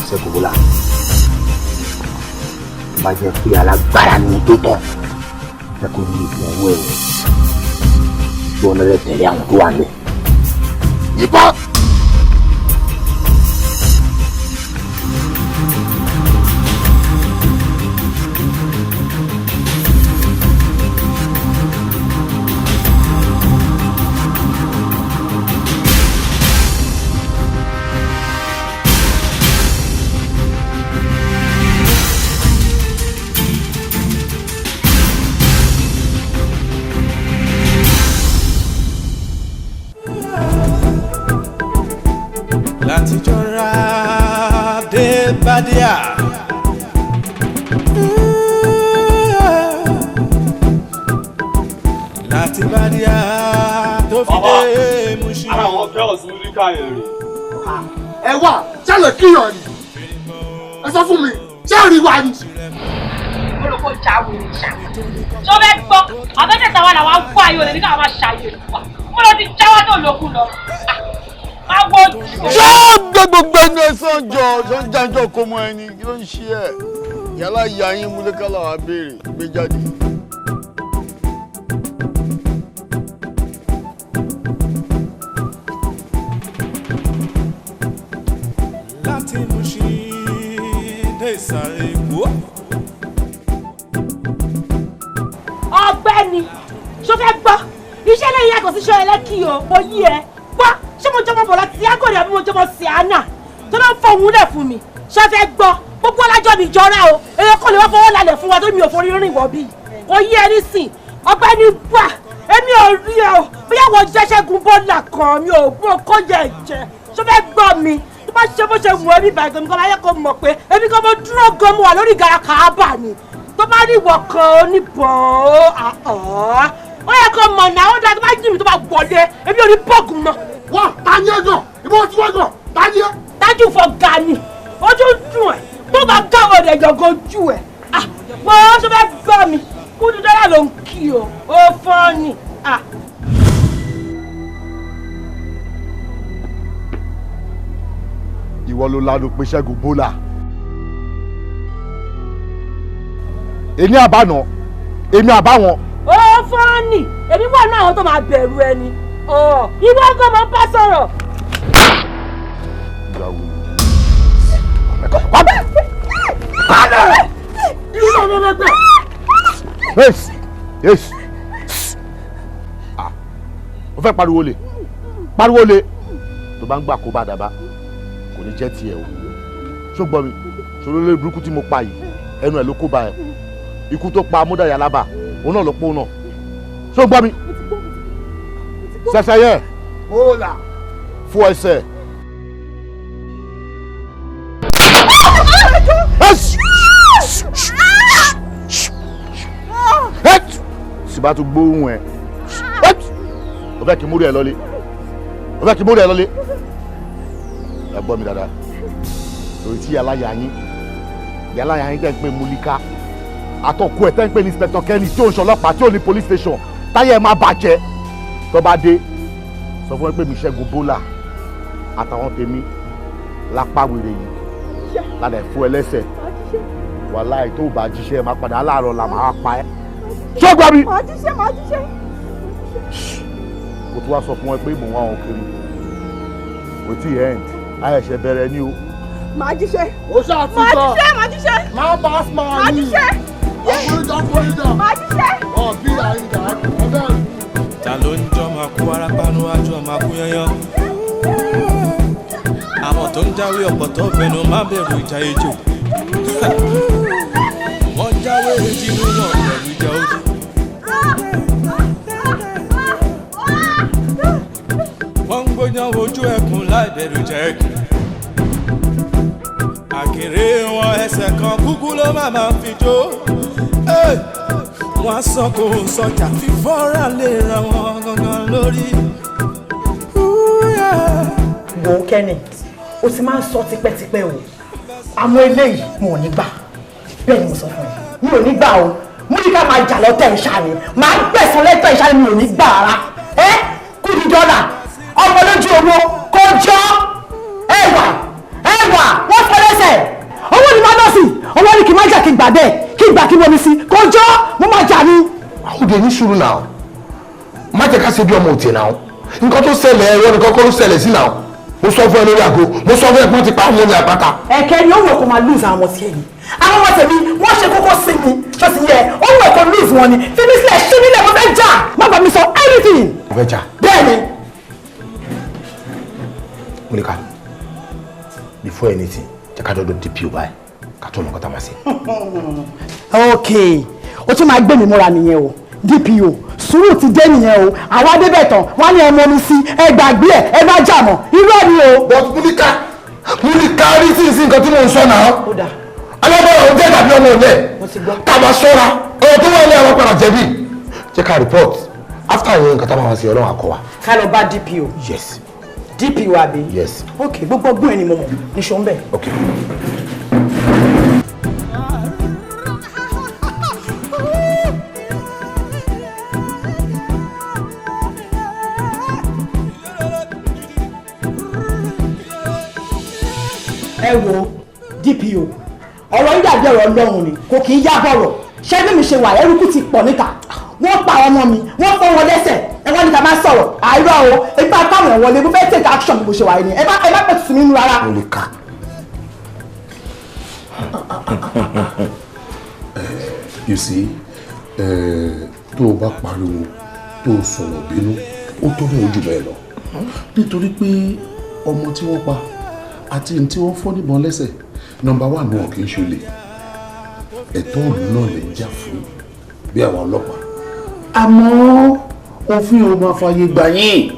Ṣẹ́gun Bọ́lá, bá jẹ́ pé alágbára ni tó tán, fẹ́ kó ní ìbọn owó ẹ̀ bí wọn lọ tẹ̀lé àwọn tó wà ní. Ìbọn. Látijọ́ra dé Bádíà. Láti Bádíà tó fi dé Mushin. Ara àwọn girls múlíkà yẹn rè. Ẹ wà ṣẹlẹ̀ kíyàn ni ẹ sọ fún mi ṣé rí wa ni. Olùkọ́ jáwé ní ṣá. Ṣé o fẹ́ gbọ́? Àbẹ́tẹ̀ta wa làwọn á gbọ́ ayé olè ní káwọn máa ṣàyè wa. Mo lọ ti jáwá tó lókun lọ. Ṣé gbogbo ẹnu ẹ sànjọ sànjànjọ kò mọ ẹni kí ló ń ṣe ẹ? Yálà ìyá yín múlẹ́kálà wà béèrè gbé jáde. Láti Mushin dé ìsàlẹ̀ Èkó. Ọ̀gbẹ́ni, ṣó fẹ́ gbọ́? Iṣẹ́ lẹ́yìn yàtọ̀ sí iṣẹ́ ẹlẹ́kì o, mo yí ẹ. Gbọ́, ṣé mo jọmọ bọ̀ láti Agodi àbí mo jọmọ Siana tó ló ń fọhùn lẹ̀ fún mi? Ṣé fẹ́ gbọ́? Gbogbo ọlájọ́ mi jọra o, èèyàn kò lè wá fọwọ́ lálẹ̀ fún wa tó mi ò forí rìn wọ̀ bí. Kò yí ẹ nísìn, ọ̀gbẹ́ni gbà, èmi ò rí ẹ o, bóyá wọ́n jẹ́ Ṣẹ́gun Bọ́lá kan mi ò gbọ́ kó yẹ ẹ̀jẹ̀. Ṣé fẹ́ gbọ́ mi? Tó bá ṣe bó ṣe wù ẹ́ bí bàgbẹ́ mi kọ́ máa yẹ kó mọ̀ pé èmi kan mo dúró gan mo wà lórí ìgara kàábà ni. Tó bá rí ìwọ̀ kan oníbọn ó ó yẹ kó mọ̀ náà ó dáa tó bá jí mi tó bá wọlé èmi ò ní bọ́ọ̀gù mọ́. Wá ta ni ẹ gan ìbọn tí wọ́n gan ta ni ẹ. Tájú fọ gani ojú dùn ẹ tó bá gáwọ rẹ yọgò ojú ẹ mo ṣe fẹ́ gbọ́ mi kúndú dọ́là ló ń kí o ó fọ́n ni. Ìwọ ló ládùn pé Ṣẹ́gun Bọ́lá. Èmi àbáná, èmi àbáwọn. Ó fọ́n ni èmi wà ní àwọn tó máa bẹ̀rù ẹni ìwọ gan máa ń bá sọ̀rọ̀. Yes, yes. Ah, o fẹ́ pariwo le, pariwo le. Tó bá ń gbà kó bá dàbá, kò ní jẹ́ tiẹ̀ o. Ṣó gbọ́ mi, ṣòro lórí burúkú tí mo pa yìí, ẹnu ẹ̀ ló kó ba ẹ̀. Ikú tó pa Amúdáyà Lábà, òun náà ló pọ̀ náà. Ṣó gbọ́ mi? Sẹsẹ yẹn. Fún ẹsẹ̀. Sì bá tún gbóhùn ẹ. O fẹ́ kí múrí ẹ lọ́lé. O fẹ́ kí múrí ẹ lọ́lé. Ẹ gbọ́ mi dáadáa. Torí tí yàláyà yín tẹ́ ń pè Múlíká. Àtọkù ẹ̀ tẹ́ ń pè ní Inspector Kenny tí ò ń ṣọlọ́pàá tí ò ní police station. Táyà ẹ máa bàjẹ́. Tó bá dé, sọ fún ẹ pé mi Ṣẹ́gun Bólà àtàwọn tèmi lápá wèrè yìí ládàá fún ẹ lẹ́sẹ̀. Wàláì tó bá jíṣẹ́ máa padà láàárọ̀ là máa pa ẹ́. Ṣé o gbọ́ mi? Màá jíṣẹ́, màá jíṣẹ́. Kò tún wá sọ fún ẹ pé mò ń wá wọn kiri. Kò tí ì end, àyẹ̀ṣẹ̀ bẹ̀rẹ̀ ni o. Màá jíṣẹ́. Ó ṣáà ti Màá sọ. jíṣẹ́, màá jíṣẹ́. Má bá a sùn Màá jíṣẹ́. Màá jíṣẹ́. Ọ̀ bí àyíká ọbẹ̀ rẹ̀. Ta ló ń jọ máa kú arápá níwájú ọmọ akú yányán? Àwọn tó ń jáwé ọ̀pọ̀tọ́ fẹnu má bẹ̀rù ìjà ejò. Wọ́n jáwé ejinú wọn bẹ̀rù ìjà ojú. Wọ́n ń gbóyán ojú ẹkùn láì bẹ̀rù ìjà ẹkùn. Àkèré wọn ẹsẹ̀ kan kúkú ló má máa fi jó. Wọ́n á sọ kò sọjà fífọ́ra lè ra wọn gangan lórí. Wo Kenny, o ti máa ń sọ tipẹ́tipẹ́ o, àmọ́ eléyìí mo ò ní gbà. Bẹ́ẹ̀ ni mo sọ fún ẹ, mi ò ní gbà o. Múlíkà máa jà lọ́tẹ̀ ìṣá ni, máa gbẹ̀sán lẹ́tọ̀ ìṣá ni, mi ò ní gbà rárá. Ẹ kúdi dọ́là, ọmọ lójú owó kò jọ ẹwà ẹwà wọ́n fọ́ lẹ́sẹ̀. Owó ni máa nọ́ọ̀sì, owó ni kì í má jà kí n gbà bẹ́ẹ̀, kí n gbà kí n bomi sí, kò jọ mo máa jà ni. Àwùjọ ní sùúrù náà, má jẹ́ ká ṣe bí ọmọ òtẹ̀ náà. Nǹkan tó ṣẹlẹ̀ ẹ̀rọ nìkan kọ́ ló ṣẹlẹ̀ sí náà. Mo sọ fún ẹ lórí àgọ́, mo sọ fún ẹ pé wọ́n ti pa àwọn ọmọ àpáta. Ẹ̀kẹ́ ni ó wù kó máa lose àwọn ọmọ tiẹ̀ ni. Àwọn ọmọ tèmi wọ́n ṣe kókó sí mi, ṣó ti yẹ, ó wù kó lose wọn ni. Fi mí sílẹ̀, ṣí mi lẹ̀, mo fẹ́ jà, má bá mi sọ anything. Mo fẹ́ jà. Bẹ́ẹ̀ ni. Múlíkà, before anything, jẹ́ ká dọ́dọ̀ DPO báyìí, ká tó mọ̀ nǹkan tá a máa ṣe. Ok, o tún máa gbé mi múra nìyẹn o. DPO, sùúrù ti dé nìyẹn o. Àwọn adébẹ̀tàn wọ́n ní ọmọ mi sí, ẹ gbàgbé ẹ, ẹ bá jà mọ́, irọ́ ni o. But Múlíkà, Múlíkà rí sí sí nǹkan tí mò ń sọ náà. Alábọ̀rọ̀ ò jẹ́ tàbí ọmọ ọ̀lẹ́. Ká máa ṣọ́ra, ọ̀rọ̀ tó wà ní àwọn padà jẹ̀bi. Jẹ́ ká report after yẹn nǹkan tá a máa ṣe Ọlọ́run àkọ́ wa. Ká lọ bá DPO. Yes. DPO àbí? Yes. Ok, gbogbo ọgbọ́n ẹ ni mo mọ̀, níṣó ń bẹ̀. Ok. Ẹ wo DPO, ọ̀rọ̀ yìí dàbí ọ̀rọ̀ Ọlọ́run ni, kò kì í yá bọ̀rọ̀. Ṣé bí mi ṣe wà, eruku ti pọ̀ níta. Wọ́n pa ọmọ mi, wọ́n fọ́ wọn lẹ́sẹ̀, ẹ wọ́n ní ká máa sọ̀rọ̀. Àìrọ̀ o, ebi bá táwọn wọlé, mo fẹ́ take action bí mo ṣe wà yìí ni. Ẹ má pẹ̀tù sí mi nínú rárá. Múlíkà. You see, tó o bá pariwo, tó o sọ̀rọ̀ bínú, ó tó bẹ́ẹ̀ ojú bẹ́ẹ̀ lọ. Nítorí pé ọmọ tí wọ́n pa àti ní tí wọ́n fọ́ níbọn lẹ́sẹ̀, nọ́mbà wà náà kì í ṣolè. Ẹ̀tọ́ òlù náà lè jà fún bí àwọn ọlọ́pàá. Àmọ́ òfin ò máa fàyè gbà yín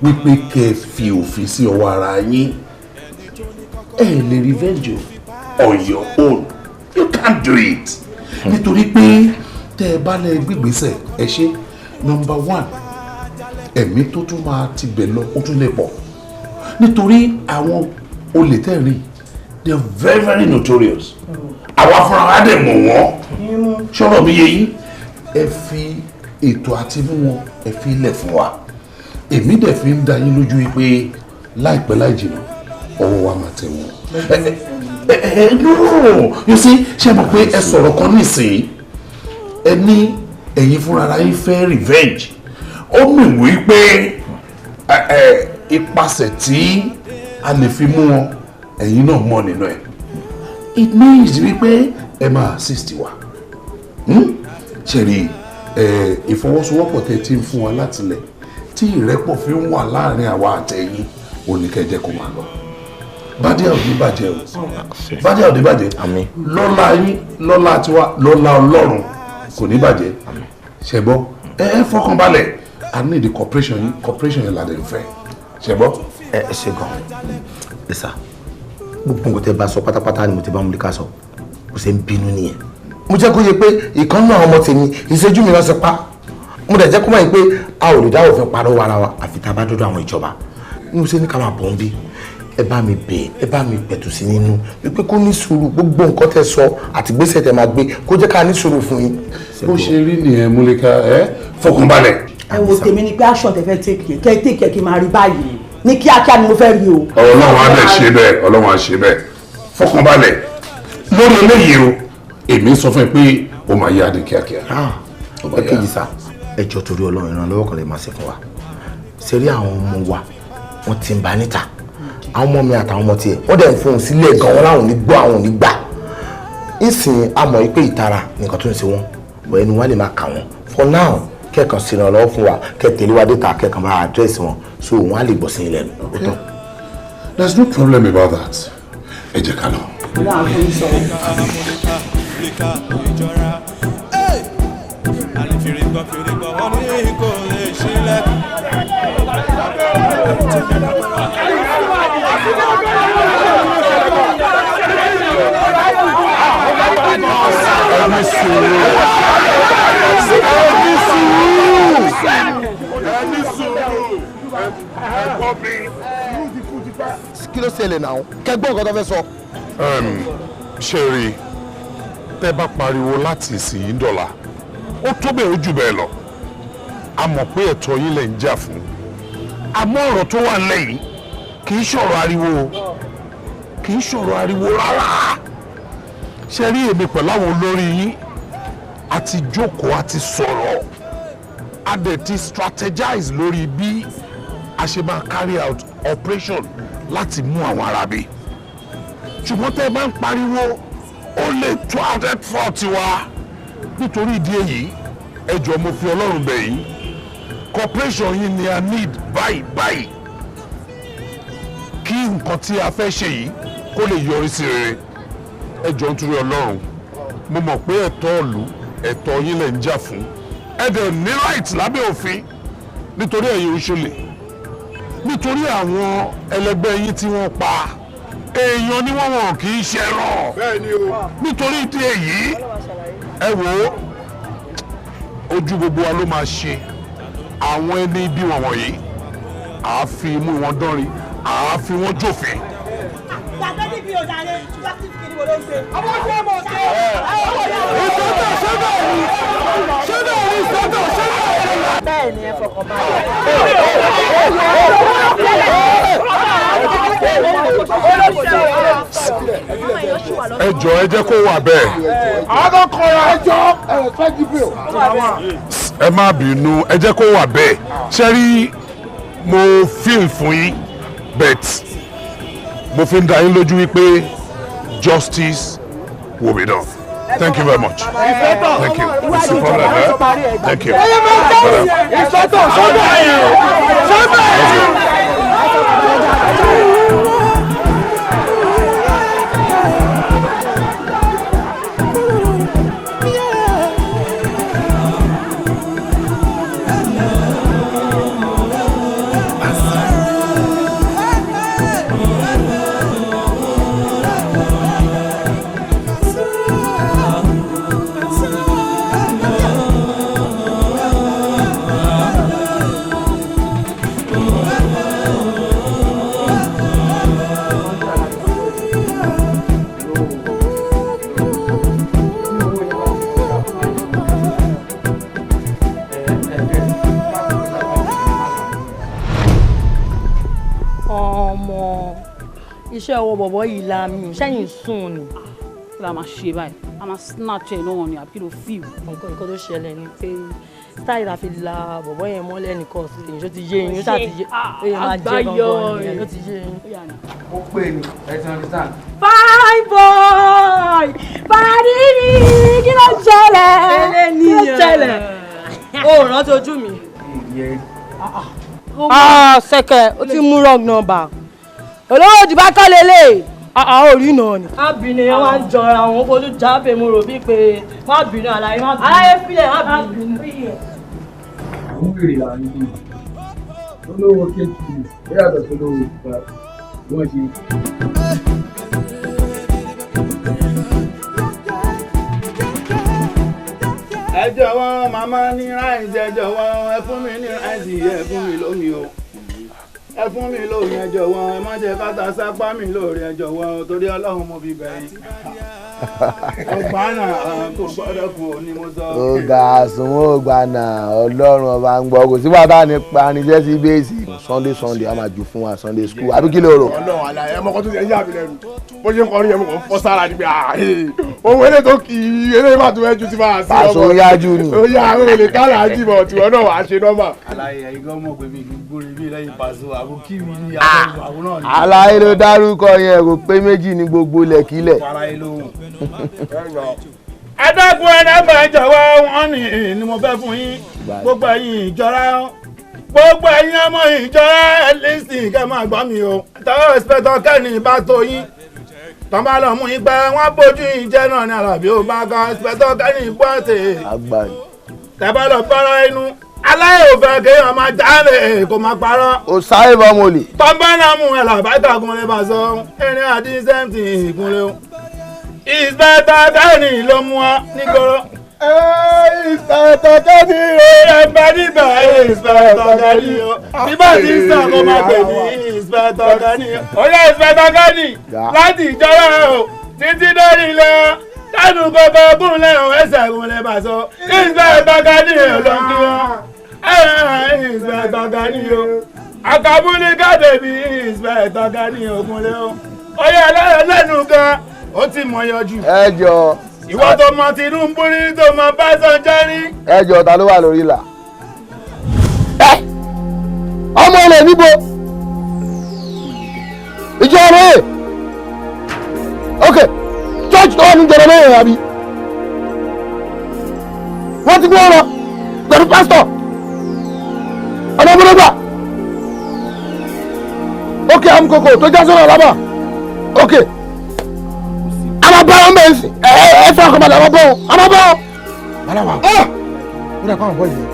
wípé kẹ́ ẹ fi òfin sí ọwọ́ ara yín. Ẹ lè revenge on your own. You can't do it. Nítorí pé tẹ́ ẹ bá lẹ gbígbésẹ̀ ẹ ṣe nọ́mbà 1, ẹ̀mí tó tún máa ti bẹ̀ lọ ó tún lè pọ̀. Nítorí àwọn olè tẹ́rì, they are very very notorious. Àwa fúnra wa dẹ̀ mọ̀ wọ́n. Ṣọ́rọ̀ mi yé yín. Ẹ fi ètò àti mú wọn, ẹ fi ilẹ̀ fún wa. Èmi dẹ̀ fi ń da yín lójú pé láìpẹ́ láì jìnnà ọwọ́ wa máa tẹ̀ wọ́n. No, you see, ṣé mọ̀ pé ẹ sọ̀rọ̀ kan nísìnyí, ẹ ní ẹ̀yin fúnra ara yín fẹ́ revenge. Ó mì wí pé ipasẹ̀ tí a lè fi mú wọn, ẹ̀yin náà mọ̀ nínú ẹ̀. It means wípé ẹ máa assist wa. Ṣẹ̀rí ìfọwọ́sowọ́pọ̀ tẹ́ ti ń fún wa látilẹ̀ tí ìrẹ́pọ̀ fi ń wà láàrin àwa àtẹ̀yìn, òní kẹ́ jẹ́ kó máa lọ. Bádíà ò ní bàjẹ́ o. Bádíà ò ní bàjẹ́. Lọ́lá yín, lọ́lá tiwa, lọ́lá Ọlọ́run kò ní bàjẹ́. Ṣẹ̀gbọ́, ẹ fọkàn balẹ̀, I need the cooperation yín, cooperation yẹn ládẹ́ ń fẹ́. Ṣé gbọ́? Ẹ ṣe gan. Ẹ sà, gbogbo nǹkan tẹ́ bá sọ pátápátá ni mo ti bá Múlíkà sọ. Kò ṣe ń bínú nìyẹn. Mo jẹ́ kó yẹ pé ìkan náà ọmọ tèmi ìṣẹ́jú mi lọ́sẹ̀ pa. Mo dẹ̀ jẹ́ kó mọ̀ yìí pé a ò lè dá òfin parọ́ ara wa àfi tá a bá dọ́dọ̀ àwọn ìjọba. Mo ṣe ní ká máa bọ̀ ń bí. Ẹ bá mi bẹ̀, ẹ bá mi pẹ̀tù sí nínú wípé kó ní sùúrù, gbogbo nǹkan tẹ́ sọ àti gbèsè tẹ́ máa gbé kó jẹ́ ká ní sùúrù fún yín. Bó ṣe rí nìyẹn Múlíkà, ẹ fọkànbalẹ̀. Ẹ wo tèmi ni pé action tẹ fẹ́ take yẹn, kẹ́ take yẹn kí n máa rí báyìí ní kíákíá ni mo fẹ́ rí o. Ọlọ́run á dẹ̀ ṣe bẹ́ẹ̀, Ọlọ́run á ṣe bẹ́ẹ̀. Fọkànbalẹ̀ lórí eléyìí o, èmi sọ fún ẹ pé o máa yá ní kíákíá. Ẹ kejì sá, ẹ jọ torí Ọlọ́run, ìrànlọ́wọ́ kan lè máa ṣe fún wa. Ṣe rí àwọn ọmọ wa, wọ́n ti ń bá níta. Àwọn ọmọ mi àtàwọn ọmọ tiẹ̀ wọ́n dẹ̀ ń fohùn sílẹ̀ gan, wọn láwọn ò ní gbọ́, àwọn ò ní gbà. Ìsìn a mọ̀ pé ìtara nìkan tó ń ṣe wọ́n, bọ̀ ẹnu wa lè máa kà wọ́n. For now, kẹ́ẹ̀kan sí ìrànlọ́wọ́ fún wa, kẹ́ẹ̀ tẹ̀lé wa déta, kẹ́ẹ̀kan bá àdírẹ́sì wọn, so wọ́n á lè gbọ́ sí ilẹ̀ nù. Ó tán. There's no problem about that. Ẹ jẹ́ ká lọ. Ẹni sùúrù, ẹni sùúrù, ẹni sùúrù, ẹ̀gbọ́n mi. Kí ló ṣẹlẹ̀ náà? Kẹgbọ́n nǹkan tó fẹ́ sọ. Ṣé rí tẹ́ bá pariwo láti ìsìn dọ̀là, ó tó bẹ́ẹ̀ ó jù bẹ́ẹ̀ lọ. A mọ̀ pé ẹ̀tọ́ yín lẹ̀ ń jà fún. Àmọ́ ọ̀rọ̀ tó wà lẹ́yìn kì í ṣọ̀rọ̀ ariwo, kì í ṣọ̀rọ̀ ariwo rárá. Ṣé rí èmi pẹ̀lú àwọn olórí yín, a ti jókòó, a ti sọ̀rọ̀, a dẹ̀ ti strategize lórí bí a ṣe máa carry out operation láti mú àwọn arábí. Ṣùgbọ́n tẹ́ ẹ bá ń pariwo, ó lè tó 140 wa. Nítorí ìdí èyí, ẹ jọ̀ọ́ mo fi Ọlọ́run bẹ̀ yín, cooperation yín ni a need báyìí báyìí kí nǹkan tí a fẹ́ ṣe yìí kó lè yọrí sí rere. Ẹ jọ̀ọ́ nítorí Ọlọ́run, mo mọ̀ pé ẹ̀tọ́ ìlú, ẹ̀tọ́ yín lẹ̀ ń jà fún. Ẹ dẹ̀ ní right lábẹ́ òfin nítorí ẹ̀yin òṣèlè, nítorí àwọn ẹlẹgbẹ́ yín tí wọ́n pa èèyàn ni wọ́n wọ̀n kì í ṣe rọ̀. Nítorí ìdí èyí, ẹ wò ó, ojú gbogbo wa ló máa ṣe àwọn ẹni ibi wọ̀nyí, àá fi imú wọn dánrin, àá fi wọn jófin. Bẹ́ẹ̀ ni, ẹ fọkàn balẹ̀. Ẹ jọ̀ọ́ ẹ jẹ́ kó wà bẹ́ẹ̀. Àwọn kọ̀ọ̀rọ̀ ẹ jọ̀ọ́ ẹ respect the bill. Ẹ má bínú, ẹ jẹ́ kó wà bẹ́ẹ̀. Ṣé rí mo feel fún yín, but mo fi ń dá yín lójú wípé justice will be done. Thank you very much. Thank you. It's a problem, eh? Thank you. Ọmọ iṣẹ́ ọwọ́ bọ̀bọ̀ yìí la mi ò sẹ́yìn sùn ni. Kí la máa ṣe báyìí? A máa snatch ẹ̀ náà ni àbí kí ló fíìmù? Nǹkan tó ṣẹlẹ̀ ni pé style la fi la bọ̀bọ̀ yẹn mọ́lẹ̀ nìkan sí i, ṣó ti yé yín, ó ṣáà ti yé yín, máa jẹ́ gangan nìyẹn, ló ti yé yín. Ó pè mí, ẹ ti understand. Fine boy! Pàdé mi, kí ló ṣẹlẹ̀? Kí ló ṣẹlẹ̀? O ò rántí ojú mi. Ah, sẹ́kẹ̀, o ti mú wrong number. Olówó òdìbá kọ́ lélẹ̀. Àá orí náà ni. Má bínú, yẹn wá ń jọra wọn, fojú jábẹ̀ mo rò bíi pé má bínú àlàyé má bínú. Àlàyé filẹ̀ má bínú. Àbúrò là ń lè. Olówó kéèkì ó yàtọ̀ sí olówó ìgbà wọ́n ṣe. Ẹ jọ̀wọ́ màmá ní ráìsì, ẹ jọ̀wọ́ ẹ fún mi ní ráìsì, ẹ fún mi lómi o, ẹ fún mi lómi, ẹ jọ̀wọ́ ẹ má jẹ́ káta sápá mi lóore, ẹ jọ̀wọ́ torí Ọlọ́run mo fi bẹ̀ yín. Ọgbà náà kò gbọ́dọ̀ kú ò ní mo sọ. Ó ga àsùnwọ̀n ògbà náà, Ọlọ́run ọba ń gbọ́, kò sí wàá bá ní parinṣẹ́ sí bẹ́ẹ̀sì. Sunday Sunday a máa jù fún wa Sunday school, àbí kí ló rò? Ọlọ́run àlàyé ọmọ kan tó ṣe ń yà mí lẹ́nu bó ṣe ń kọrin yẹn mo kàn ń fọ́ sára ni pé ohun eré tó kì í eré má tún ẹjú ti máa sí ọmọ. Pàṣọ yájú ni. Ó yá àwọn olè kálá jìbọ̀ tiwọn náà wàá ṣe nọ́mà. Àlàyé ẹ̀yin gan mọ̀ pé mi kì í gbóre bí lẹ́yìn Pàṣọ àbò kí mi ní àwọn náà ni. Àlàyé ló dárúkọ yẹn kò pé méjì ní gbogbo lẹ̀kílẹ̀. Àlàyé lóhùn. Ẹ dákun ẹ dábàá ẹ jọ̀wọ́ wọn ni mo fẹ́ fún yín gbogbo ẹ̀yin ìjọra gbogbo ẹ̀yin ọmọ ìjọra ẹ lísìn kẹ́ máa gbọ́ mi o. Tọ́wọ́ ìsìpẹ́tọ̀ kẹ́ni bá tó yín tọ́ bá lọ mú yín pẹ́ wọ́n bójú yín jẹ́ náà ní Àlàbí ó bá kan ìsìpẹ́tọ̀ kẹ́ni bọ́ tè. Tẹ́ bá lọ fọ́rọ́ inú aláìwòfẹ́ kéèyàn máa jalè kó máa parọ́. O sáré bọ́ mo lè. Tọ́ bá náà mú ẹ làbáta kúnlẹ̀ bá sọ ẹni àti sẹ́ǹtì ìkúnlẹ̀ o. Ìsìpẹ́tọ̀ kẹ́ni ló mú ọ nígboro. Ìsìpẹ́tọ̀ kẹ́ni o. Ẹ̀bẹ̀ níbẹ̀ ìsìpẹ́tọ̀ kẹ́ni o. Bíbá ti ń sọ kó máa pè ní ìsìpẹ́tọ̀ kẹ́ni o. Ó yá ìsìpẹ́tọ̀ kẹ́ni láti ìjọba o títí dórí lọ. Tánú gbogbo gúnlẹ̀ o ẹsẹ̀ gúnlẹ̀ bá sọ. Ìsìpẹ́tọ̀ kẹ́ni o ló ń kí wọn. Ìsìpẹ́tọ̀ kẹ́ni o. Àkàbúlí kábèbí ìsìpẹ́tọ̀ kẹ́ni o gúnlẹ̀ o. Ó yá lẹ́nu gan ó ti mọ̀ yọjú. Ẹ jọ. Ìwọ tó mọ Tinubu rí tó mọ Básanjọ́ rí. Ẹ jọ ta ló wà lórí ìlà. Ẹ ọmọ ilẹ̀ níbo ìjọ rẹ̀ ok church tó wà ní ìjọba lóye àbí wọ́n ti gbé wọn lọ pẹ̀lú pásítọ̀ ọ̀nà ọmọdégbà ok amukoko tó já sọ́nà ọ̀làbà ok a bá wọn bẹ́ẹ̀ sìn ẹ ẹ fẹ́ ọkọ̀ balẹ̀ a máa bọ̀ wọn a máa bọ̀ wọn. Balawa ó dà kó àwọn bọ́ yìí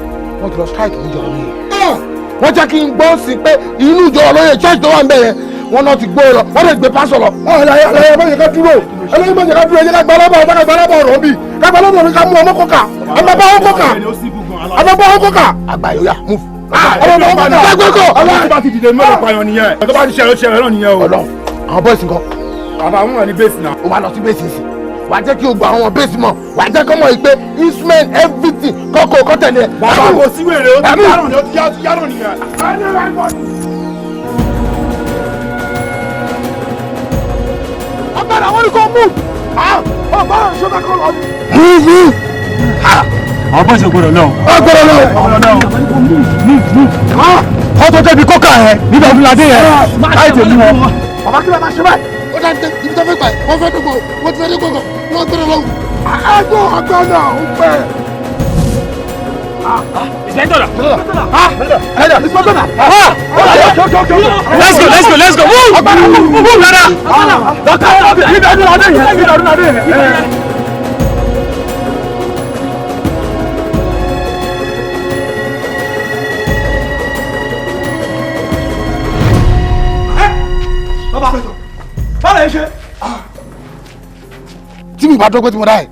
wọ́n ti lọ strike níjọba lóye. Wọ́n jẹ́ kí n gbọ́ sí pé inú ìjọba lóye church tó wà ń bẹ̀ yẹn wọ́n náà ti gbó lọ wọ́n lè gbé pásọ̀ lọ. Àlàyé àlàyé má jẹ́ ká dúró àlàyé má jẹ́ ká dúró ẹ jẹ́ ká gba alábọ̀ ká gba alábọ̀ ọ̀rọ̀ bí ká gba alábọ̀ ká mú ọmọ kọ́kà ọmọ bá wọn kọ́kà ọmọ bá wọn kọ́kà. Àgbà yóò yá move. Ọmọ bá wọn kọ́kà. Gbàgbọ́kọ̀. Àwọn tó bá ti dìde mẹ́rin payọ nìyẹn tó bá ti ṣẹlẹ̀ ṣẹlẹ̀ náà nìyẹn o. Ọlọ́run àwọn bọ́ọ̀sì nǹkan. Bàbá wọn wà ní bẹ́ẹ̀sì náà. O máa lọ sí bẹ́ẹ̀sì sí wà á jẹ́ kí o gba àwọn bẹ́ẹ̀sì mọ̀ wà á jẹ́ kọ́ mọ̀ yìí pé instrument everything kọ́kọ́ kọ́ tẹ̀lé ẹ̀. Bàbá kò sí wèrè ó ti yárùn ni ó ti yárùn nìyẹn. Ọgbàrá wọn ni kò mú ọgbàrá ìṣọ́ta kọ́ lọ. Move move. Àwọn bọ́ọ̀sì ò gbọ́dọ̀ lọ. Ó gbọ́dọ̀ lọ. Kọ́ tó débi kókà yẹn níbi ọdún ládé yẹn láì tèmi wọn. Bàbá kí ló máa ṣe báyìí? Ó dá ibi tó fẹ́ gbà wọ́n fẹ́ dógò wọ́n ti fẹ́ dógò wọ́n gbọ́dọ̀ lọ. Ẹgbọ́n ọgbọ́n náà ń pẹ́. Let's go, let's go, let's go. Move, move, move, dada. Níbi ọdún ládé yẹn, níbi ọdún ládé yẹn. Bàbá báwo lè ṣe. Tí mi bá dọ́gbẹ́ tí mo dá yẹ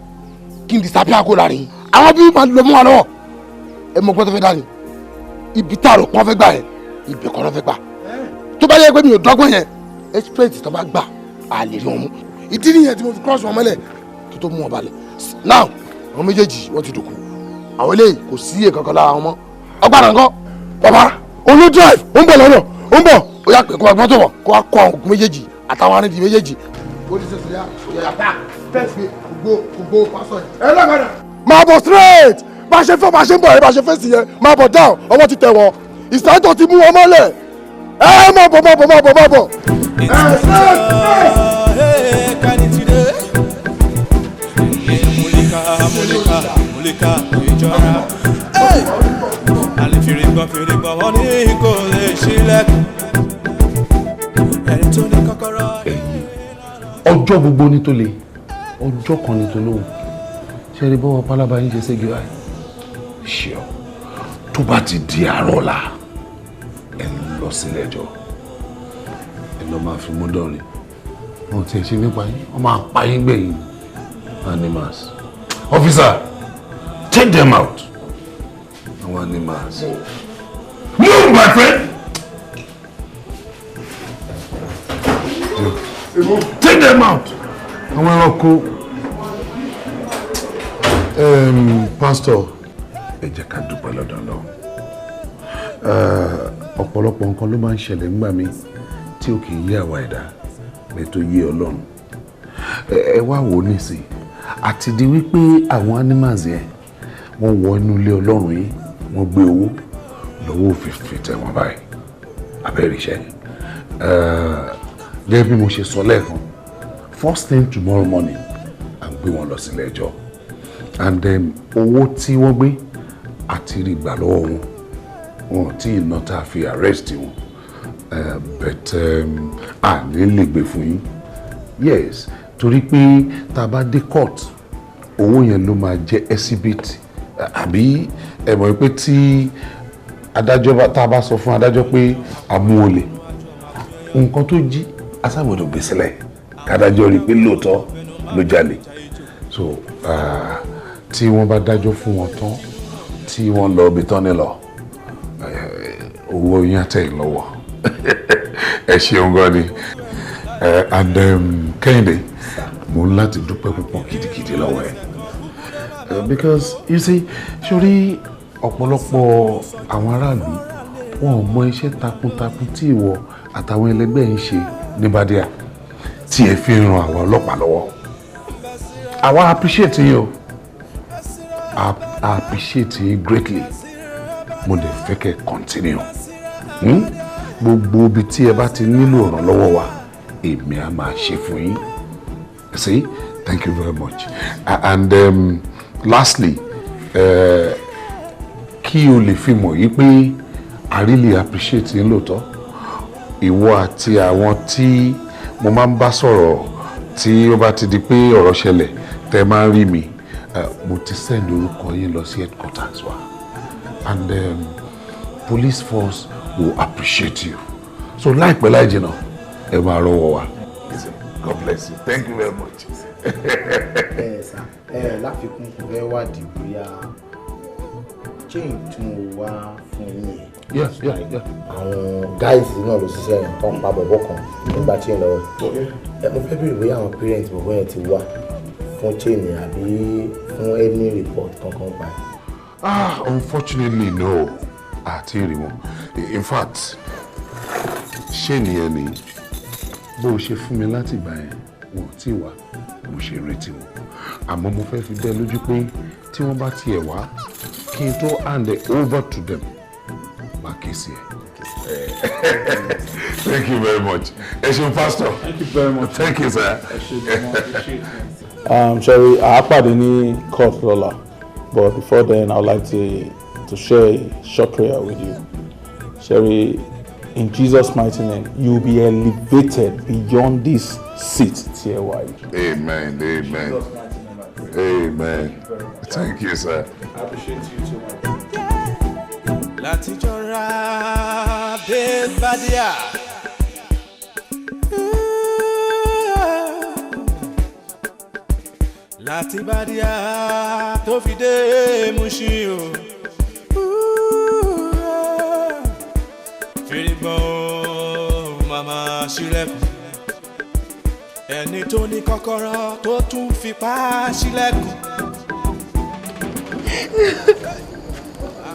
kí n disappear kó láàrin àwọn bí màá lọ mú wa lọ́wọ́ ẹ mọ̀ gbọ́dọ̀ fẹ́ dá ni ibi tá a rò pọ́n fẹ́ gbà yẹn ibẹ̀ kọ́ ló fẹ́ gbà tó bá yẹ pé mi ò dọ́gbọ́n yẹn express tó bá gbà á lè rí wọn mú ìdí nìyẹn tí mo fi cross wọn mọ́lẹ̀ kí tó mú wọn balẹ̀ now àwọn méjèèjì wọ́n ti dòkú àwọn eléyìí kò sí èèyàn kankan lára wọn mọ́ ọgbà náà ńkọ́ bàbá olú drive ó ń bọ̀ lọ́nà ó ń bọ̀ ó yà pé kó wá mọ́tò bọ̀ kó wá kó àwọn òkú méjèèjì àtàwọn arìnrìn méjèèjì. Ó ti sèse ya ó yà pa fẹ́ẹ̀sì gbogbo gbogbo pásọ yìí. Ẹ lọ́kadà máa bọ̀ straight bá a ṣe fẹ́ bá a ṣe ń bọ̀ yẹn bá a ṣe fẹ́ sí yẹn máa bọ̀ down ọwọ́ ti tẹ̀ wọ́n ìsájọ́ ti mú wọn mọ́lẹ̀ ẹ máa bọ̀ máa bọ̀ máa bọ̀ máa bọ̀. Ẹ straight straight. Mulika, mulika, ìjọra. Àlè fèrègbọ̀n fèrègbọ̀n wọn ní kò lè ṣílẹ̀kùn. Ẹni tó ní kọ́kọ́rọ́. Ọjọ́ gbogbo ní tó le, ọjọ́ kan ní tó lóhùn. Ṣé ẹ rí bọ́wọ́ pálábá yín ṣe ségi báyìí? Ṣé ọ? Tó bá ti di àárọ̀ ọ̀la, ẹ lọ sílé ẹjọ́, ẹ lọ máa fi mú dọ́rin. Wọn ti ẹ̀ ṣe nípa yín, wọ́n máa pa yín gbẹ̀yìn. Animals. Officer, take them out. Àwọn animals. Move, my friend. Take them out. Àwọn ẹranko. Pastor, ẹ jẹ́ ká dúpẹ́ lọ́dọ̀ Ọlọ́run. Ọ̀pọ̀lọpọ̀ nǹkan ló máa ń ṣẹlẹ̀ nígbà míì tí ó kì í yé àwa ẹ̀dá bẹ́ẹ̀ tó yé Ọlọ́run. Ẹ wá wò ó nísìnyí, àti di wípé àwọn animals yẹn wọ́n wọ inú ilé Ọlọ́run yìí, wọ́n gbé owó lọ́wọ́ òfin fi tẹ̀ wọ́n báyìí. Abẹ́rẹ́ iṣẹ́. Gẹ́gẹ́ bí mo ṣe sọ lẹ́ẹ̀kan, first thing tomorrow morning, à ń gbé wọn lọ sílé ẹjọ́. And then owó tí wọ́n gbé àti rí gbà lọ́wọ́ wọn, wọn tí iná tá a fi arrest wọn, but a ní lè gbé fún yín. Yes, torí pé tá a bá dé court, owó yẹn ló máa jẹ́ exhibit. Àbí ẹ mọ̀ pé tí adájọ́ bá, tá a bá sọ fún adájọ́ pé a mú olè, nǹkan tó jí asábọ̀dọ̀ gbé sílẹ̀ kádájọ́ rí i pé lóòótọ́ ló jalè. So tí wọ́n bá dájọ́ fún wọn tán, tí wọ́n lọ ibi tán ní lọ, owó yín àtẹ̀yìn lọ́wọ́. Ẹ ṣeun gan ni. And Kẹ́hìndé, mo ń láti dúpẹ́ púpọ̀ gidigidi lọ́wọ́ ẹ, because you see, sórí ọ̀pọ̀lọpọ̀ àwọn aráàlú wọn ò mọ iṣẹ́ takuntakun tí ìwọ àtàwọn ẹlẹgbẹ́ ń ṣe ní Bádíà tí ẹ fi ń ran àwọn ọlọ́pàá lọ́wọ́. Àwa appreciate yín o, I appreciate yín greatly. Mo dẹ̀ fẹ́ kẹ́ continue. Gbogbo ibi tí ẹ bá ti nílò ìrànlọ́wọ́ wa, èmi á máa ṣe fún yín. See, thank you very much. And lastly, kí o lè fi mọ̀ yí pé I really appreciate yín lóòótọ́. Ìwọ àti àwọn tí mo máa ń bá sọ̀rọ̀ tí ó bá ti di pé ọ̀rọ̀ ṣẹlẹ̀ tẹ́ máa ń rí mi, mo ti send orúkọ yín lọ sí headquarters wa, and police force will appreciate you. So láìpẹ́ láì jìnnà, ẹ máa rọ́wọ́ wa. God bless you. Thank you very much. Ẹ sà, ẹ láfikún, kò fẹ́ wádìí bóyá chain tí mo wá fún yín yẹn. Àwọn guys náà ló ṣiṣẹ́ yẹn tó ń pa bọ̀bọ̀ kan nígbà chain lọ́wọ́ ẹ. Mo fẹ́ béèrè bóyá àwọn parents bọ̀bọ̀ yẹn ti wá fún chain yẹn àbí fún any report kankan pa ẹ̀. Ah, unfortunately, no. Àti rí wọn. In fact, ṣé nìyẹn ni bó o ṣe fún mi láti ìgbà yẹn, wọn ò tí ì wá, mo ṣe retí wọn. Àmọ́ mo fẹ́ fi dẹ́ lójú pé tí wọ́n bá tiẹ̀ wá, kí n tó hand it over to them, máa ké sí ẹ. Thank you very much. Ẹ ṣeun, Pastor. Thank you very much. Thank you, sir. Ẹ ṣé gan, appreciate it. Sherry, a pàdé ní court lọ́la, but before then, I would like to share a short prayer with you. Sherry, in Jesus' mighty name, you will be elevated beyond this seat, TAY. Amen. Amen. Amen. Thank you, sir. I appreciate you too much. Látijọ́ ra dé Bádíà. Láti Bádíà tó fi dé Mushin o. Fìrìgbọ̀n o, màmá ṣílẹ̀kùn. Ẹni tó ní kọ́kọ́rọ́ tó tún fipá ṣílẹ̀kùn.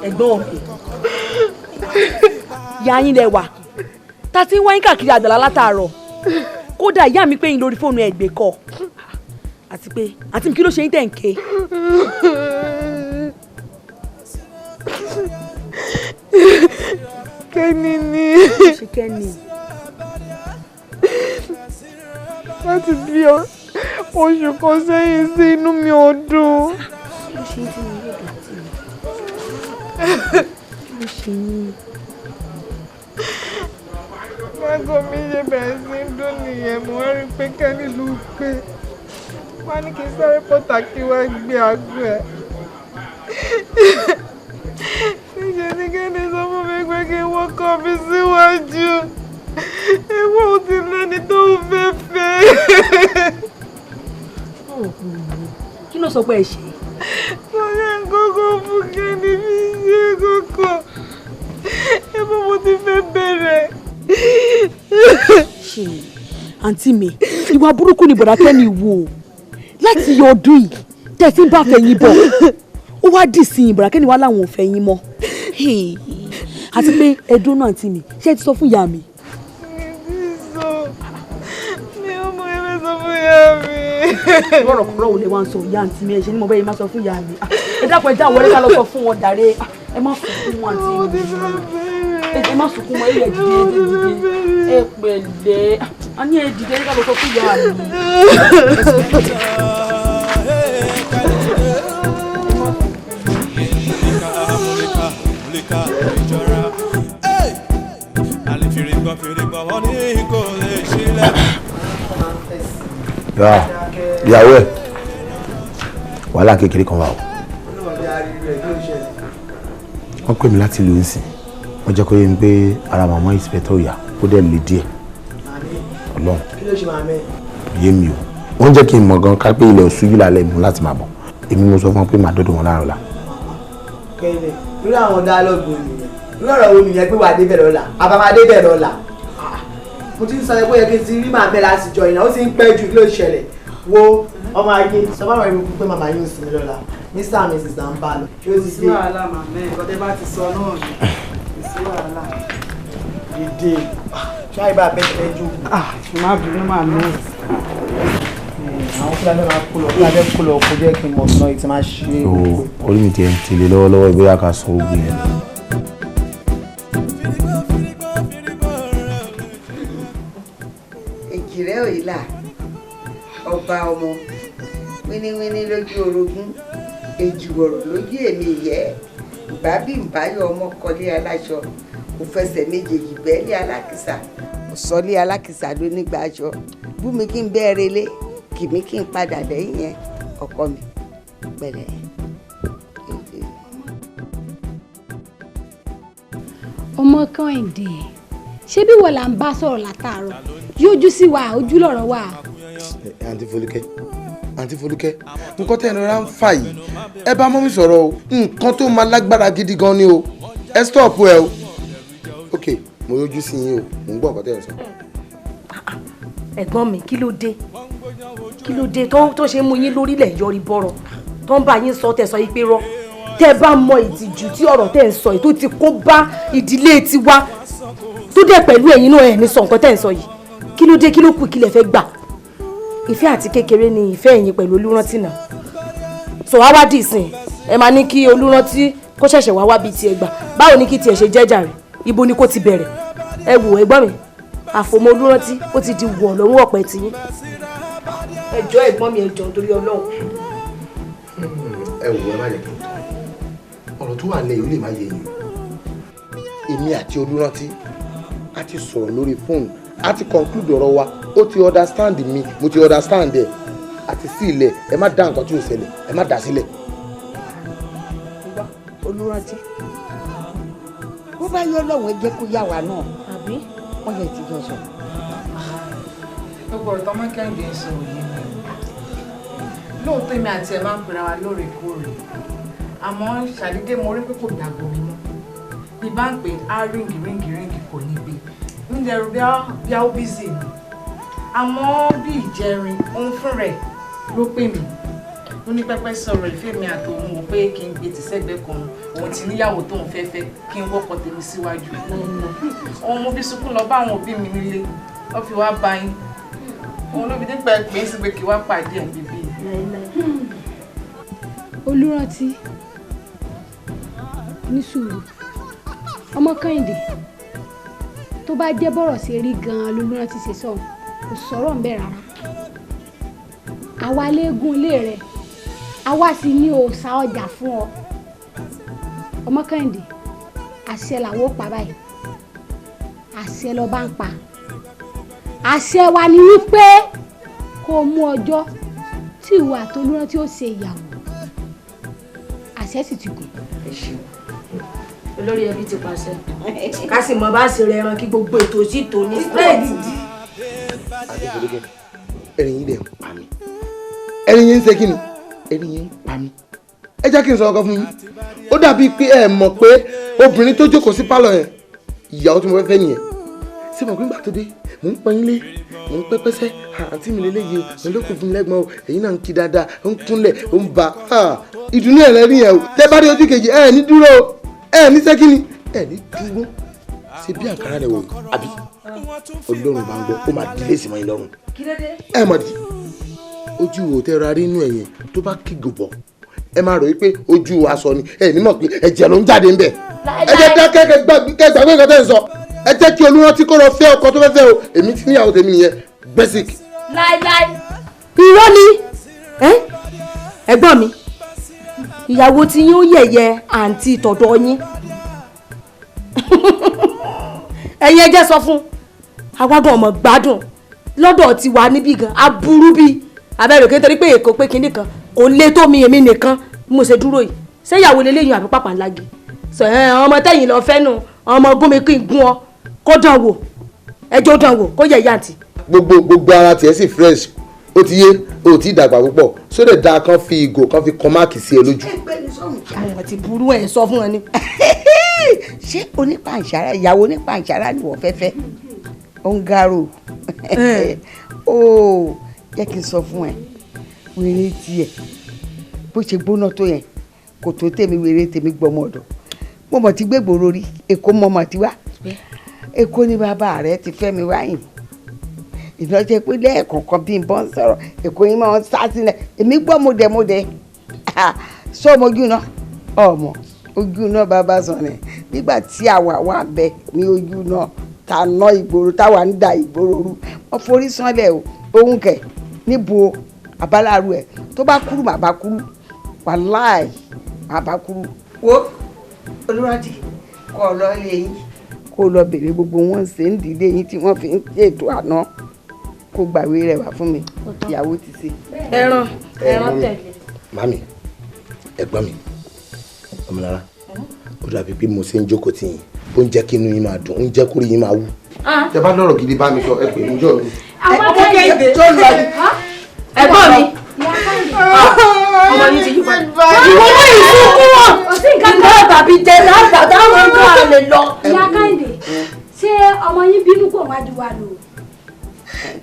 Ẹ̀gbọ́n mi, ìyá yín lẹ wà tá a ti ń wáyé káàkiri àgbàlá látàárọ̀. Kódà ìyá mi pé yín lórí fóònù, ẹ̀ gbé kọ́. Àti pé àti mi, kí ló ṣe yín tẹ̀ ń ké? Kẹ́ni ni. Ṣe Kẹ́ni? Láti bí oṣù kan sẹ́yìn sí, inú mi ò dùn. Kí ló ṣe yín tí mi yóò dùn tí mi? Kí ló ṣe yín? Bágo mi ṣe bẹ̀rẹ̀ sí í dún nìyẹn, mo wá rí i pé Kẹ́ni ló pé. Wọ́n á ní kí n sáré pọ́tà kí wá gbé aago ẹ̀. Níṣẹ́ Ṣe ni Kẹ́ni sọ fún mi pé kí n wọ́kọ̀ mi síwájú. Ìwọ ò ti lẹ́ni tó ń fẹ́ fẹ́. Kí ló sọ pé ẹ ṣe? Mo ṣe kókó fún Kẹ́ni mi ṣe kókó. Ẹ̀fọ́ mo ti fẹ́ bẹ̀rẹ̀. Ṣé àǹtí mi, ìwà burúkú ni bọ̀dá Kẹ́ni wò láti yọ ọdún yìí tẹ̀ sí ń bá fẹ́ yín bọ̀. Ó wá dì sí yín, bọ̀dá Kẹ́ni wá láwọn ò fẹ́ yín mọ́. Àti pé ẹdún náà àǹtí mi, ṣé ẹ ti sọ fún ìyá mi? Mi ò mọ ẹgbẹ́ sọ fún ìyá mi. Lọ́rọ̀ kọ́rọ̀ ò lè wá ń sọ ìyá àǹtí mi, ẹ ṣe ni mo bẹ́ẹ̀ má sọ fún ìyá mi. Ẹ dákun, ẹ já wọlé ká lọ sọ fún wọn dàre. Ẹ má sunkún wọn àǹtí mi. Ẹ má sunkún wọn, ẹ dìde, ẹ dìde. Ẹ pẹ̀lẹ́. A ní ẹ dìde ká lọ sọ fún ìyá mi. Ìyàwó ẹ, wàhálà kékeré kan wà o. Wọ́n pè mí láti ìlú nsìn, wọ́n jẹ́ kó yé mi pé ara màmá ìsìpẹ́tọ̀ ìyá ó dẹ̀ lè díẹ̀. Ọlọ́run yé mi o. Wọ́n jẹ́ kí n mọ̀ gan ká pé ilẹ̀ òṣùjú lálẹ́ mi láti máa bọ̀. Èmi mo sọ fún wọn pé màá dọ́dọ̀ wọn láàárọ̀ la. Kẹ́lẹ̀ lórí àwọn dáálọ́gù nìyẹn, lórí ọ̀rọ̀ wo nìyẹn pé wà á débẹ̀ lọ́la, àbámá débẹ̀ lọ́la. Mo ti ń sọ pé ó yẹ kí n ti rí màmá ẹ̀ láti jọ ìnáwó ti ń pẹ́ jù, kí ló ṣẹlẹ̀? Wo ọmọ ayé sọ fún àwọn ìrúkú pé màmá yóò sinmi lọ́la, Mr and Mrs là ń bá lọ. Ṣé o ti sí wàhálà màmá ẹ̀, nǹkan tẹ́ bá ti sọ náà ni kò sí wàhálà. Dìde ṣáà ibà bẹ́ẹ̀ tẹ́ jókòó. Má bínú màmá ẹ̀. Àwọn fúlàní máa kó lọ, fúlàní kó lọ kó jẹ́ kí n mọ̀ ọ̀nà ìtì máa ṣe. O orí mi ti ń tẹ̀lé lọ́wọ́lọ́wọ́ ìbóyá ká sọ ogun yẹn. Èjìrẹ́ òyìnlá ọba ọmọ wíníwíní lójú orogún, èjìwọ̀rọ̀ lójú èmi ìyẹ́, ìbábí ìbáyọ̀ ọmọ kọlé aláṣọ, kò fẹsẹ̀ méjèèjì bẹ́ẹ̀lì alákìsà, ọ̀sọ́lé alákìsà ló nígbà aṣọ, bú mi kí n bẹ́ẹ̀ relé, kì mí kí n padà lẹ́yìn yẹn, ọkọ mi pẹ̀lẹ́. Ọmọ Kẹ́hìndé, ṣé bí wọ́n là ń bá sọ̀rọ̀ látàárọ̀ yójú sí wa, ojú lọ̀rọ̀ wa. Àǹtí Folúkẹ́, àǹtí Folúkẹ́, nǹkan tẹ́ ẹ lọ́ra ń fà yìí, ẹ bá mọ́mí sọ̀rọ̀ o, nǹkan tó máa lágbára gidi gan ni o, ẹ stop ẹ o. Ok, mo yọjú sí yín o, mo ń gbọ́ nǹkan tẹ́ ẹ sọ. Ẹ̀gbọ́n mi, kí ló dé? Kí ló dé tó ṣe mú yín lórílẹ̀ yọrí bọ́rọ̀ tó ń bá yín sọ tẹ̀ sọ yín pé rọ́ tẹ́ bá mọ ìtìjú tí ọ̀rọ̀ tẹ́ ń sọ yìí tó ti kó bá ìdílé tiwa tó dẹ̀ pẹ̀lú ẹ̀yin náà ẹ̀ ní sọ nǹkan tẹ́ ń sọ yìí. Kí ló dé, kí ló kù, kí lẹ fẹ́ gbà? Ìfẹ́ àti kékeré ni ìfẹ́ ẹ̀yin pẹ̀lú Olúrántí náà. Sọ wá wá dìsìn, ẹ máa ní kí Olúrántí kó ṣẹ̀ṣẹ̀ wá wá bíi tiẹ̀ gbà. Báwo ni kí tiẹ̀ ṣe jẹ́jà rẹ̀? Ibo ni kò ti bẹ̀rẹ̀? Ẹ wò ẹ̀gbọ́n mi, àfòmọ́ Olúrántí ó ti di wọ̀ lọ́rùn ọ̀pẹ tiyín. Ẹ jọ̀ọ́ ẹ̀gbọ́n mi, ẹ jọ̀ọ́ nítorí Ọlọ́run. Ẹ wò, ẹ má jẹ́ kí n tán. Ọ̀rọ̀ tó wà nílẹ̀ yìí ó lè má yé yín. Èmi àti Olúrántí a ti sọ̀rọ̀ lórí fóònù, a ti conclude ọ̀rọ̀ wa, ó ti understand mi, mo ti understand ẹ̀, àti sí ilẹ̀, ẹ má dá nǹkan tí ò ṣẹlẹ̀, ẹ má dá sílẹ̀. Olúrántí, bó bá yọ Ọlọ́run ẹ jẹ́ kó yá wa náà, wọ́n lè ti jọ sọ. Gbogbo ọ̀rọ̀ tọmọ Kẹ́hìndé ń sọ òye mi. Lóòótọ́ èmi àti ẹ̀ máa ń pera wa lóòrèkóòrè, àmọ́ ṣàdédé mo rí pé kò gbàgbọ́ mi mọ́. Bí bá ń pè á ríǹgì ríǹgì ríǹgì kò ní gbé. Ń dẹrù bí a ó bízì ni. Àmọ́ bí ìjẹrin, òun fún rẹ̀ ló pè mí. Ó ní pẹ́pẹ́ sọ̀rọ̀ ìfẹ́ mi àtòun ò pé kí n gbé tìṣẹ́gbẹ́ kan, òun ti níyàwó tóun fẹ́ fẹ́ kí n wọ́kọ̀ tèmi síwájú. Òun mo fi sunkún lọ bá àwọn òbí mi nílé, wọ́n fi wá bá yín. Òun ló fi dé pẹ́ pé sí pé kí wá pàdé ẹ̀ bíbí. Olúrántí ní sùúrù, ọmọ Kẹ́hìndé, tó bá jẹ́ bọ́rọ̀ ṣe rí gan-an lolúrántí ṣe sọ, kò sọ̀rọ̀ ńbẹ̀ rárá. Àwa léegun ilé rẹ̀, àwa sì ní òòṣà ọjà fún ọ. Ọmọ Kẹ́hìndé, àṣẹ làwọn ò pa báyìí, àṣẹ lọ bá ń pa. Àṣẹ wa ni wípé kó o mú ọjọ́ tí ìwọ àti Olúrántí ó ṣe ìyàwó, àṣẹ sì ti gùn. Ẹ ṣeun, Olórí ẹbí ti pàṣẹ. Ká sì mọ bá ṣe rẹ ẹran kí gbogbo ètò sì tò ní straight. Ẹ̀rín yìí dẹ̀ ń pa mí. Ẹ̀rín yìí ń ṣe kí ni? Ẹ̀rín yìí ń pa mí. Ẹ jẹ́ kí n sọ ọkọ fún yín. Ó dàbí pé ẹ mọ̀ pé obìnrin tó jókòó sí pálọ̀ yẹn, ìyàwó tí mo fẹ́ fẹ́ nìyẹn. Ṣé mo gbígbà tó dé? Mò ń pọn ilé, mò ń pẹ́pẹ́sẹ́, àǹtí mi lélẹ́yìí o, mo lókun fún mi lẹ́gbọ̀n o, èyí náà ń kí dáadáa, ó ń kúnlẹ̀, ó ń ba. Ìdùnnú ẹ̀ lẹ́rìí yẹn o. Tẹ́ bá rí ojú kejì, ẹ ní dúró o, ẹ ní ṣé kí ni? Ẹ ní dúró. Ṣé bí àǹkárá rẹ̀ wò àbí? Ọlọ́run bá ń gbọ́, ó máa dílé sí mọ́ yín lọ́rùn. Ẹ mọ̀ dí. Ojú wo tẹ́ ra rí inú ẹ̀yẹn tó bá kí gòbọ̀, ẹ máa rò wípé ojú aṣọ ni, ẹ ní mọ̀ pé ẹ̀jẹ̀ ló ń jáde ń bẹ̀. Ẹ jẹ́ dákẹ́ kẹ́ gbàgbé nǹkan tẹ́ ń sọ. Ẹ jẹ́ kí Olúrántí kó lọ fẹ́ ọkọ tó fẹ́ fẹ́ o, èmi ti níyàwó tèmi nìyẹn, basic. Láíláí. Irọ́ ni ẹ̀gbọ́n mi, ìyàwó tí yín ó yẹ̀yẹ́ àǹtí tọ̀dọ̀ yín. Ẹ̀yin ẹ jẹ́ sọ fún awágàn ọmọ gbádùn lọ́dọ̀ ti wà níbí gan aburú bí abẹ́rẹ́ òkè nítorí pé èkó pé kinní kan kò lè tó mi èmi nìkan bí mo ṣe dúró yìí ṣé ìyàwó leléyìn àbí pàpà ńlági sọ ẹ ọmọ tẹ̀yìn lọ fẹ́ nu ọmọ gún mi kí n gún ọ kó dán wò ẹjọ́ dán wò kó yẹ ìyá àǹtí. Gbogbo ara tiẹ̀ sì fresh, ó ti yé, ó ti dàgbà púpọ̀, sódẹ̀ dáa kan fi ìgò kan fi kan máàkì sí ẹ lójú. Àwọn ti burú ẹ̀ sọ fún ẹ ní. Ṣé onípàǹṣárá ìyàwó onípàǹṣárá ni wọ́n fẹ́ fẹ́? Ó ń garo. Ó jẹ́ kí n sọ fún ẹ, wèrè tiẹ̀ bó ṣe gbóná tó yẹn kò tó tèmi, wèrè tèmi gbọmọ ọ̀dọ̀. Mo mọ̀ ti gbégbòrò rí, Èkó mọ̀ mọ̀ ti wá. Èkó ni bàbá rẹ ti fẹ́ mi wáyìn. Ìlọ́jẹ́ pé lẹ́ẹ̀kọ̀ọ̀kan bí n bọ́ ń sọ̀rọ̀ Èkó yín máa ń sá sílẹ̀. Èmi gbọ́ mọ̀dẹ̀mọ̀dẹ̀. Sọ ọmọ ojú náà, ọmọ ojú náà bàbá sọ̀rọ̀ nígbà tí àwa wà bẹ ní ojú náà ta ná ìgboro táwa ń da ìgboro rú. Wọ́n forí sánlẹ̀ o, òun kẹ̀ níbo àbáláru ẹ̀ tó bá kúrú màbá kúrú, wàláì màbá kúrú. Wo Olúrántí kọ́ ọ lọ lé yín kó lọ bèrè gbogbo wọn ṣe ń dìde yín tí wọ́n fi ń ṣètò àná kó gbàwé rẹ̀ wá fún mi, ìyàwó ti ṣe. Ẹran ẹran tẹ̀lé. Màmí, ẹ̀gbọ́n mi, Ọmọlára, ó dàbí pé mo ṣe ń jókòó tì yín, ó ń jẹ́ kí inú yín máa dùn, ó ń jẹ́ kórìí yín máa wú. Tẹ bá lọ́rọ̀ gidi bá mi sọ, ẹ pè mí jọ mi. Ẹ̀gbọ́n mi, ọmọ yín ti yí padà. Ìwọ mọ ìsunkún wọn. Ìgbà tàbí jẹ lágbàdá àwọn ọjọ́ àlè lọ. Ìyá Kẹ́hìndé, ṣé ọmọ yín bínú kò wájú wa lò?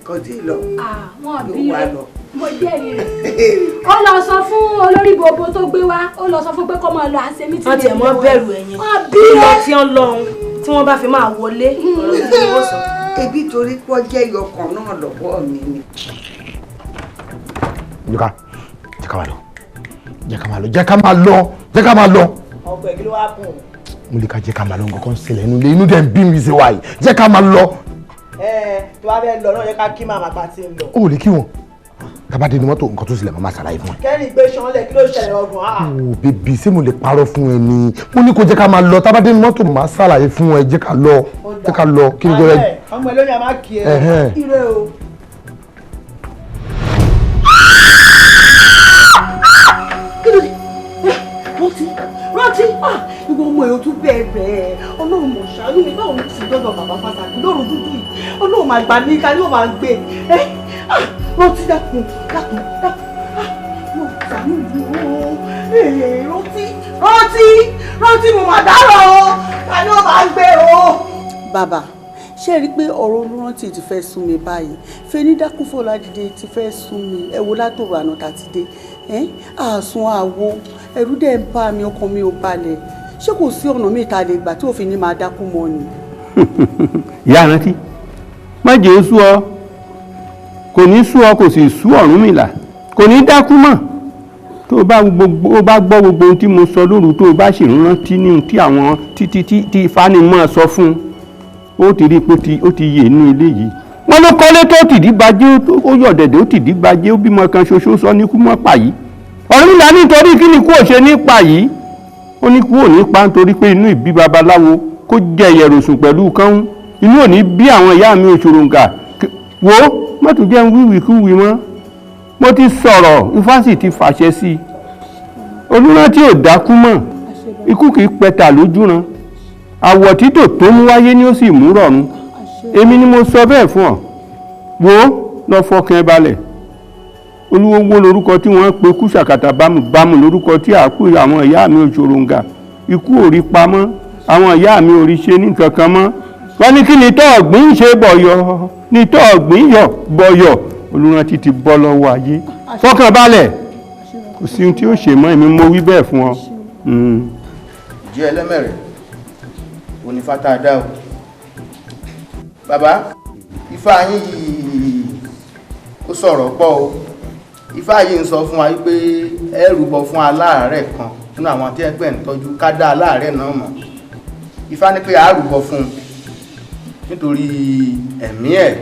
Kò tí ì lọ. Wọ́n bí rẹ̀. Mo jẹ́rìí rẹ̀. Ó lọ sọ fún olórí gbogbo tó gbé wá, ó lọ sọ fún pé kó máa lọ àṣẹ mítìrì. Wọ́n tiẹ̀ mọ́ bẹ̀rù ẹ̀yìn. Wọ́n bí Lọ rẹ̀. tí wọ́n lọ ohun tí wọ́n bá fi máa wọlé. Ọ̀rọ̀ tí wọ́n sọ. Ebi torí pé ó jẹ́ ìyọkàn náà lọ́wọ́ mi ni. Jẹ́ ká máa lọ, jẹ́ ká máa lọ, jẹ́ ká máa lọ, jẹ́ ká máa lọ. Ọkọ ẹ̀ kí ló wá kùn? Mo lè ká jẹ́ ká máa lọ, nǹkan kan ṣẹlẹ̀ inú ilé, inú dẹ̀ ń bí mi ṣe wáyé, jẹ́ ká máa lọ. Ẹ tó bá fẹ́ lọ náà yẹ ká kí màmá pa ti ń lọ. Ó lè kí wọn. Tábà dé ní mọ́tò, nǹkan tó ṣẹlẹ̀ màmá ṣàlàyé fún ẹ. Kẹ́rì gbé ṣanlẹ̀ kí ló ṣẹlẹ̀ ọgùn á. Ó bèbí ṣé mo lè parọ́ fún ẹ ni? Mo ní kó jẹ́ ká máa lọ, tábà dé ní mọ́tò màá ṣàlàyé fún ẹ, jẹ́ ká lọ, jẹ́ ká lọ, kí ni kò rẹ. Ọmọ ẹ lóyún a máa kí ẹ. Ire o. Kí ló dé? Rántí, rántí, ìwọ ọmọ ẹ̀ o tún bẹ̀rẹ̀. Ọlọ́run mọ̀ ṣàánú mi, báwo ló ti dọ́dọ̀ bàbá Fásakì lóru dúdú yìí? Ọlọ́run máa gbà mí ká yóò máa gbé. Rántí dákun, dákun, dákun. Mo ṣàánú mi o. Rántí, rántí, rántí mo máa dárò o. Ká yóò máa gbé o. Bàbá, ṣé rí i pé ọ̀rọ̀ Olúrántí ti fẹ́ sún mi báyìí? Fẹ́ni dákú Fọládìde ti fẹ́ sún mi. Ẹ wo látòrò àná tàti dé. Àsùn àwo, ẹ̀rù dẹ̀ ń bá mi, ọkàn mi ò balẹ̀. Ṣé kò sí ọ̀nà míì tá a lè gbà tí òfin ní máa dákú mọ́ ni? Ìyá Rántí, má jẹ́ ó sú ọ, kò ní sú ọ, kò sì sú Ọ̀rúnmìlà, kò ní dákú mọ́. Tó o bá gbọ́ gbogbo ohun tí mo sọ lóru, tó o bá sì rántí ní tí àwọn títí tí Ifá ni mọ́ sọ fún un, ó ti rí i pé ó ti yè inú ilé yìí. Wọ́n ló kọ́lé tó tìdí bajẹ́, ó yọ̀ dẹ̀dẹ̀ ó tìdí bajẹ́, ó bímọ kan ṣoṣo sọ ní kú mọ́ pàyí. Ọ̀rúnmìlà nítorí kí ni kú ò ṣe ní pàyí? Ó ní kú ò ní pa nítorí pé inú ìbí babaláwo kó jẹ ìyẹ̀rọ̀sùn pẹ̀lú kánún, inú ò ní bí àwọn ìyá mi òṣòròǹgà. Wo má tún jẹ́ ń wíwìkúwì mọ́, mo ti sọ̀rọ̀, Ifá sì ti fàṣẹ sí i. Olúrántí ò dákú mọ́, ikú kì í pẹ̀tà lójúran. Àwọ̀ títò tó mú wáyé ni ó sì mú rọ̀run. Èmi ni mo sọ bẹ́ẹ̀ fún ọ. Wo lọ fọkàn ẹ balẹ̀. Olúwowó lorúkọ tí wọ́n pe kú sàkàtà bámúbámú lorúkọ tí àkú àwọn ìyá mi òṣòròǹgà. Ikú ò rí pamọ́, àwọn ìyá mi ò rí ṣe ní nǹkan kan mọ́. Wọ́n ní kí ni tọ́ ọ̀gbìn ṣe bọ̀yọ̀, ni tọ́ ọ̀gbìn yọ̀ bọ̀yọ̀. Olúrántí ti bọ́ lọ́wọ́ ayé. Fọkàn balẹ̀, kò sí ohun tí ó ṣe mọ́, èmi mo wí bẹ́ẹ̀ fún ọ. Jẹ́ ẹlẹ́mẹ̀rẹ̀ onífá tá a dá o. Bàbá, ifá yín yìí ó sọ̀rọ̀ pọ̀ o. Ifá yìí ń sọ fún wa wípé ẹ rúbọ fún aláàárẹ̀ kan nínú àwọn tí ẹgbẹ́ ń tọ́jú, ká dá aláàárẹ̀ náà mọ̀. Ifá ní pé a rúbọ fún un nítorí ẹ̀mí ẹ̀.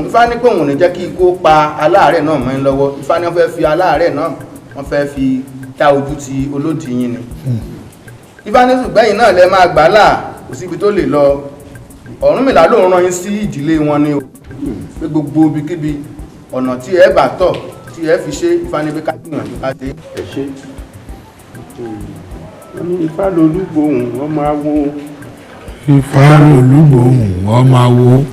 Ifá ní pé òun ò ní jẹ́ kí ikú pa aláàárẹ̀ náà mọ́ ẹ lọ́wọ́. Ifá ní wọ́n fẹ́ fi aláàárẹ̀ náà, wọ́n fẹ́ fi dá ojú ti olódì yín ni. Ifá ní ṣùgbọ́n ẹ̀yin náà lẹ máa gbà á là, kò síbi tó lè lọ. Ọ̀rúnmìlà ló ń rán yín sí ìdílé wọn ni o, pé gbogbo ibikíbi ọ̀nà tí ẹ bá tọ̀ tí ẹ fi ṣe, Ifá ní pé ká gbìyànjú ká ṣe. Ẹ ṣe. Wọ́n ní Ifá lolúgbòhùn ọmọ awo. Ifá lolúgbòhùn ọmọ awo.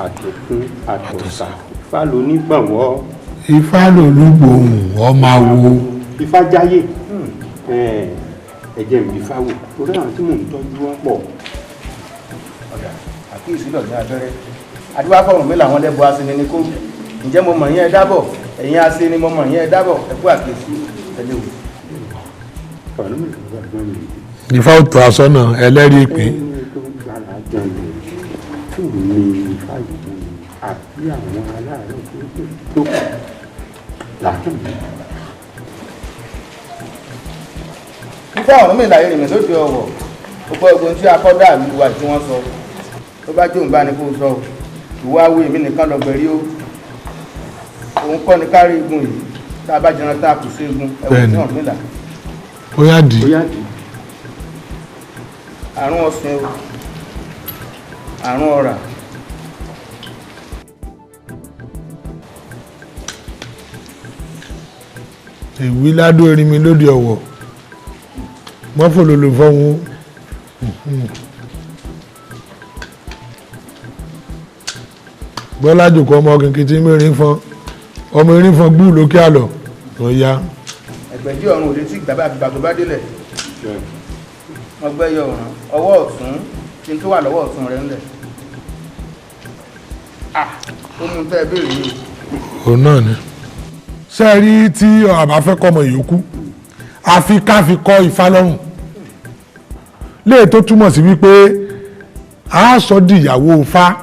Àtòkun àtọ̀sà, Ifá lonígbọ̀nwọ́. Ifá lolúgbòhùn ọmọ awo. Ifá jáyé. Ẹ jẹ́ n bí Ifá wò, torí àwọn tí mò ń tọ́jú wọn pọ̀. Ọ̀dà àkíyèsí lọ̀gbìn abẹ́rẹ́. Adúbá fọ̀rùn mi làwọn lẹ́bọ̀ asini ní kóru. Ǹjẹ́ mo mọ̀ yín ẹ dábọ̀? Ẹ̀yin asini mo mọ̀ yín ẹ dábọ̀. Ẹ kú àkíyèsí. Ẹ léwu. Ifá ò tó aṣọ náà, ẹlẹ́rìí ìpín. Ifá Ọ̀rúnmìlà Erinmi lóde Ọ̀wọ̀, ó gbọ́ ogun tí akọ́dá ìlú wa tí wọ́n sọ. Tó bá jóun bá ní kó sọ o, ìwọ awo èmi nìkan lọ gbẹ̀rí o. Òun kọ́ ni kárí igun yìí, tá a bá jẹran tá a kù sí igun, ẹ̀wọ̀n tí Ọ̀rúnmìlà. Ó yá dì. Àrùn ọ̀sìn o, àrùn ọ̀rà. Ìwí ládó Erinmi lóde Ọ̀wọ̀, mọ́fòlòlò fọ́hún. Bọ́lá jòkó ọmọ kìnkìn tí mẹ́rin fọn, ọmọ erin fọn gbúù lókè àlọ́, ló yá. Ẹgbẹ̀jì ọ̀run ò lè tí gbàgbà àgbà tó bá délẹ̀. Wọ́n gbẹ́yọ ọ̀ràn ọwọ́ ọ̀tún tí n tó wà lọ́wọ́ ọ̀tún rẹ̀ ńlẹ̀. Ó mú tẹ́ ẹ béèrè yìí. Òun náà ni. Ṣé ẹ rí tí àbá fẹ́ kọ́ ọmọ ìyókù? Àfi ká fi kọ́ Ifá lọ́rùn. Léè tó túmọ̀ sí wípé a sọ di ìyàwó Ifá.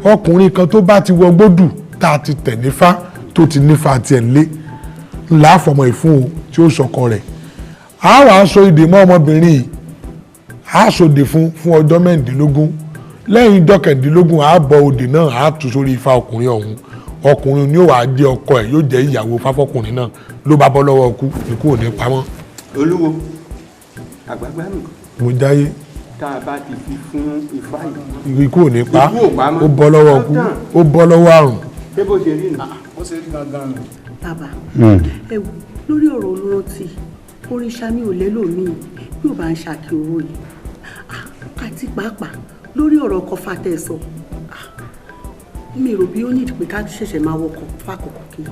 Ọkùnrin kan tó bá ti wọ gbódù tá a ti tẹ̀ nífá tó ti nífá tiẹ̀ lé ńlá fọmọ ìfún o tí ó sọkọ rẹ̀. A wàá so ìdè mọ́ ọmọbìnrin yìí, a sòdè fún ọjọ́ mẹ́rìndínlógún. Lẹ́yìn ọjọ́ kẹrìndínlógún a bọ òdè náà, a tú sórí Ifá ọkùnrin ọ̀hún. Ọkùnrin ni ó wàá jẹ́ ọkọ ẹ̀, yóò jẹ́ ìyàwó fáfọkùnrin náà. Ló bá bọ́ lọ́wọ́ ọkú, ikú ò ní pamọ́. Olúwo, àgbàgbà nìkan. Mo jáyé. Tá a bá ti fi fún Ifá yìí. Ikú ò ní pa, ó bọ́ lọ́wọ́ ọkú, ó bọ́ lọ́wọ́ àrùn. Ṣé bó ṣe rí nù? Bó ṣe rí gangan nù. Bàbá, ẹ wò lórí ọ̀rọ̀ Olúrántí, òrìṣà mi ò lẹ́lòmíì bí ò bá ń ṣàkíyòrò yìí. Àti pàápàá lórí ọ̀rọ̀ ọkọ̀ fatẹ́sọ, mi rò bí ó ní ìdí pé ká ṣẹ̀ṣẹ̀ máa wọkọ̀ fákọ̀kọ̀ kí.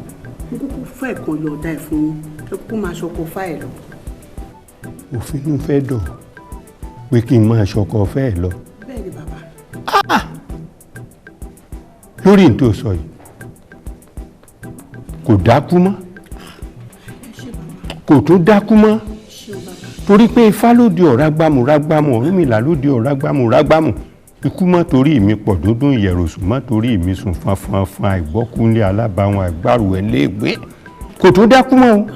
Mo kúkú fẹ́ kan yọ ọ̀dà ẹ̀ fún yín, ẹ kúkú máa ṣọkọ̀ fá ẹ̀ lọ. Òfin ló fẹ́ dọ̀ pé kí n máa ṣọkọ̀ fẹ́ ẹ̀ lọ. Bẹ́ẹ̀ ni bàbá. Lórí n tó sọ yìí, kò dákú mọ́, kò tún dákú mọ́, torí pé Ifá ló di ọ̀rá gbámú rágbámú, Ọ̀rúnmìlà ló di ọ̀rá gbámú rágbámú. Ikú mọ́ torí mi pọ̀ dúndún, ìyẹ̀rọ̀sùn mọ́ torí mi sùn fanfanfan, àìgbọ́kúnlé alábàáwọn àìgbárò ẹ̀ léègbé. Kò tún dákú mọ́ o.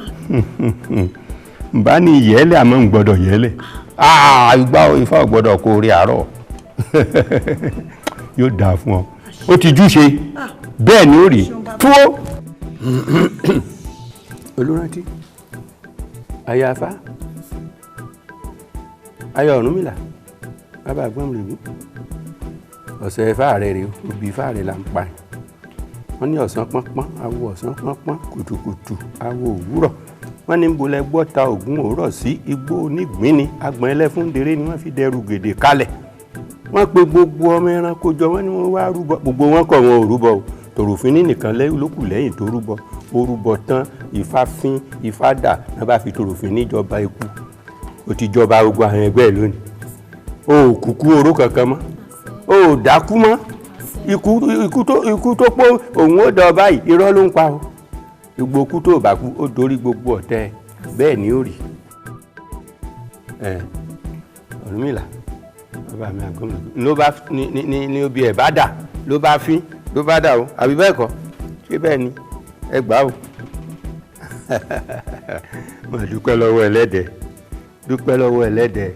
Nbá ní ìyẹ́lẹ̀ àmọ́ ń gbọ́dọ̀ yẹ́lẹ̀. Ìgbà Ifá ò gbọ́dọ̀ kó orí àárọ̀. Yóò dáa fún ọ. Ó ti júṣe. Bẹ́ẹ̀ ni ó rí. Túwó. Olúrántí, aya Ifá, aya Ọ̀rúnmìlà, bàbá àgbọ̀nrẹ̀gún. Ọ̀sẹ̀ Ifá rẹ̀ rèé, obì Ifá rẹ̀ là ń pa. Wọ́n ní ọ̀sán pọ́npọ́n, awo ọ̀sán pọ́npọ́n, kùtùkùtù, awo òwúrọ̀. Wọ́n ní bolẹ̀ gbọ́ ta ògùn òwúrọ̀ sí igbó onígbín ni, agbọ̀n ẹlẹ́fúndéré ni wọ́n fi dẹrù gèdè kalẹ̀. Wọ́n pe gbogbo ọmọ ẹranko jọ, wọ́n ní wọ́n wá rúbọ. Gbogbo wọn kọ̀ wọn ò rúbọ o. Tòròfínní nìkan ló kù lẹ́yìn tó rúbọ. Ó rúbọ tán, Ifá fín, Ifá dà, wọ́n bá fi Tòròfínní jọba ikú. Ó ti jọba gbogbo àwọn ẹgbẹ́ ẹ̀ lónìí. O ò kúkú oró kankan mọ́, o ò dákú mọ́. Ikú tó pọ̀ òun ó dọ̀ báyìí, irọ́ ló ń pa o. Gbogbo ikú tó bá kú, ó dorí gbogbo ọ̀tẹ̀, bẹ́ẹ̀ ni ó rí. Ọ̀rúnmìlà bàbá mi àgọ́mọ̀ ló bá ní obì ẹ̀ bá dà, ló bá fín, ló bá dà o, àbí bẹ́ẹ̀ kọ́? Ṣé bẹ́ẹ̀ ni? Ẹ gbà o. Mo dúpẹ́ lọ́wọ́ ẹlẹ́dẹ̀, dúpẹ́ lọ́wọ́ ẹlẹ́dẹ̀,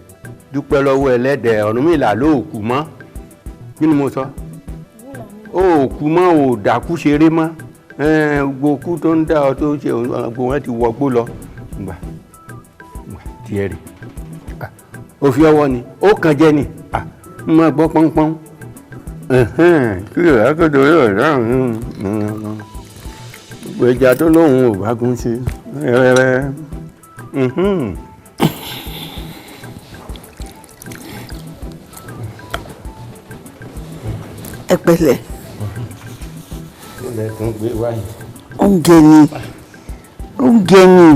dúpẹ́ lọ́wọ́ ẹlẹ́dẹ̀. Ọ̀rúnmìlà ló kú mọ́. Kí ni mo sọ? Ó kú mọ́, ò dákú ṣeré mọ́. Gbogbo kú tó ń dá ọ tó ń ṣe, gbogbo wọn ti wọgbó lọ. Gbà gbà tiẹ̀ rè. Ó fi ọwọ́ ni, ó kàn jẹ́ ni. N máa gbọ́ pọ́npọ́n. Kí ló yà kó dorí ọ̀rẹ́ gbogbo ẹja tó lóun ò bá gún sí. Ẹ pẹ̀lẹ́. Ilẹ̀ tó ń gbé wáyé. Oúnjẹ ni, oúnjẹ ni,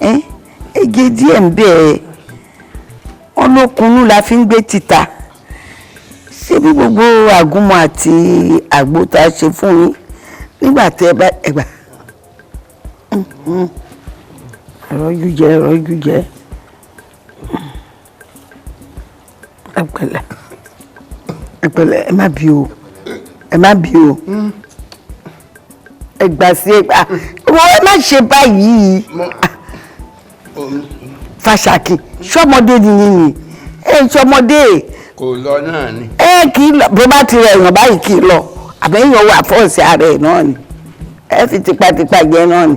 ẹ jẹ díẹ̀ ń bẹ̀ ẹ́. Ọlọ́kùnrin la fi ń gbé títà. Ṣé bí gbogbo àgúnmu àti àgbo tá a ṣe fún yín nígbà tẹ́ ẹ bá ẹ gbà. Ẹ̀rọ jẹ, ẹ̀rọ jẹ. Ẹ pẹ̀lẹ́, ẹ pẹ̀lẹ́, ẹ má bí o, ẹ má bí o. Ẹ gbà sí ẹ gbà. Wọ́n ẹ má ṣe báyìí. Fàṣàkì, ṣọmọdé ni yín ni, ẹ ṣọmọdé. Kò lọ náà ni. Ẹ kì í lọ, bó bá ti rẹ̀ èèyàn báyìí kì í lọ, àbẹ̀yìn wà fọ́ọ̀sì ara ẹ̀ náà ni. Ẹ fi tipátipá jẹ náà ni.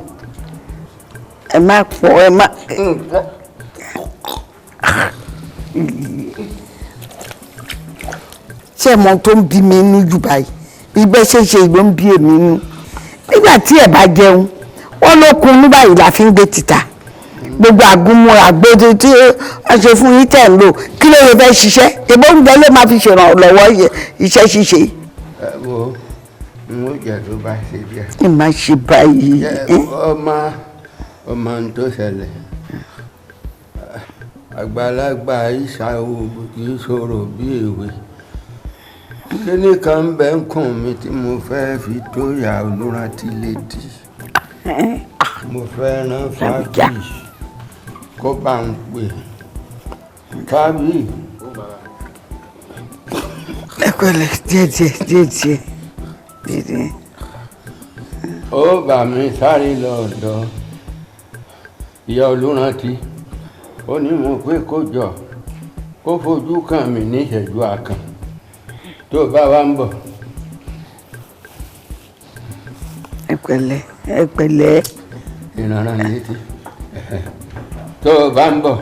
Ẹ má pọ̀, ẹ má. Ṣé ẹ mọ tó ń bí mi inú jù báyìí? Bí bẹ́ẹ̀ ṣe ṣe ló ń bí èmi inú. Nígbà tí ẹ bá jẹun, wọ́n ló kun ní báyìí la fi ń gbé títà. Gbogbo àgúnmu àgbo tí wọ́n ṣe fún yín tẹ̀ ń lò, kí ló yẹ fẹ́ ṣiṣẹ́? Ìbọn oúnjẹ ló máa fi ṣèrànlọ́wọ́ iṣẹ́ ṣíṣe. Ẹ wo, n ó jẹ tó bá ṣe díẹ̀. Ẹ má ṣe báyìí. Ọmọ tó ṣẹlẹ̀, àgbàlagbà ìṣàwò kì í ṣòro bí èwe. Kíní kan bẹ ń kùn mí tí mo fẹ́ fi tó ìyá Olúrántí létí. Mo fẹ́ rán Fábí kó bá ń pè. Fábí. Ẹ pẹ̀lẹ́, díẹ̀ díẹ̀ díẹ̀ díẹ̀ díẹ̀. Ó bà mí sáré lọ ọ̀dọ̀ ìyá Olúrántí. Ó ní mo pé kó jọ kó fojú kàn mí ní ìṣẹ́jú àkàn tó bá wa ń bọ̀. Ẹ pẹ̀lẹ́, ẹ pẹ̀lẹ́. Ìrànràn létí tó bá ń bọ̀.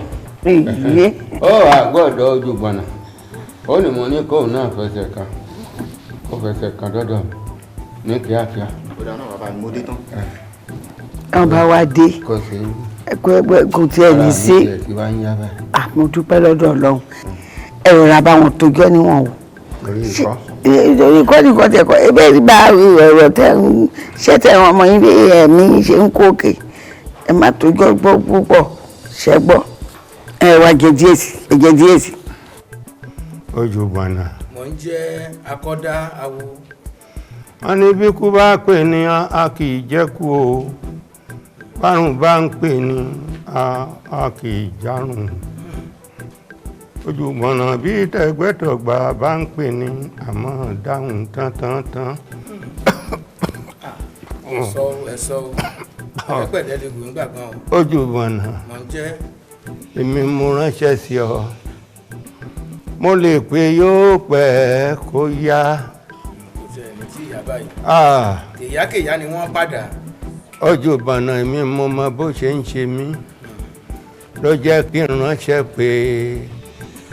Ó wà gbọ́dọ̀ ojú gbọ̀nà. Ó ní mo ní kóun náà fẹsẹ̀ kan, kó fẹsẹ̀ kan dọ́dọ̀ mi ní kíákíá. Ó dáná bàbá mi, mo dé tán. Wọ́n bá wa dé. Kò sí. Kò tiẹ̀ ní sí. Ara mi tiẹ̀ ti wá ń yá báyìí. Mo dúpẹ́ lọ́dọ̀ Ọlọ́run. Ẹ rọra bá wọn tójọ́ níwọ̀n o. Orí ikọ́ ní kọ́ tẹ̀kọ́ ebe bá ọ̀rọ̀ tẹ̀ ń ṣé tẹ̀ wọn ọmọ yín bí ẹ̀mí ṣe ń kó òkè. Ẹ má tójọ́ gbọ́ púpọ̀, ṣẹ́ gbọ́. Ẹ wá jẹ díẹ̀ sí, ẹ jẹ díẹ̀ sí. Ojú gbọ̀nà. Mò ń jẹ́ akọ́dá awo. Wọ́n ní bí kú bá pè ní a kì í jẹ́ kú o. Bárùn bá ń pè ní a kì í járùn. Ojú gbọ̀nà bí tẹ̀gbẹ́tọ̀gbà bá ń pè ní àmọ́ dáhùn tán tán tán. Sọ ẹ sọ o, ẹgbẹ̀dẹ̀ lè gùn gbàgbọ́n o. Ojú gbọ̀nà. Mò ń jẹ́. Èmi mo ránṣẹ́ sí ọ. Mo lè pé yóò pẹ́ kó yá. Kò tẹ̀ ní tí ìyá báyìí. Kèyákèyá ni wọ́n padà. Ojú gbọ̀nà èmi mo mọ bó ṣe ń ṣe mí. Ló jẹ́ kí n ránṣẹ́ pé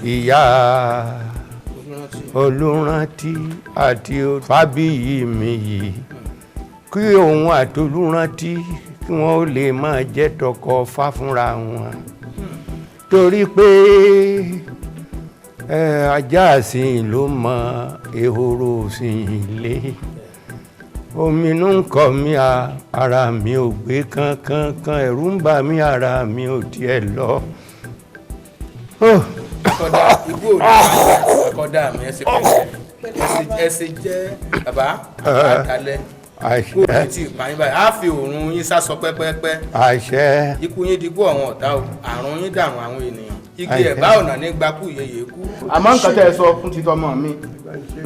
ìyá Olúrántí àti Fábíyì mi yìí kí òun àti Olúrántí kí wọ́n ó lè máa jẹ́ tọkọ fá fúnra wọn. Torí pé Ẹ ajá àsìn ló mọ ehoro òsìn ilé. Ominú ń kọ mí, ara mi ò gbé kankankan, ẹ̀rù ń bà mí, ara mi ò tiẹ̀ lọ. Akọ́dá ikú ò ní akọ́dá mi. Ẹ ṣe pẹ̀lẹ́, ẹ ṣe jẹ́ bàbá àkàlẹ́. Ikú ò ní tí ì pa yín báyìí, á fi òórùn yín sásọ pẹ́pẹ́pẹ́. Àṣẹ. Ikú yín dikú àwọn ọ̀tá o, àrùn yín dàrún àwọn ènìyàn, igi ẹ̀bá ọ̀nà ní gbakú yeye kú. Àmọ́ nǹkan tẹ́ ẹ sọ fún títọ́ ọmọ mi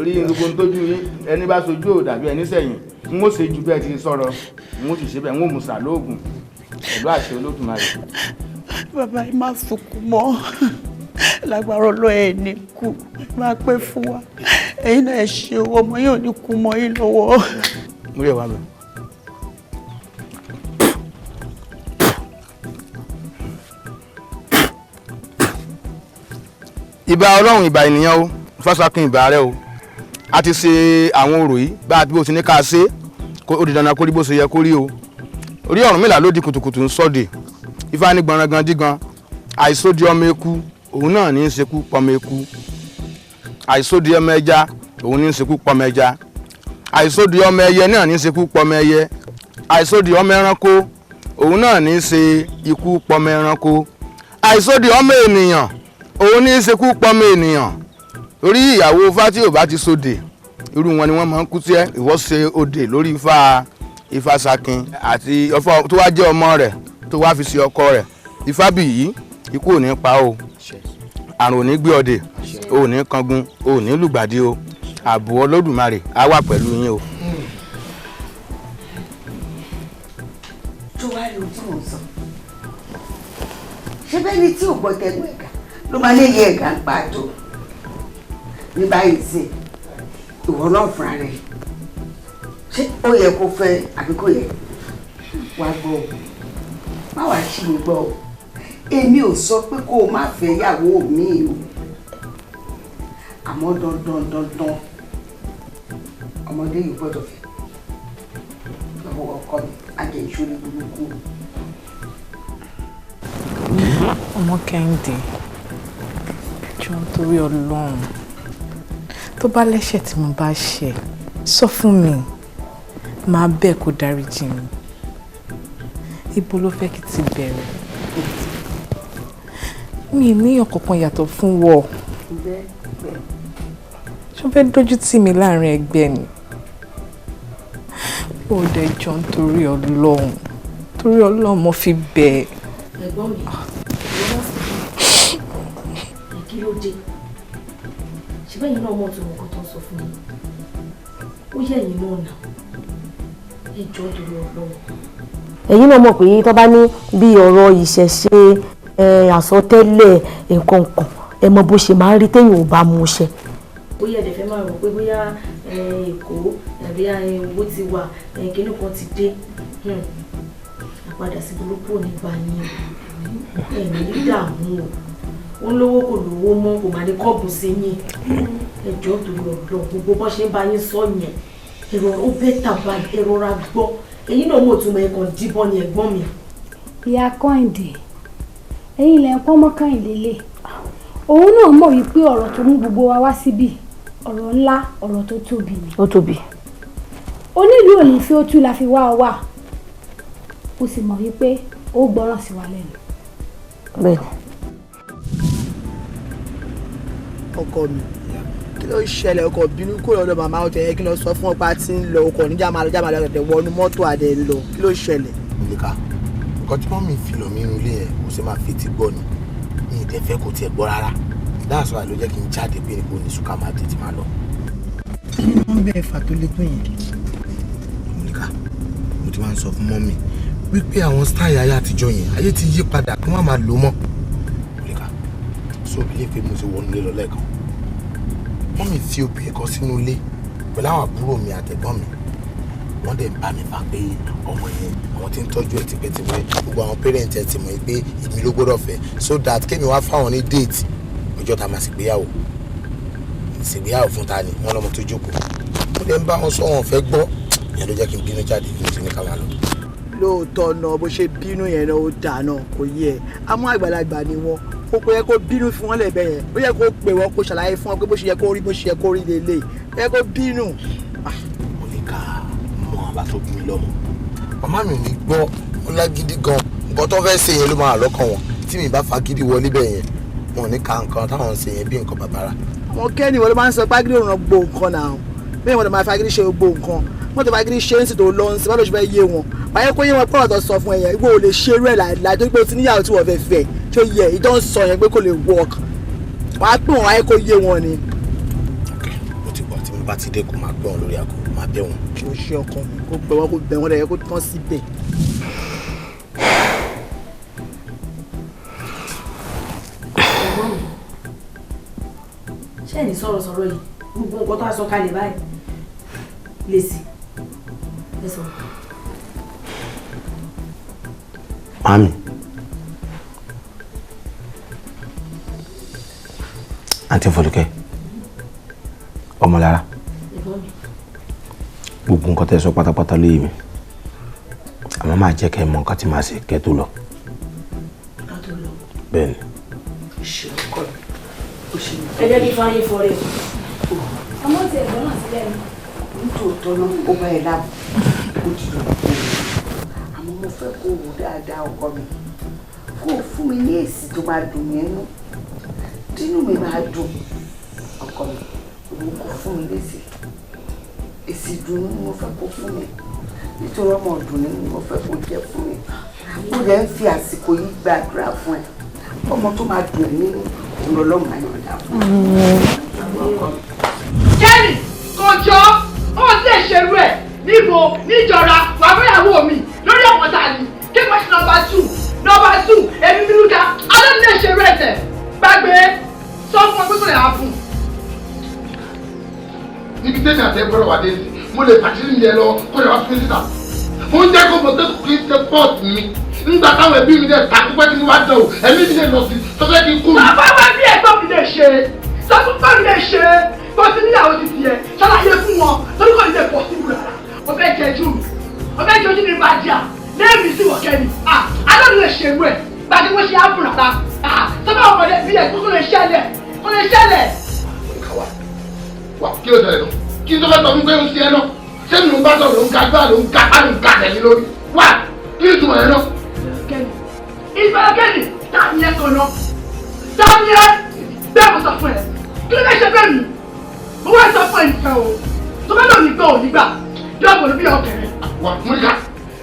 rí gbogbo ń tójú yín, ẹni bá sojú ò dàbí ẹni sẹ́yìn. N ó ṣe ju bẹ́ẹ̀ ti sọ̀rọ̀, n ó sì ṣe bẹ́ẹ̀, n ó mú sàlóògùn pẹ̀lú àṣẹ Olódùmarè. Bàbá, ẹ má sunkún mọ́. Lágbára Ọlọ́, ẹ ní kú, ẹ máa pẹ́ fún wa. Ẹ̀yin náà, ẹ ṣe owó ọmọ yóò ní kú mọ́ yín lọ́wọ́. Mo rí ẹ wá bẹ. Ìbà Ọlọ́run, ìbà ènìyàn o. Fásakin, ìbà rẹ o. A ti ṣe àwọn orò yìí bá a ti bó ti ní ká ṣe, ó di dandan kó rí bó ṣe yẹ kó rí o. Orí Ọ̀rúnmìlà ló di kùtùkùtù ń sọ́dẹ̀. Ifá ní gbọ̀nrangan dígan, àìsódi ọmọ eku, òun náà ní í ṣekú pọmọ eku. Àìsódi ọmọ ẹja, òun ní í ṣekú pọmọ ẹja. Àìsódi ọmọ ẹyẹ náà ní í ṣekú pọmọ ẹyẹ. Àìsódi ọmọ ẹranko, òun náà ní í ṣe ikú pọmọ ẹranko. Àìsódi ọmọ ènìyàn, òun ní í ṣekú pọmọ ènìyàn. Torí ìyàwó Ifá tí ò bá ti sóde, irú wọn ni wọ́n máa ń kú tí ẹ. Ìwọ ṣe òde lórí Ifá, Ifásakin àti Ifá tó wá jẹ́ ọmọ rẹ̀ tó wá fi ṣe ọkọ rẹ̀, Ifábíyì, ikú ò ní pa o, àrùn ò ní gbé ọdẹ, o ò ní kangun, o ò ní lùgbàdì o. Ààbò Olódùmarè á wà pẹ̀lú yín o. Tó wá rí ohun tí mò ń sọ, ṣé bẹ́ẹ̀ ni tí ò gbọ́ tẹnu ẹ̀gà ló máa léyè ẹ̀gà ń pa àtò ní báyìí sí? Ìwọ náà fúnra rẹ̀, ṣé ó yẹ kó fẹ́ àbí kò yẹ? Wá gbọ́ o, má wàá ṣì mí gbọ́ o. Èmi ò sọ pé kó o má fẹ́ yàwó mi o, àmọ́ dandan dandan, ọmọdé yìí gbọ́dọ̀ fẹ́ lọ́wọ́ ọkọ mi. Ajẹ́ ìṣòro burúkú. Ọmọ Kẹ́hìndé, jọ, nítorí Ọlọ́run, tó bá lẹ́ṣẹ̀ tí mo bá ṣẹ̀, sọ fún mi, màá bẹ̀ kó dáríjì mi. Ibo ló fẹ́ kí ti bẹ̀rẹ̀? Mi ì níyàn kankan yàtọ̀ fún wọ. Ṣó fẹ́ dójú tì mí láàrin ẹgbẹ́ ni? Ó dẹ̀ jọ, nítorí Ọlọ́run, torí Ọlọ́run mo fi bẹ̀ ẹ́. Ẹ̀gbọ́n mi, kí ló dé? Ṣé bẹ́ẹ̀ náà mọ̀ tó nǹkan tó ń sọ fún mi? Ó yẹ ẹ̀yin náà nà, ẹ jọ̀ọ́, torí Ọlọ́run. Ẹ̀yin náà mọ̀ pé tó bá ní bí ọ̀rọ̀ ìṣẹ̀ṣe, àsọtẹ́lẹ̀, nǹkan kan, ẹ mọ bó ṣe máa ń rí téèyàn ò bá mú ṣẹ. Bóyá ẹ̀dẹ̀ fẹ́ máa rò pé bóyá Èkó tàbí owó ti wà, kinní kan ti dé, àpadà sí burúkú ò ní bá yín o, ẹ̀mí ní dààmú o. Ó ń lówó, kò lówó mọ́, kò máa ní kọ́ọ̀bù sí yín. Ẹ jọ̀ọ́, torí Ọlọ́run, gbogbo bó ṣe ń bá yín sọ yẹn, ẹ̀rọ ó bẹ́ tàbá, ẹ rọra gbọ́. Ẹ̀yin náà mọ̀ tún mọ̀, ẹ̀kan díbọ́n ni ẹ̀gbọ́n mi. Ìyá Kọ́hìndé, ẹ̀yin lẹ ń pọ́n mọ́ Kẹ́hìndé lé. Òun náà mọ̀ wípé ọ̀rọ̀ tó mú gbogbo wa wá síbí, ọ̀rọ̀ ńlá, ọ̀rọ̀ tó tóbi ni. Ó tóbi. Onílù ò ní fi ó tú la fi wá ọ wá. Ó sì mọ̀ wípé ó gbọ́ràn sí wa lẹ́nu. Bẹ́ẹ̀ni. Ọkọ mi, kí ló ṣẹlẹ̀? Ọkọ bínú kó lọ́dọ̀ màmá ọ̀tẹ̀ yẹn, kí ló sọ fún ọpa tí ń lọ ọkọ̀ níjà máa lọ, já máa lọ, tẹ̀ wọnú mọ́tò àdẹ lọ. Kí ló ṣẹlẹ̀? Nìka nǹkan tí mọ́mì fi lọ̀ mí inú ilé yẹn, kò sì máa fi ti gbọ́ ni. Mi ì dẹ̀ fẹ́ kó tiẹ̀ gbọ́ rárá. That's why ló jẹ́ kí n jáde pé kò ní sùkà, máa tètè máa lọ. Kí ni wọ́n bẹ́ẹ̀ fà tó lé tó yẹn? Nìka, mo ti máa ń sọ fún mọ́mì wípé àwọn style ayé àtijọ́ yẹn, ayé ti yí padà, kí wọ́n máa lò mọ́. Nìka, so bí pé mo ti wọnú ilé lọ lẹ́ẹ̀kan, mọ́mì fi obìnrin kan sínú ilé pẹ̀lú àwọn àbúrò mi àtẹ̀gbọ́n mi. Wọ́n dẹ̀ ń bá mi fà pé ọmọ yẹn, àwọn tí ń tọ́jú ẹ̀ tipẹ́tipẹ́, gbogbo àwọn parent ẹ̀ ti mọ̀ pé èmi ló gbọ́dọ̀ fẹ́, so that kémi wá fáwọn ní date ọjọ́ tá a máa ṣègbéyàwó. Ṣègbéyàwó fún ta ni? Wọ́n lọ́mọ tó jókòó. Mo dẹ̀ ń bá wọn sọ, wọn fẹ́ gbọ́. Ìyẹn ló jẹ́ kí n bínú jáde ní mo ti ní ká máa lọ. Lóòótọ́ náà bó ṣe bínú yẹn náà ó dà náà kò yẹ. Àmọ́ àgbàlagbà ni wọ́n, ó yẹ kó bínú fún wọn lẹ́bẹ̀ẹ́ yẹn, ó yẹ kó pè wọ́n kó ṣàlàyé fún wọn pé bó ṣe yẹ kó rí bó ṣe yẹ kó rí lélẹ̀, ó yẹ kó bínú. Mo ní ká mọ àbá tó bí mi lọ́mọ. Màmá mi ò ní gbọ́, ó lágídí gan. Nǹkan tó fẹ́ ṣe yẹn ló máa lọ́kàn wọn. Tí mi bá fagídí wọlé bẹ́ẹ̀ yẹn, wọn ò ní ka nǹkan táwọn ń ṣe yẹn bí nǹkan bàbàrà. Àwọn kẹ́ni wọ́n ló máa ń sọ pé agídí òrùn gbogbo nǹkan náà, bẹ́ẹ̀ wọ́n ló máa fagídí ṣe gbogbo nǹkan. Wọ́n tó fagídí ṣe ń sì tó lọ ń sìn, wọ́n ló ṣe fẹ́ yé wọn. Báyẹ̀ kó yé wọn pọ̀rọ̀ tó sọ fún ẹ yẹn, ìwọ ò lè ṣe irú ẹ̀ láìláì torí pé o ti níyàwó tí wọ́n fẹ́ fẹ́, tó yẹ ìtọ́ ń sọ yẹn pé kò lè work. Wàá pè wọ́n wáyé kó yé wọn ni. Ok, mo ti gbọ́, tí mo bá ti dé kó máa gbọ́ wọn lórí aago, máa bẹ̀ wọ́n. Kò ṣe ọkàn mi, kó bẹ̀ wọ́n, kó bẹ̀ wọ́n lẹ́yẹ kó tán síbẹ̀. Ẹ̀gbọ́n mi, ṣé ẹ̀ ní sọ̀rọ̀sọ̀rọ̀ yìí gbogbo nǹkan tó a sọ kalẹ̀ báyìí lè sí ẹ sọ. Mami, Àǹtí Fọlúkẹ́, Ọmọlára, gbogbo nǹkan tẹ́ sọ pátápátá ló yé mi, àmọ́ máa jẹ́ kẹ́ ẹ mọ nǹkan tí màá ṣe kẹ́ tó lọ. Bẹ́ẹ̀ ni. Ẹ jẹ́ kí fáyé fọrẹ́ o. Ọmọ ti ẹ̀gbọ́n náà sílẹ̀ ni. Nítòótọ́ náà ó bá ẹ láàbù, ó ti lọ kó o, àmọ́ mo fẹ́ kó o wò dáadáa ọkọ mi, kó o fún mi ní èsì tó máa dùn mí nínú, tínú mi máa dùn ọkọ mi, òun kò fún mi lésì, èsì ìdùnnú ni mo fẹ́ kó fún mi, nítorí ọmọ ìdùnnú ni mo fẹ́ kó jẹ́ fún mi. Mo lè ń fi àsìkò yìí gbàdúrà fún ẹ, ọmọ tó máa dùn nínú òun lọ́lọ́mọ ayọ̀dá fún mi. Kẹ́rì kò jọ ó lè ṣerú ẹ̀ níbo níjọra wàá fẹ́yàwó mi lórí àwọn tàní kí wọ́n ṣe nọ́mbà 2 nọ́mbà 2 èmi mílíkà alẹ́ lè ṣerú ẹ̀ tẹ̀ gbàgbé sọ fún ọ pé kò lè hà fún. Níbi tẹ́lẹ̀ àti ẹgbẹ́rún wà dé sí, mo lè pàṣírí mi ẹ lọ kó lè wá fún mi síta. Mo ń jẹ́ kó mọ̀ pé kì í ṣe pọ́ọ̀tù mi. Nígbà táwọn ẹbí mi dẹ̀ ta pípẹ́ tí mo bá dán o, ẹ̀mí mi lè lọ sí tó fẹ́ kí n kú mi. Bàbá wa bí ẹ̀gbọ́n mi lè ṣe, sọ fún bá mi lè ṣe, bó ti níyàwó ti tiẹ̀, ṣàlàyé fún wọn, torí kò ní lè pọ̀ síbù rárá. Mo fẹ́ jẹ ojú mi, mo fẹ́ jẹ ojú mi máa jà, lẹ́ẹ̀mí sí wọ̀kẹ́ mi. Alẹ́ mi lè ṣerú ẹ̀, gbàgbé bó ṣe á bù rárá. Sọ́kà ọmọdé bí ẹ̀ kó lè ṣẹlẹ̀, kó lè ṣẹlẹ̀. Wà kí ló ṣẹlẹ̀ náà? Kí n tó fẹ́ sọ fún pé ó ń ṣe ẹ náà? Ṣé mi ló ń bá sọ̀rọ̀ ló ń ga gbá ló ń ga bá ló ń ga tẹ̀lé lórí? Wà kí ni ìtumọ̀ yẹn náà? Ìfẹ́ kẹ́ni, tani ẹ kan náà? Tani ẹ? Bẹ́ẹ̀ mo sọ fún ẹ, kí ló fẹ́ ṣe bẹ́ẹ̀ mi? Mo wá sọ fún ẹ nìkan o, tó bá lòun nígbà ò nígbà, yóò bọ̀ lóbi ọkẹrẹ. Wà Múríkà,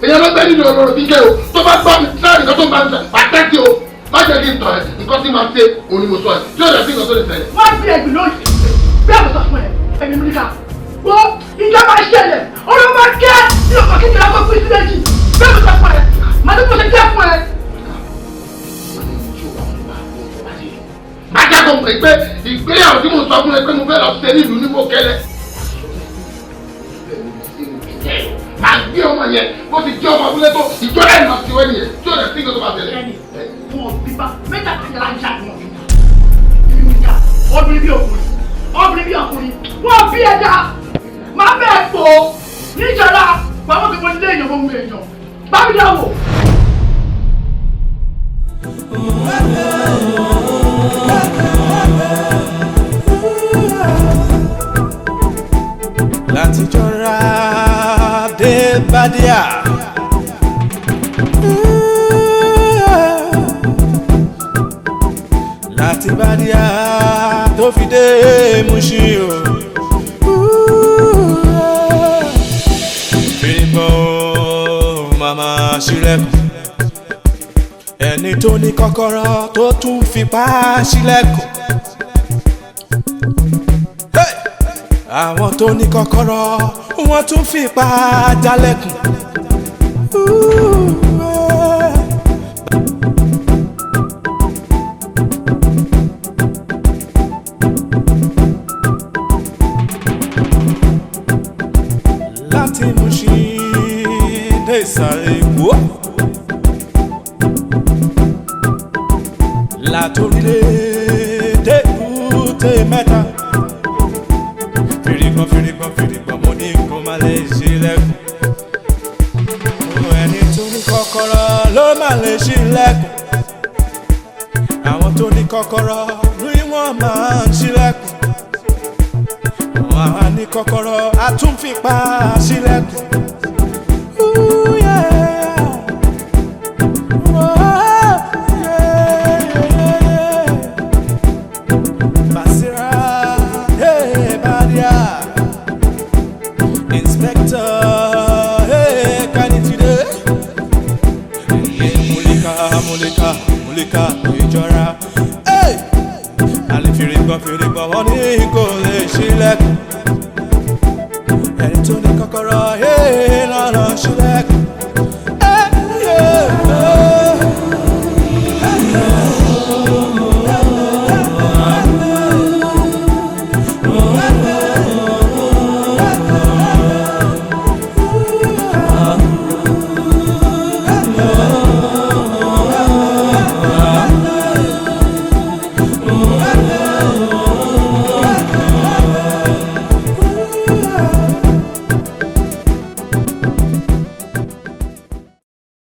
èèyàn ló gbé nínú ọ̀rọ̀ bí kẹ́ o, tó bá gbọ́ mi sáré nǹkan tó ń bá mi sọ, wà á tẹ́tí o, má jẹ́ kí n tọ̀ ẹ́, nǹkan tí màá ṣe òun ni mo sọ ẹ̀, tí ó dẹ̀ sí nǹkan tó lè ṣẹlẹ̀. Wọ́n fi ẹ̀gbìn lóyè, bẹ́ẹ̀ mo sọ fún ẹ, èmi Múríkà, wo ìjọba ṣẹlẹ̀, ọ̀rọ̀ máa kẹ́ ní ọkọ̀ kékeré kó pín sí méjì, bẹ́ẹ̀ mo sọ fún ẹ, màá tó mo ṣe jẹ́ fún ẹ. Ajá kò mọ̀ pé ìgbéyàwó tí mo sọ fún ẹ pé mo fẹ́ lọ ṣe nílùú ní Mọ̀kẹ́lẹ́. Màá gbé ọmọ yẹn bó ti jẹ́ ọmọ abúlé tó ìjọba ẹ̀ máa ti wẹ́ nìyẹn tí ó lè sí nǹkan tó bá tẹ̀lé. Wọn bí bá mẹ́ta kàjàlá ń jà ní ọ̀gbìn. Èmi ń jà obìnrin bí ọkùnrin, obìnrin bí ọkùnrin, wọ́n bí ẹja, máa bẹ́ẹ̀ pò níjọra, wàá mọ̀ pé mo lé èèyàn mo mú èèyàn. Bá mi dáwò. Láti jọra dé Bádíà. Láti Bádíà tó fi dé Mùṣín o. Fìrìbọ̀ màmá ṣílẹ̀kùn. Ẹni tó ní kọ́kọ́rọ́ tó tún fipá ṣílẹ̀kùn. Àwọn tó ní kọ́kọ́rọ́ wọ́n tún fipá jálẹ̀kùn. Láti Mùṣín dé ìsàlẹ̀ Èkó. Látòrílẹ̀ dé Èbúté Mẹ́ta. Fìrìgbọ̀n fìrìgbọ̀n fìrìgbọ̀n mo ní kó má lè ṣílẹ̀kùn. Ẹni tó ní má lè ṣílẹ̀kùn. Àwọn tó ní kọ́kọ́rọ́ ní wọ́n máa ń ṣílẹ̀kùn. Wọ́n á ní kọ́kọ́rọ́ á tún fipá ṣílẹ̀kùn. Ooh, yeah. Oh, yeah, yeah, yeah. Basira, hey, Badia. Inspector, hey, Kanitide. Hey, Mulika, Mulika, Mulika, Ìjọra. Hey! Àlè fèrègbọ́n fèrègbọ́n wọ́n ní kò lè ṣílẹ̀kùn. Ẹni tó ní kọ́kọ́rọ́, hey, lọ́nà ṣílẹ̀kùn.